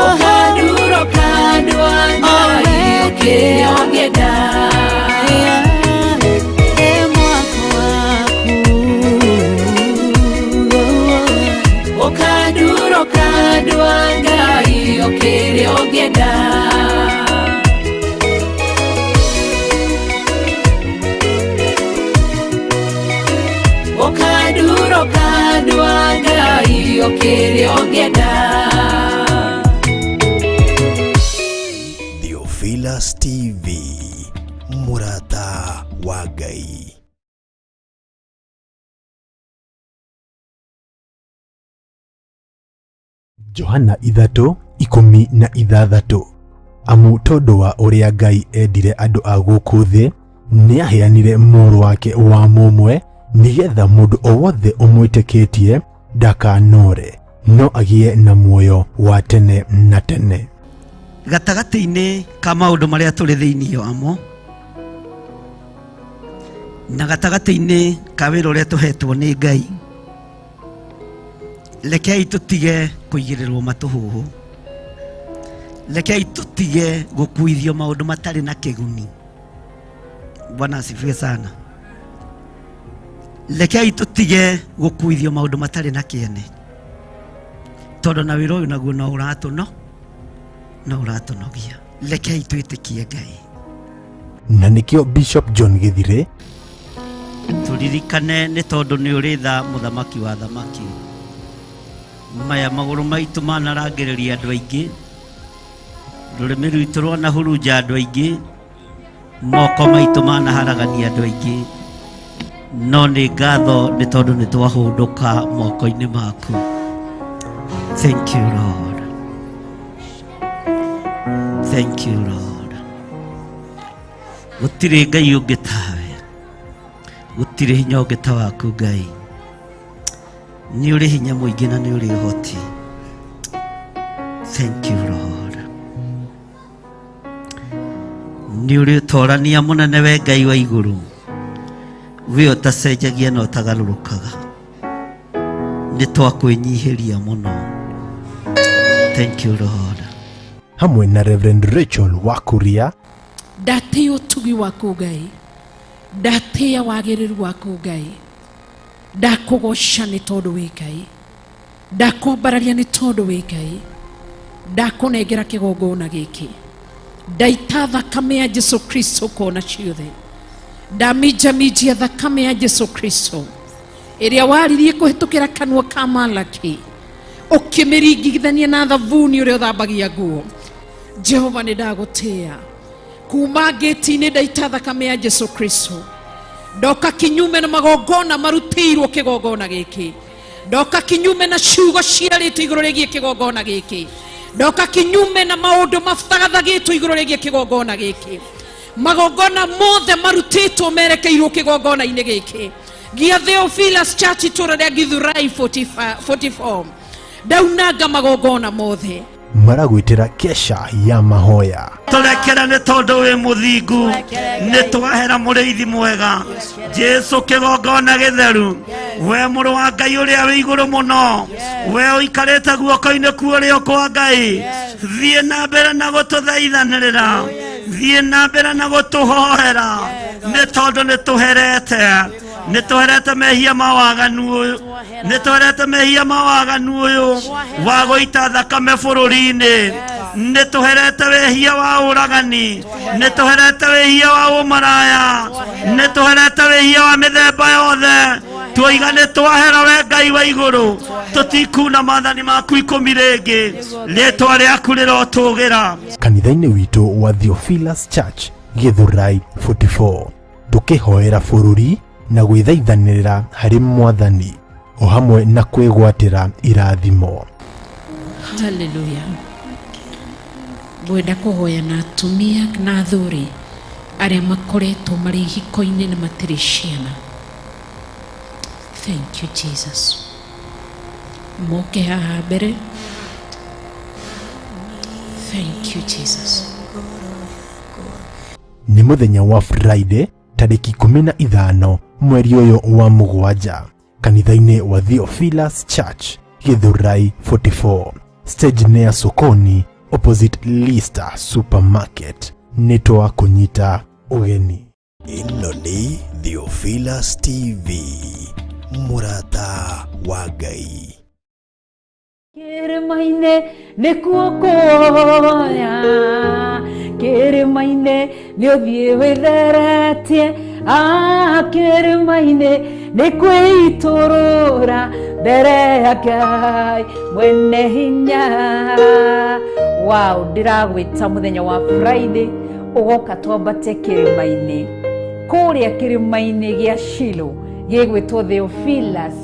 ũkandura ũkandua, Ngai kĩrĩa ũngĩenda. E mwako waku. Ũkandura ũkandua, Ngai kĩrĩa ũngĩenda. Ũkandura ũkandua, Ngai kĩrĩa ũngĩenda. Theophilus TV, mũrata wa Ngai. Johana 3:16. Amu tondũ wa ũrĩa Ngai endire andũ a gũkũ thĩ, nĩaheanire mũrũ wake wa mũmwe, nĩgetha mũndũ o wothe ũmwĩtĩkĩtie ndakanore, no agĩe na muoyo wa tene na tene. Gatagatĩ-inĩ ka maũndũ marĩa tũrĩ thĩinĩ wamo na gatagatĩ-inĩ ka wĩra ũrĩa tũhetwo nĩ Ngai, rekei tũtige kũigĩrĩrwo matũhũhũ, rekei tũtige gũkuithio maũndũ matarĩ na kĩguni. Bwana asifiwe sana. Rekei tũtige gũkuithio maũndũ matarĩ na kĩene, tondũ na wĩra ũyũ naguo no ũratũno no ũratũnogia. Rekei twĩtĩkie Ngai. Na nĩkĩo Bishop John Gĩthire Tũririkane nĩ tondũ nĩ ũrĩ tha, mũthamaki wa thamaki. Maya magũrũ maitũ manarangĩrĩria andũ aingĩ, rũrĩmĩ rwitũ rwanahurunja andũ aingĩ, moko maitũ manaharagania andũ aingĩ, no nĩ ngatho nĩ tondũ nĩ twahũndũka moko-inĩ maku. Thank you Lord, thank you Lord. Gũtirĩ Ngai ũngĩ tawe, gũtirĩ hinya ũngĩ ta waku Ngai. Nĩ ũrĩ hinya mũingĩ na nĩ ũrĩ ũhoti. Thank you Lord. Nĩ ũrĩ ũtorania mũnene we Ngai wa igũrũ, we ũtacenjagia na ũtagarũrũkaga. Nĩ twakwĩnyihĩria mũno. Thank you Lord. Hamwe na Reverend Rachel Wakuria. Ndatĩĩa ũtugi waku Ngai, ndatĩĩa wagĩrĩru waku Ngai, ndakũgoca nĩ tondũ wĩ Ngai, ndakwambararia nĩ tondũ wĩ Ngai, ndakũnengera kĩgongona gĩkĩ, ndaita thakame ya Jesu Kristo kona ciothe, ndaminjaminjia thakame ya Jesu Kristo ĩrĩa waririe kũhĩtũkĩra kanua ka Malaki, ũkĩmĩringithania na thabuni ũrĩa ũthambagia nguo. Jehova, nĩ ndagũtĩĩa kuma ngĩti-inĩ, ndaita thakame ya Jesu Kristo, ndoka kinyume na magongona marutĩirwo kĩgongona gĩkĩ, ndoka kinyume na ciugo ciarĩtwo igũrũ rĩgiĩ kĩgongona gĩkĩ, ndoka kinyume na maũndũ mathagathagĩtwo igũrũ rĩgiĩ kĩgongona gĩkĩ. Magongona mothe marutĩtwo merekeirwo kĩgongona-inĩ gĩkĩ gĩa Theophilus Church, itũra rĩa Githurai 45 44, ndaunanga magongona mothe. Maragwĩtĩra kesha ya mahoya. Tũrekere nĩ tondũ wĩ mũthingu. Nĩ twahera mũrĩithi mwega, Jesu kĩgongona gĩtheru, we mũrũ wa Ngai ũrĩa wĩ igũrũ mũno, we ũikarĩte guoko-inĩ ku ũrĩo kwa Ngai. Thiĩ na mbere na gũtũthaithanĩrĩra. Thiĩ na mbere na gũtũhoera nĩ tondũ nĩ tũherete, nĩ tũherete mehia ma waganu ũyũ, nĩ tũherete mehia ma waganu ũyũ wa gũita thakame bũrũri-inĩ, nĩ tũherete wĩhia wa ũragani, nĩ tũherete wĩhia wa ũmaraya, nĩ tũherete wĩhia wa mĩthemba yothe. Twoiga nĩ twahera we Ngai wa igũrũ, tũtikuna maathani maku 10 rĩngĩ, rĩtwa rĩaku rĩrotũgĩra. Kanitha-inĩ witũ wa Theophilus Church Githurai 44, tũkĩhoera bũrũri na gwĩthaithanĩrĩra harĩ Mwathani o hamwe na kwĩgwatĩra irathimo. Haleluya. Ngwenda kũhoya na atumia na athuri arĩa makoretwo marĩ ihiko-inĩ na matirĩ ciana. Thank you Jesus. Moke haha mbere. Thank you Jesus. Nĩ mũthenya wa Friday tarĩki 15 mweri ũyũ wa mũgwanja, kanitha-inĩ wa Theophilus Church Githurai 44, stage nĩ ya sokoni opposite Lister Supermarket. Nĩ twakũnyita ũgeni. Ĩno nĩ Theophilus TV, mũrata wa Ngai. Kĩrĩma-inĩ nĩkuo kuoya, kĩrĩma-inĩ nĩ ũthiĩ wĩtheretie, kĩrĩma-inĩ nĩ kwĩitũrũra mbere ya Ngai mwene hinya. Wow, ndĩragwĩta mũthenya wa Friday ũgoka twambate kĩrĩma-inĩ, kũrĩa kĩrĩma-inĩ gĩa Shilo gĩgwĩtwo Theophilus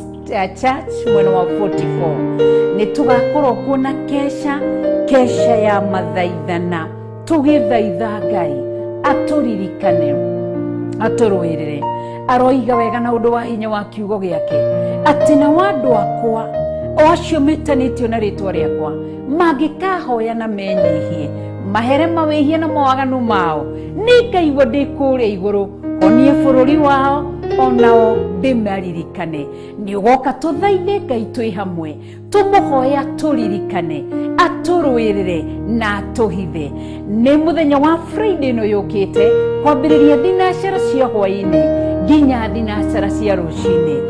Church mwena wa 44. Nĩ tũgakorwo kuo na kesha, kesha ya mathaithana, tũgĩthaitha Ngai atũririkane, atũrũĩrĩre. Aroiga wega na ũndũ wa hinya wa kiugo gĩake atĩ na andũ akwa o acio metanĩtio na rĩtwa rĩakwa mangĩkahoya na menyihie, mahere mawĩhia na mawaganu mao, nĩ ngaigua ndĩ kũrĩa igũrũ honie bũrũri wao onao ndĩmaririkane. Nĩ ũgoka tũthaithe Ngai twĩ hamwe, tũmũhoya tũririkane, atũrũĩrĩre na atũhithe. Nĩ mũthenya wa Friday ĩno yũkĩte, kwambĩrĩria thinacara cia hwaĩ-inĩ nginya thinacara cia rũcinĩ,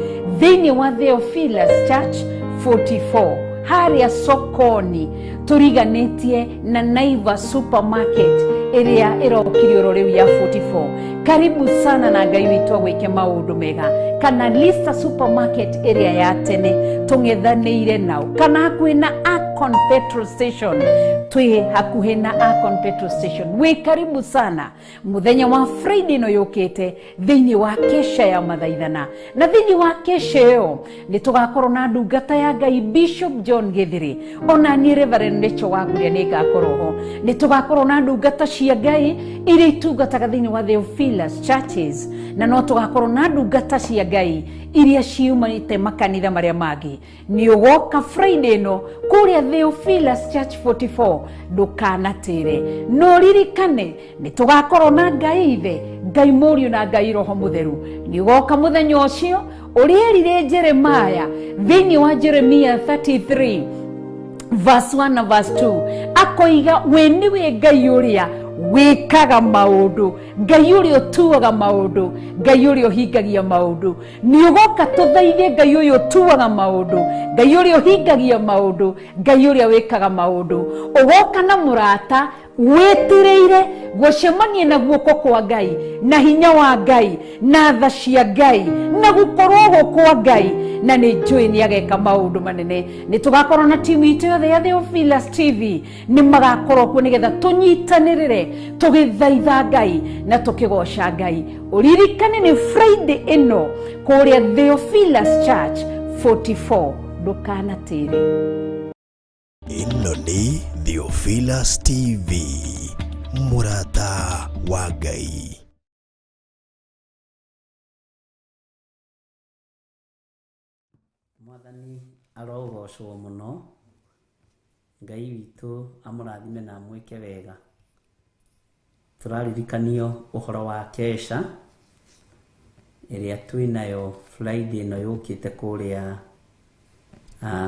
thĩinĩ wa Theophilus Church 44 harĩa sokoni, tũriganĩtie na Naivas Supermarket ĩrĩa ĩrokire oro rĩu ya 44. Karibu sana na Ngai witũ agwĩke maũndũ mega. Kana Lista Supermarket ĩrĩa ya tene tũng'ethanĩire nao, kana hakuhĩ na Akon Petrol Station, twĩ hakuhĩ na Akon Petrol Station. Wĩ karibu sana mũthenya wa Friday ĩno yũkĩte thĩinĩ wa kesha ya mathaithana. Na thĩinĩ wa kesha ĩyo nĩ tũgakorwo na ndungata ya Ngai Bishop John Githiri, ona niĩ Reverend Rachel Waguria nĩ ngakorwo ho. Nĩ tũgakorwo na ndungata cia Ngai iria itungataga thĩinĩ wa Theophilus Churches, na no tũgakorwo na ndungata cia Ngai iria ciumanĩte makanitha marĩa mangĩ. Nĩ ũgoka Friday ĩno kũrĩa Theophilus Church 44, ndũkanatĩre. No ririkane nĩ tũgakorwo na Ngai Ithe, Ngai Mũriũ na Ngai Roho Mũtheru. Nĩ ũgoka mũthenya ũcio ũrĩa erire Jeremiah thĩinĩ wa Jeremiah 33 verse 1 na verse 2, akoiga we nĩwe Ngai ũrĩa wĩkaga maũndũ, Ngai ũrĩa ũtuaga maũndũ, Ngai ũrĩa ũhingagia maũndũ. Nĩ ũgoka tũthaithe Ngai ũyũ ũtuaga maũndũ, Ngai ũrĩa ũhingagia maũndũ, Ngai ũrĩa wĩkaga maũndũ. Ũgoka na mũrata wĩtirĩire gũcemania na guoko kwa Ngai na hinya wa Ngai na tha cia Ngai na gũkorwo kwa Ngai, na nĩ njũĩ nĩ ageka maũndũ manene. Nĩ tũgakorwo na timu itũ yothe ya Theophilus TV, nĩ magakorwo kuo nĩgetha tũnyitanĩrĩre tũgĩthaitha Ngai na tũkĩgoca Ngai. Ũririkane nĩ Friday ĩno kũrĩa Theophilus Church 44, ndũkanatĩre. Ĩno nĩ Theophilus TV, mũrata wa Ngai. Mwathani arogocwo mũno, Ngai witũ amũrathime na amwĩke wega. Tũraririkanio ũhoro wa kesha ĩrĩa twĩnayo Friday ĩno yũkĩte kũrĩa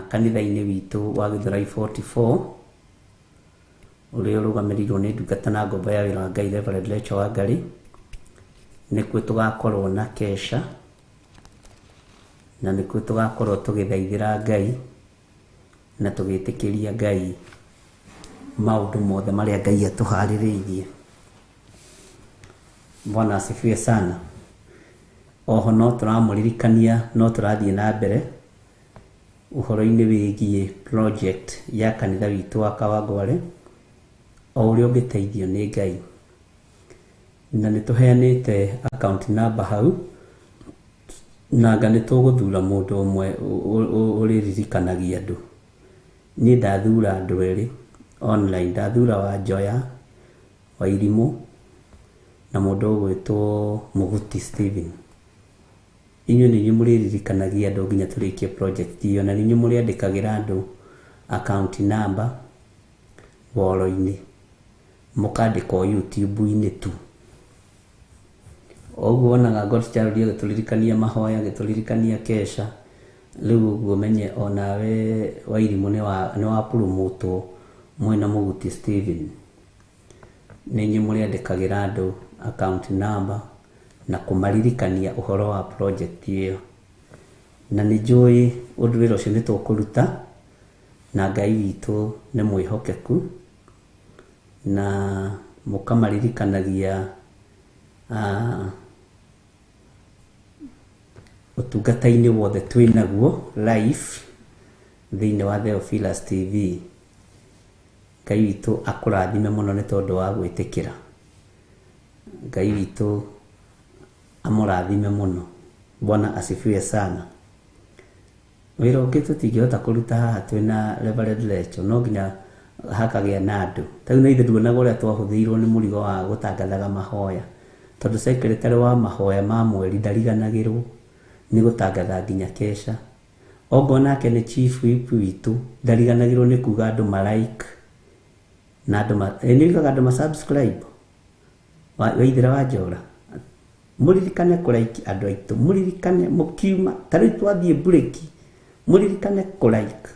kanitha-inĩ witũ wa Githurai 44. Ũrĩa ũrũgamĩrĩirwo nĩ ndungata na ngombo ya wĩra wa Ngai Reverend Rachel Wangari. Nĩkuo tũgakorwo na kesha na nĩkuo tũgakorwo tũgĩthaithĩra Ngai na tũgĩtĩkĩria Ngai maũndũ mothe marĩa Ngai atũharĩrĩirie. Bwana asifiwe sana. Oho no tũramũririkania no tũrathiĩ na mbere ũhoro-inĩ wĩgiĩ project ya kanitha witũ wa Kawangware, o ũrĩa ũngĩteithio nĩ Ngai. Na nĩ tũheanĩte account number hau, na anga nĩ tũgũthura mũndũ ũmwe ũrĩririkanagia andũ. Niĩ ndathura andũ erĩ online, ndathura Wanjoya Wairimũ na mũndũ ũgwĩtwo Mũguti Stephen. Inyuĩ nĩ inyuĩ mũrĩririkanagia andũ nginya tũrĩkie project ĩyo, na nĩ inyuĩ mũrĩandĩkagĩra andũ account number woro-inĩ, mũkandĩka o YouTube-inĩ tu. O ũguo wonaga God Child agĩtũririkania mahoya, agĩtũririkania kesha, rĩu ũguo menye onawe Wairimũ nĩ wa promotwo mwĩna Mũguti Stephen. Nĩ inyuĩ mũrĩandĩkagĩra andũ account number na kũmaririkania ũhoro wa project ĩyo. Na nĩ njũĩ ũndũ wĩra ũcio nĩ tũkũruta, na Ngai witũ nĩ mwĩhokeku, na mũkamaririkanagia ũtungata-inĩ wothe twĩnaguo live thĩinĩ wa Theophilus TV. Ngai witũ akũrathime mũno nĩ tondũ wa gwĩtĩkĩra. Ngai witũ amũrathime mũno. Bwana asifiwe sana. Wĩra ũngĩ tũtingĩhota kũruta haha twĩna Reverend Rachel, no nginya hakagĩa na andũ. Ta rĩu na ithuĩ nduonaga ũrĩa twahũthĩirwo nĩ mũrigo wa gũtangathaga mahoya, tondũ secretary wa mahoya ma mweri ndariganagĩrwo nĩ gũtangatha nginya kesha. Ongorwo nake nĩ chief whip witũ, ndariganagĩrwo nĩ kuga andũ ma like na andũ ma, nĩ ugaga andũ ma subscribe. Waithĩra wa Njora, mũririkane kũ like andũ aitũ, mũririkane mũkiuma ta rĩu twathiĩ break, mũririkane kũ like.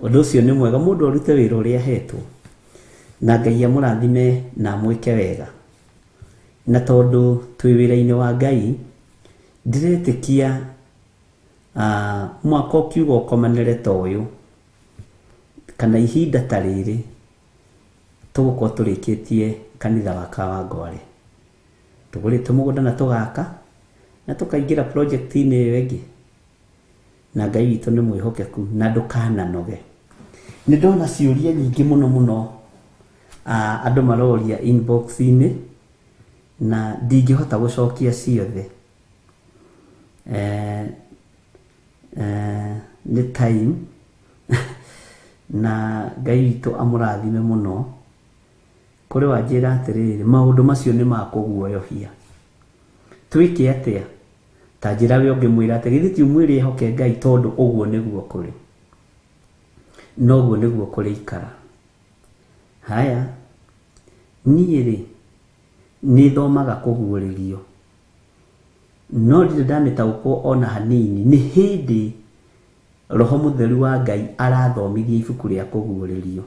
Ũndũ ũcio nĩ mwega, mũndũ arute wĩra ũrĩa ahetwo, na Ngai amũrathime na amwĩke wega. Na tondũ twĩ wĩra-inĩ wa Ngai, ndĩretĩkia mwaka ũkiuga ũkomanĩre ta ũyũ kana ihinda ta rĩrĩ, tũgũkorwo tũrĩkĩtie kanitha wa Kawangware. Tũgũrĩte mũgũnda na tũgaka na tũkaingĩra project-inĩ ĩyo ĩngĩ. Na Ngai witũ nĩ mwĩhokeku na ndũkananoge. Nĩ ndona ciũria nyingĩ mũno mũno, andũ maroria inbox-inĩ na ndingĩhota gũcokia ciothe. Nĩ time na Ngai witũ amũrathime mũno. Kũrĩ wanjĩra atĩrĩrĩ, maũndũ macio nĩ ma kũguoyohia. Twĩke atĩa? Ta njĩra we ũngĩmwĩra atĩ githĩ ti ũmwĩre ehoke Ngai, tondũ ũguo nĩguo kũrĩ. Noguo nĩguo kũrĩikara. Haya, niĩ rĩ, nĩ thomaga kũguũrĩrio, no ndirĩ ndamĩtaũkwo ona hanini. Nĩ hĩndĩ Roho Mũtheru wa Ngai arathomithia ibuku rĩa kũguũrĩrio.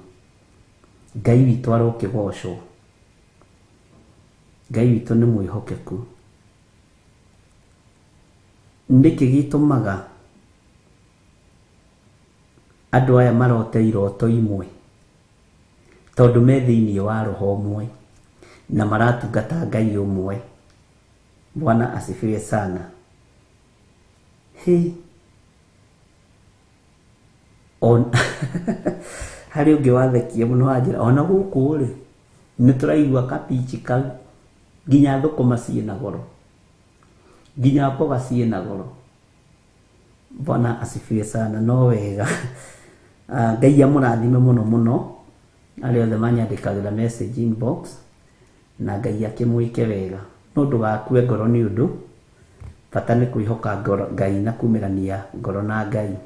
Ngai witũ arokĩgocwo. Ngai witũ nĩ mwĩhokeku. Nĩkĩ gĩtũmaga andũ aya marote iroto imwe? Tondũ me thĩinĩ wa roho ũmwe na maratungata Ngai ũmwe. Bwana asifiwe sana. He on harĩ ũngĩ wathekia mũno wanjĩra, ona gũkũ rĩ nĩ tũraigua kabichi kau, nginya thũkũma ciĩna goro, nginya mboga ciĩna goro. Bwana asifiwe sana. No wega. Ngai amũrathime mũno mũno arĩa othe manyandĩkagĩra message inbox, na Ngai akĩmwĩke wega. No ndũgakue ngoro nĩ ũndũ, bata nĩ kwĩhoka ngoro Ngai na kumĩrania ngoro na Ngai,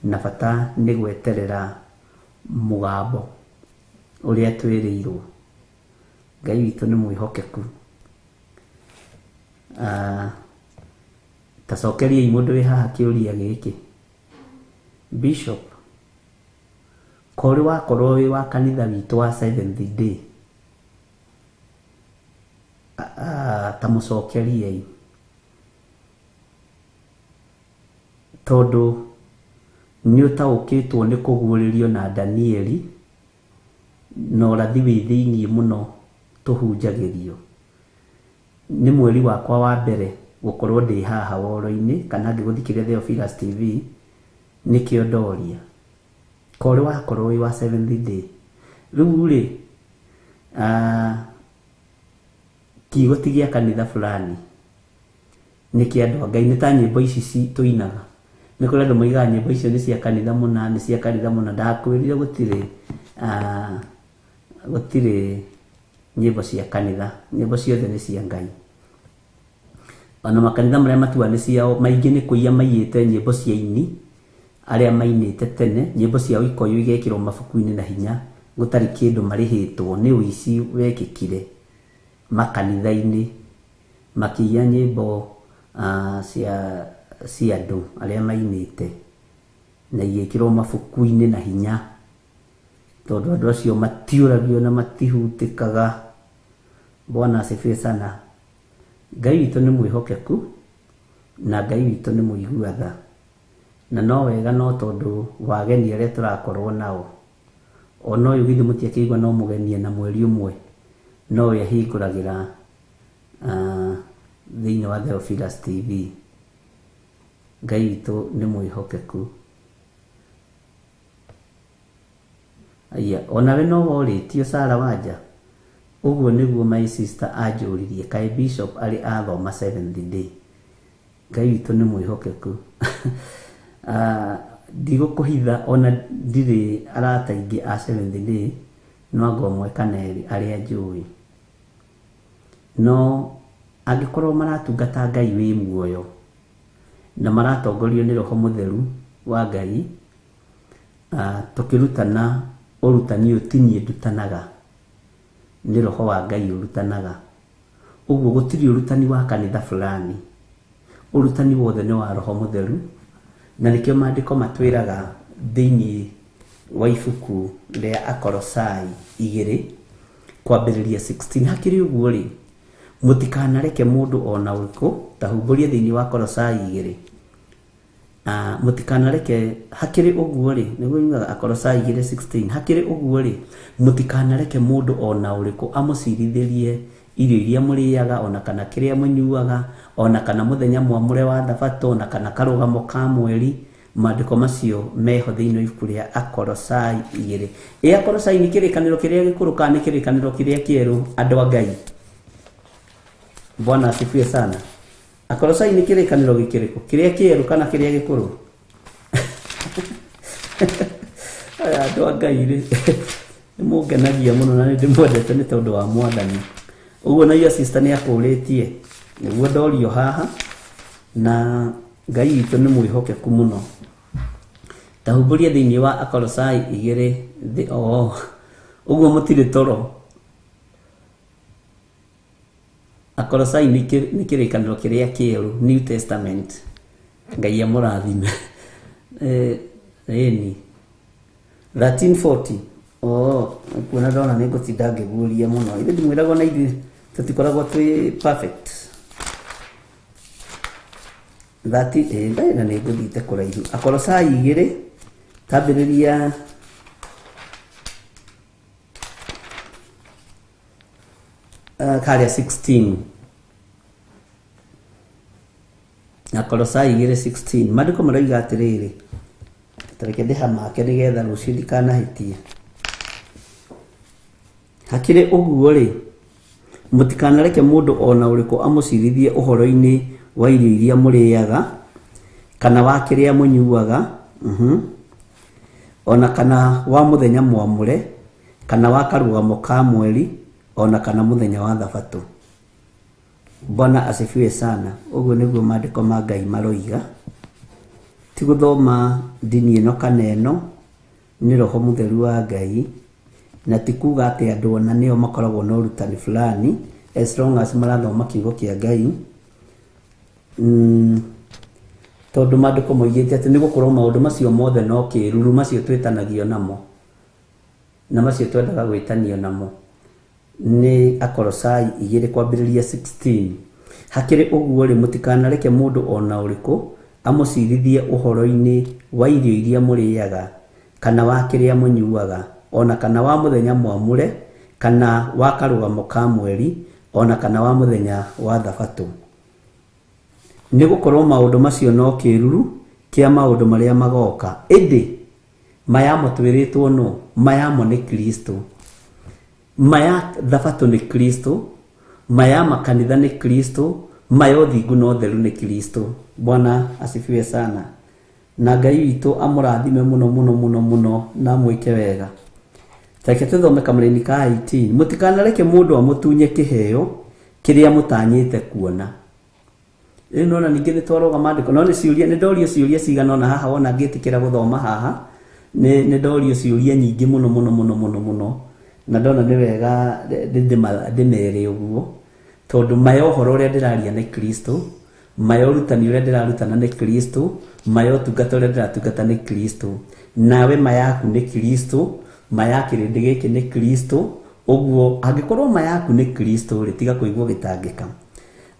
na bata nĩ gweterera mũgambo ũrĩa twĩrĩirwo. Ngai witũ nĩ mwĩhokeku. Ta cokeriai mũndũ wĩ haha kĩũria gĩkĩ. Bishop, Korĩ wakorwo wĩ wa kanitha witũ wa Seventh Day, ta mũcokeriei, tondũ nĩ ũtaũkĩtwo nĩ kũguũrĩrio na Danieli na ũrathi wĩ thĩiniĩ mũno tũhunjagĩrio. Nĩ mweri wakwa wa mbere gũkorwo ndĩ haha woro-inĩ kana ngĩgũthikĩrĩria Theophilus TV, nĩkĩo ndoria. Korĩ wakorwo wĩ wa Seventh Day. Rĩu rĩ, kiugo ti gĩa kanitha fulani, nĩ kĩa andũ a Ngai. Nĩ ta nyĩmbo ici tũinaga. Nĩ kũrĩ andũ moigaga nyĩmbo icio nĩ cia kanitha mũna, nĩ cia kanitha mũna. Ndakwĩrire gũtirĩ gũtirĩ nyĩmbo cia kanitha, nyĩmbo ciothe nĩ cia Ngai. Ona makanitha marĩa matuaga nĩ ciao, maingĩ nĩ kũiya maiyĩte nyĩmbo cia aini arĩa mainĩte tene, nyĩmbo ciao ikoywo igekĩrwo mabuku-inĩ na hinya, gũtarĩ kĩndũ marĩhĩtwo. Nĩ ũici wekĩkire makanitha-inĩ, makĩiya nyĩmbo cia andũ arĩa mainĩte na igĩkĩrwo mabuku-inĩ na hinya, tondũ andũ acio matiũragio na matihutĩkaga. Bwana asifiwe sana. Ngai witũ nĩ mwĩhokeku na Ngai witũ nĩ mũigua tha, na no wega no tondũ wa ageni arĩa tũrakorwo nao. Ona ũyũ githĩ mũtiakĩigua no mũgeni na mweri ũmwe, no we ahingũragĩra thĩinĩ wa Theophilus TV. Ngai witũ nĩ mwĩhokeku. Aya, onawe no worĩtio Sara Wanja. Ũguo nĩguo my sister anjũririe, kaĩ bishop arĩ athoma Seventh Day. Ngai witũ nĩ mwĩhokeku. Ndigũkũhitha ona ndirĩ arata aingĩ a Seventh Day, no anga ũmwe kana erĩ arĩa njũĩ. No angĩkorwo maratungata Ngai wĩ muoyo na maratongorio nĩ Roho Mũtheru wa Ngai, tũkĩrutana ũrutani ũyũ ti niĩ ndutanaga, nĩ Roho wa Ngai ũrutanaga. Ũguo gũtirĩ ũrutani wa kanitha fulani, ũrutani wothe nĩ wa Roho Mũtheru, na nĩkĩo maandĩko matwĩraga thĩinĩ wa ibuku rĩa Akolosai 2 kwambĩrĩria 16. Hakĩrĩ ũguo rĩ, mũtikanareke mũndũ ona ũrĩkũ, ta humbũrie thĩinĩ wa Akolosai 2. Mũtikanareke, hakĩrĩ ũguo rĩ, nĩguo yugaga Akolosai 2:16, hakĩrĩ ũguo rĩ, mũtikanareke mũndũ ona ũrĩkũ amũcirithĩrie irio iria mũrĩaga, ona kana kĩrĩa mũnyuaga, ona kana mũthenya mwamũre wa Thabatũ, ona kana karũgamo ka mweri. Maandĩko macio meho thĩinĩ wa ibuku rĩa Akolosai 2. Ĩ Akolosai nĩ kĩrĩkanĩro kĩrĩa gĩkũrũ kana nĩ kĩrĩkanĩro kĩrĩa kĩerũ, andũ a Ngai? Bwana asifiwe sana. Akolosai nĩ kĩrĩkanĩro gĩkĩrĩkũ? Kĩrĩa kĩerũ kana kĩrĩa gĩkũrũ? Aya andũ a Ngai rĩ, nĩ mũngenagia mũno na nĩ ndĩmwendete nĩ tondũ wa Mwathani. Ũguo na iyo sister nĩ akũrĩtie, nĩguo ndorio haha, na Ngai witũ nĩ mwĩhokeku mũno. Ta humbũrie thĩinĩ wa Akolosai 2 ũguo mũtirĩ toro. Akolosai nĩ kĩrĩkanĩro kĩrĩa kĩerũ, New Testament. Ngai amũrathime. Ĩni 1340. Kuona ndona nĩ ngũtinda ngĩguũria mũno. Ithuĩ ndimwĩraga ona ithuĩ tũtikoragwo twĩ perfect. 30 na nĩ ngũthiĩte kũraihu. Akolosai 2 tambĩrĩria karĩa 16. Akolosai 2:16. Maandĩko maroiga atĩrĩrĩ, tareke ndĩhamake nĩgetha rũciũ ndikanahĩtie. Hakĩrĩ ũguo rĩ, mũtikanareke mũndũ ona ũrĩkũ amũcirithie ũhoro-inĩ wa irio iria mũrĩaga, kana wa kĩrĩa mũnyuaga, ona kana wa mũthenya mwamũre, kana wa karũgamo ka mweri, ona kana mũthenya wa Thabatũ. Bwana asifiwe sana. Ũguo nĩguo maandĩko ma Ngai maroiga. Ti gũthoma ndini ĩno kana ĩno, nĩ Roho Mũtheru wa Ngai, na ti kuga atĩ andũ ona nĩo makoragwo na ũrutani fulani, as long as marathoma kiugo kĩa Ngai. Tondũ maandĩko moigĩte atĩ nĩ gũkorwo maũndũ macio mothe no kĩruru, macio twĩtanagio namo. Na macio twendaga gwĩtanio namo nĩ Akolosai 2 kwambĩrĩria 16. Hakĩrĩ ũguo rĩ, mũtikanareke mũndũ ona ũrĩkũ amũcirithie ũhoro-inĩ wa irio iria mũrĩaga, kana wa kĩrĩa mũnyuaga, ona kana wa mũthenya mwamũre, kana wa karũgamo ka mweri, ona kana wa mũthenya wa thabatũ. Nĩ gũkorwo maũndũ macio no kĩĩruru kĩa maũndũ marĩa magoka, ĩndĩ mayamo twĩrĩtwo no mayamo nĩ Kristo. Maya thabatũ nĩ Kristo, maya makanitha nĩ Kristo, maya ũthingu na ũtheru nĩ Kristo. Bwana asifiwe sana. Na Ngai witũ amũrathime mũno mũno mũno mũno na amwĩke wega. Reke tũthome kamũraini ka 18. Mũtikanareke mũndũ amũtunye kĩheo kĩrĩa mũtanyĩte kuona. Rĩu nona ningĩ nĩ twaroga maandĩko, no nĩ ciũria, nĩ ndorio ciũria cigana ũna haha wona ngĩtĩkĩra gũthoma haha, nĩ ndorio ciũria nyingĩ mũno mũno mũno mũno mũno, na ndona nĩ wega ndĩmere ũguo, tondũ maya ũhoro ũrĩa ndĩraria nĩ Kristo, maya ũrutani ũrĩa ndĩrarutana nĩ Kristo, maya ũtungata ũrĩa ndĩratungata nĩ Kristo, nawe mayaku nĩ Kristo, maya kĩrĩndĩ gĩkĩ nĩ Kristo. Ũguo angĩkorwo mayaku nĩ Kristo rĩ, tiga kũigua gĩtangĩka.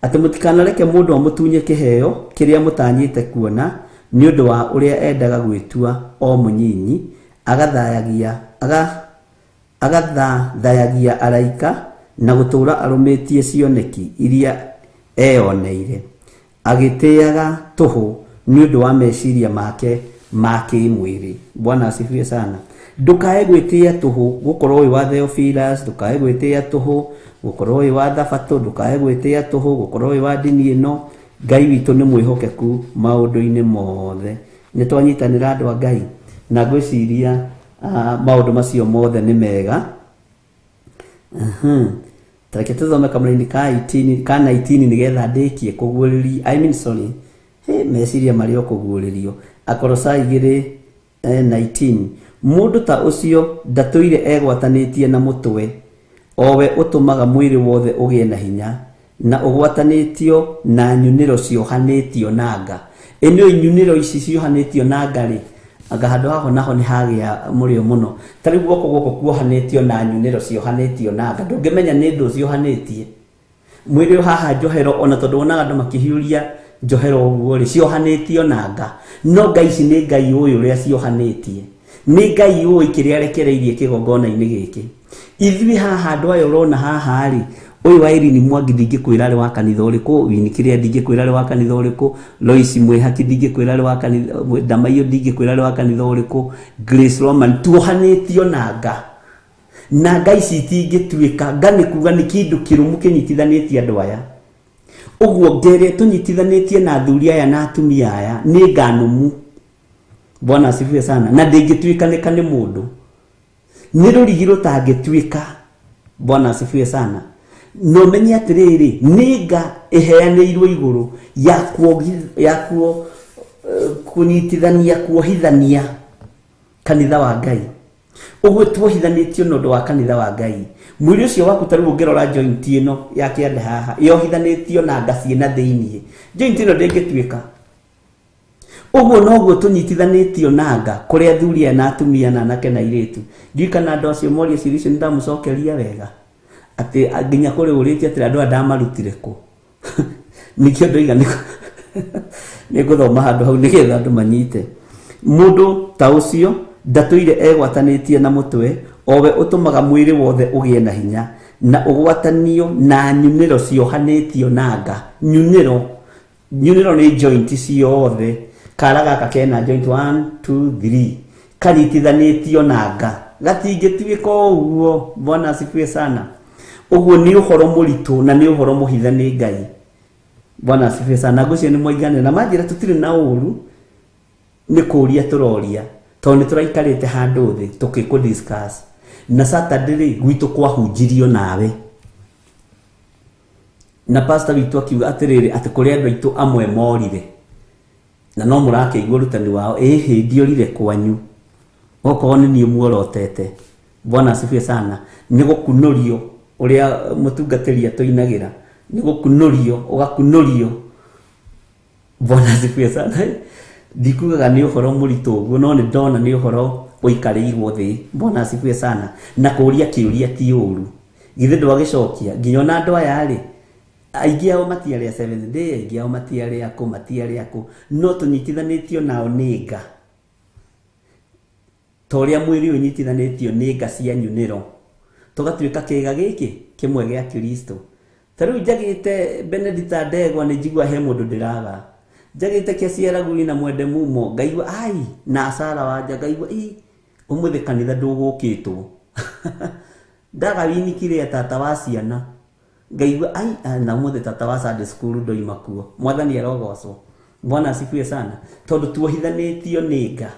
Atĩ mũtikanareke mũndũ amũtunye kĩheo kĩrĩa mũtanyĩte kuona nĩ ũndũ wa ũrĩa endaga gwĩtua o mũnyinyi, agathathayagia araika na gũtũũra arũmĩtie cioneki iria eyoneire, agĩtĩaga tũhũ nĩ ũndũ wa meciria make ma kĩmwĩrĩ. Bwana asifiwe sana. Ndũkae gwĩtĩa tũhũ gũkorwo wĩ wa Theophilus, ndũkae gwĩtĩa tũhũ gũkorwo wĩ wa thabatũ, ndũkae gwĩtĩa tũhũ gũkorwo wĩ wa ndini ĩno. Ngai witũ nĩ mwĩhokeku maũndũ-inĩ mothe. Nĩ twanyitanĩra andũ a Ngai, na ngwĩciria maũndũ macio mothe nĩ mega. Tareke tũthome kamũraini ka 18 ka 19 nĩgetha ndĩkie kũguũrĩria, I mean sorry, meciria marĩ o kũguũrĩrio. Akolosai 2:19. Mũndũ ta ũcio ndatũire egwatanĩtie na mũtwe, o we ũtũmaga mwĩrĩ wothe ũgĩe na hinya, na ũgwatanĩtio na nyunĩro ciohanĩtio na nga. Ĩno nyunĩro ici ciohanĩtio na nga rĩ, anga handũ haho naho nĩ hagĩa mũrĩo mũno. Ta rĩu guoko gũkũ kuohanĩtio na nyunĩro ciohanĩtio na nga, ndũngĩmenya nĩ ndũ ciohanĩtie. Mwĩrĩ haha njohero, ona tondũ wonaga andũ makĩhiũria njohero ũguo rĩ, ciohanĩtio na nga. No nga ici nĩ Ngai ũyũ ũrĩa ciohanĩtie, nĩ Ngai ũĩ kĩrĩa arekereirie kĩgongona-inĩ gĩkĩ. Ithuĩ haha andũ aya ũrona haha rĩ, ũyũ wa Irene Mwangi ndingĩkwĩra arĩ wa kanitha ũrĩkũ, Winnie kĩrĩa ndingĩkwĩra arĩ wa kanitha ũrĩkũ, Lois Mwĩhaki ndingĩkwĩra arĩ wa kanitha, Ndamaiyũ ndingĩkwĩra arĩ wa kanitha ũrĩkũ, Grace Roman, tuohanĩtio na nga. Na nga ici itingĩtuĩka, nga nĩ kuga nĩ kĩndũ kĩrũmu kĩnyitithanĩtie andũ aya. Ũguo nga ĩrĩa tũnyitithanĩtie na athuri aya na atumia aya nĩ nga nũmu. Bwana asifiwe sana. Na ndĩngĩtuĩkanĩka nĩ mũndũ, nĩ rũrigi rũtangĩtuĩka. Bwana asifiwe sana. No menye atĩrĩrĩ, nĩ nga ĩheanĩirwo igũrũ ya kuo kũnyitithania, kuohithania kanitha wa Ngai. Ũguo tuohithanĩtio nĩ ũndũ wa kanitha wa Ngai. Mwĩrĩ ũcio waku ta rĩu ũngĩrora joint ĩno ya kĩande haha, yohithanĩtio na nga ciĩna thĩiniĩ. Joint ĩno ndĩngĩtuĩka. Ũguo noguo tũnyitithanĩtio na nga kũrĩ athuri aya na atumia na anake na airĩtu. Ndiũĩ kana andũ acio moria ciũria icio nĩndamũcokeria wega, atĩ nginya kũrĩ ũrĩtie atĩrĩ andũ aya ndamarutire kũ. Nĩkĩo ndoiga nĩngũthoma handũ hau nĩgetha andũ manyite. Mũndũ ta ũcio ndatũire egwatanĩtie na mũtwe, o we ũtũmaga mwĩrĩ wothe ũgĩe na hinya, na ũgwatanio na nyunĩro ciohanĩtio na nga. Nyunĩro, nyunĩro nĩ joint ciothe. Kara gaka kena joint 1 2 3 kanyitithanĩtio na nga, gatingĩtuĩka ũguo. Bwana asifiwe sana. Ũguo nĩ ũhoro mũritũ na nĩ ũhoro mũhithe nĩ Ngai. Bwana asifiwe sana. Ngwĩciria nĩ mwaigana na manjĩra tũtirĩ na ũru, nĩ kũũria tũroria, tondũ nĩ tũraikarĩte handũ thĩ tũkĩkũ discuss. Na Saturday rĩ, gwitũ kwahunjirio nawe, na pastor witũ akiuga atĩrĩrĩ, atĩ kũrĩ andũ aitũ amwe morire, na no mũrakĩigua ũrutani wao, ĩhĩ ndiorire kwanyu, okorwo nĩ niĩ muorotete. Bwana asifiwe sana. Nĩ gũkunũrio ũrĩa mũtungatĩri atũinagĩra, nĩ gũkunũrio, ũgakunũrio. Bwana asifiwe sana. Ndikugaga nĩ ũhoro mũritũ ũguo, no nĩ ndona nĩ ũhoro Ũikarĩirwo thĩ. Bwana asifiwe sana. Na kũũria kĩũria ti ũru, githĩ ndwagĩcokia nginya ona andũ aya rĩ, aingĩ ao matiarĩ a Seventh Day, aingĩ ao matiarĩ akũ, matiarĩ akũ, no tũnyitithanĩtio nao nĩ nga, ta ũrĩa mwĩrĩ ũyũ ũnyitithanĩtio nĩ nga cia nyunĩro, tũgatuĩka kĩĩga gĩkĩ kĩmwe gĩa Kristo. Ta rĩu njagĩte Benedicta Ndegwa, nĩ njigua he mũndũ ndĩraga. Njagĩte Kesiera Raguri na Mwende Mumo, ngaigua ai, na Sara Wanja, ngaigua i ũmũthĩ kanitha ndũgũkĩtwo. Ndaga winikire tata wa ciana, ngaigua ai, na ũmũthĩ tata wa Sunday school ndoima kuo. Mwathani arogocwo. Bwana asifiwe sana. Tondũ tuohithanĩtio nĩ nga.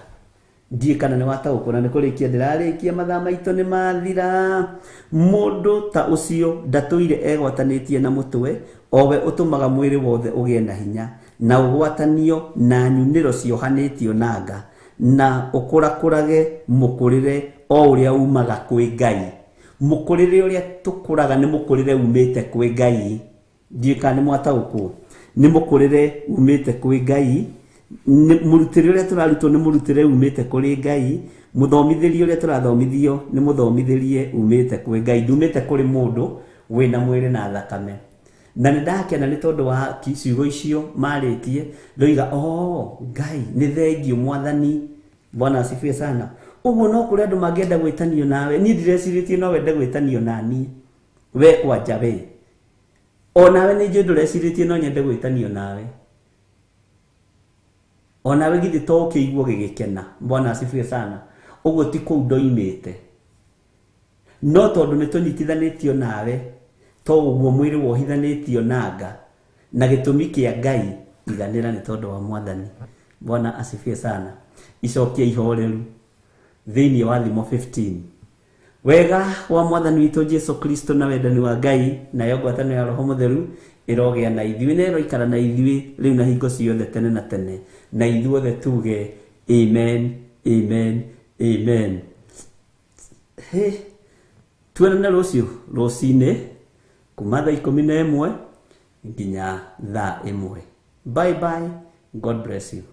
Ndiĩ kana nĩ wataũkwo, na nĩ kũrĩkia ndĩrarĩkia, mathaa maitũ nĩ mathira. Mũndũ ta ũcio ndatũire egwatanĩtie na mũtwe, owe ũtũmaga mwĩrĩ wothe ũgĩe na hinya na ũgwatanio na nyunĩro ciohanĩtio na nga, na ũkũrakũrage mũkũrĩre o ũrĩa umaga kwĩ Ngai. Mũkũrĩre ũrĩa tũkũraga nĩ mũkũrĩre umĩte kwĩ Ngai. Ndiũĩ kana nĩ mwataũkwo. Nĩ mũkũrĩre umĩte kwĩ Ngai. Mũrutĩre ũrĩa tũrarutwo nĩ mũrutĩre umĩte kũrĩ Ngai. Mũthomithĩrie ũrĩa tũrathomithio nĩ mũthomithĩrie umĩte kwĩ Ngai, ndumĩte kũrĩ mũndũ wĩna mwĩrĩ na thakame. Na nĩ ndakena nĩ tondũ wa ciugo icio marĩtie, ndoiga oh Ngai nĩ thengiũ Mwathani. Bwana asifiwe sana. Ũguo no kũrĩ andũ mangĩenda gwĩtanio nawe, niĩ ndirecirĩtie no wende gwĩtanio naniĩ, we kwanja we, onawe nĩ njũĩ ndũrecirĩtie no nyende gwĩtanio nawe, onawe githĩ to ũkĩiguo gĩgĩkena. Bwana asifiwe sana. Ũguo ti kũu ndoimĩte, no tondũ nĩ tũnyitithanĩtio nawe, to ũguo mwĩrĩ wohithanĩtio na nga na gĩtũmi kĩa Ngai, iganĩra nĩ tondũ wa Mwathani. Bwana asifiwe sana. Icokia ihoreru thĩinĩ wa Thimo 15. Wega wa Mwathani witũ Jesu Kristo na wendani wa Ngai nayo ngwatanĩro ya Roho Mũtheru ĩrogĩa na ithuĩ na ĩroikara na ithuĩ rĩu na hingo ciothe tene na tene, na ithuothe tuge amen, amen, amen. He, tuonane rũciũ rũcinĩ kuma thaa 11 nginya thaa 1. Bye bye. God bless you.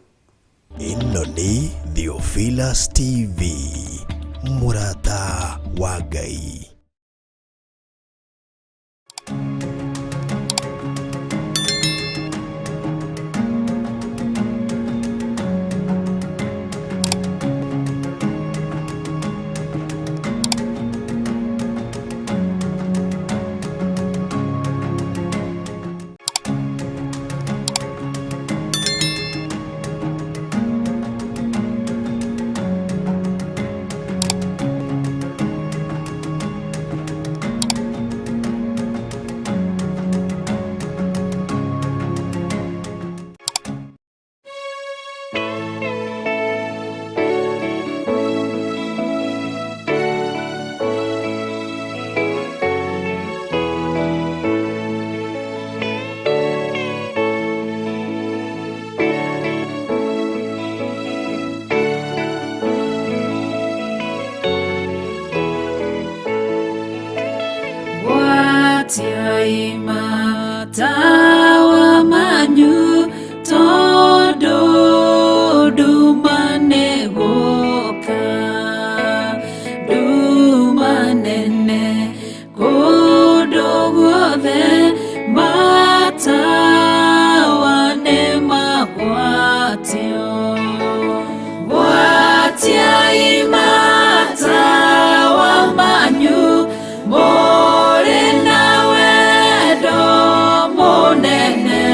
Ĩno nĩ Theophilus TV, mũrata wa Ngai. Matawa manyu tondu nduma nĩgũka, nduma nene kũndũ guothe, matawa nĩmagwatio. Gwatiai matawa manyu mũrĩ na wendo mũnene,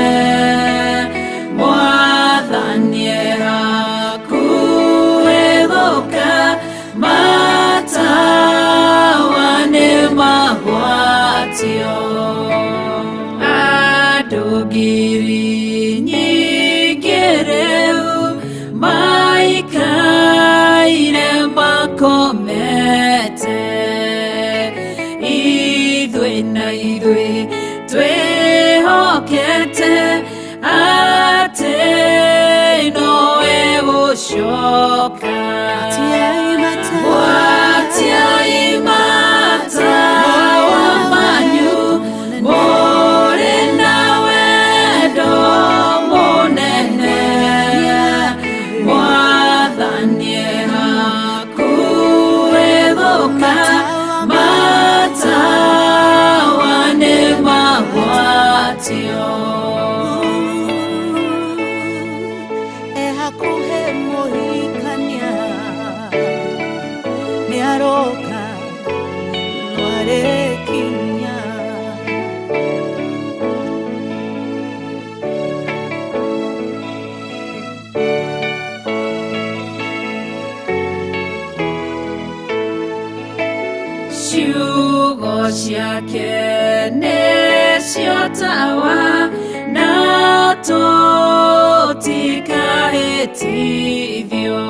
Mwathani hakuhĩ gũka, matawa nĩmagwatio. Andũ ngiri nyingĩ rĩu maikaire makomete, ithuĩ na ithuĩ twĩhokete atĩ nowe gũcoka. Gwatiai matawa manyu mũrĩ na wendo mũnene, Mwathani hakuhĩ Ciugo ciake nĩcio tawa na tũtikahĩtithio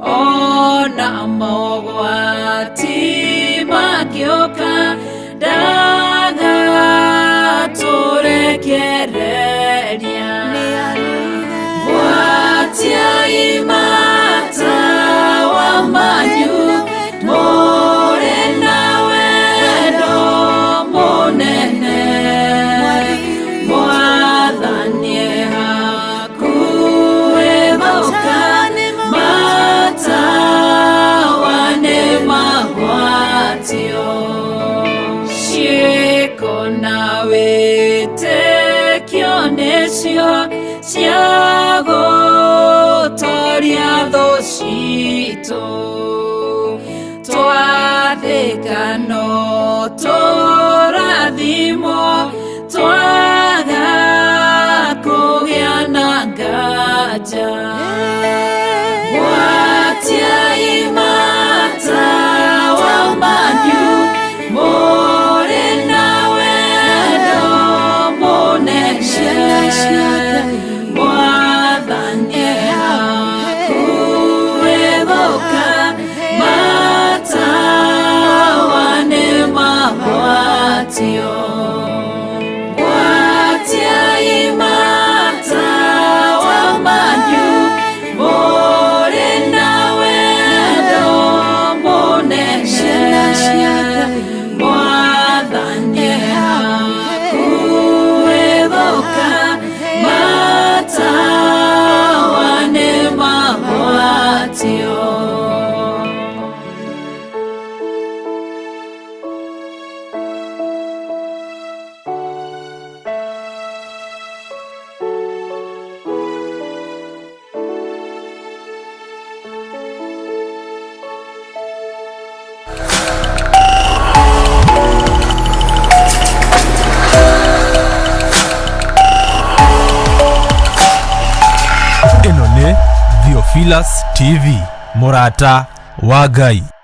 ona mogwati mangĩũka ndagatũrekereria. Gwatiai matawa manyu mũrĩ na wendo mũnene. Mwathani e hakuhĩ gũka, matawa nĩmagwatio. Ciĩko na wĩtĩkio nĩcio cia gũtoria thũ citũ. Twathĩka no tũrathimwo, twaga kũgĩa na nganja. Gwatiai matawa manyu mũrĩ na wendo mũnene. Mwathani e hakuhĩ gũka, matawa nĩmagwatio. Gwatiai matawa manyu mũrĩ na wendo mũnene. Mwathani e hakuhĩ gũka, matawa nĩmagwatio. Ĩno nĩ Theophilus TV, mũrata wa Ngai.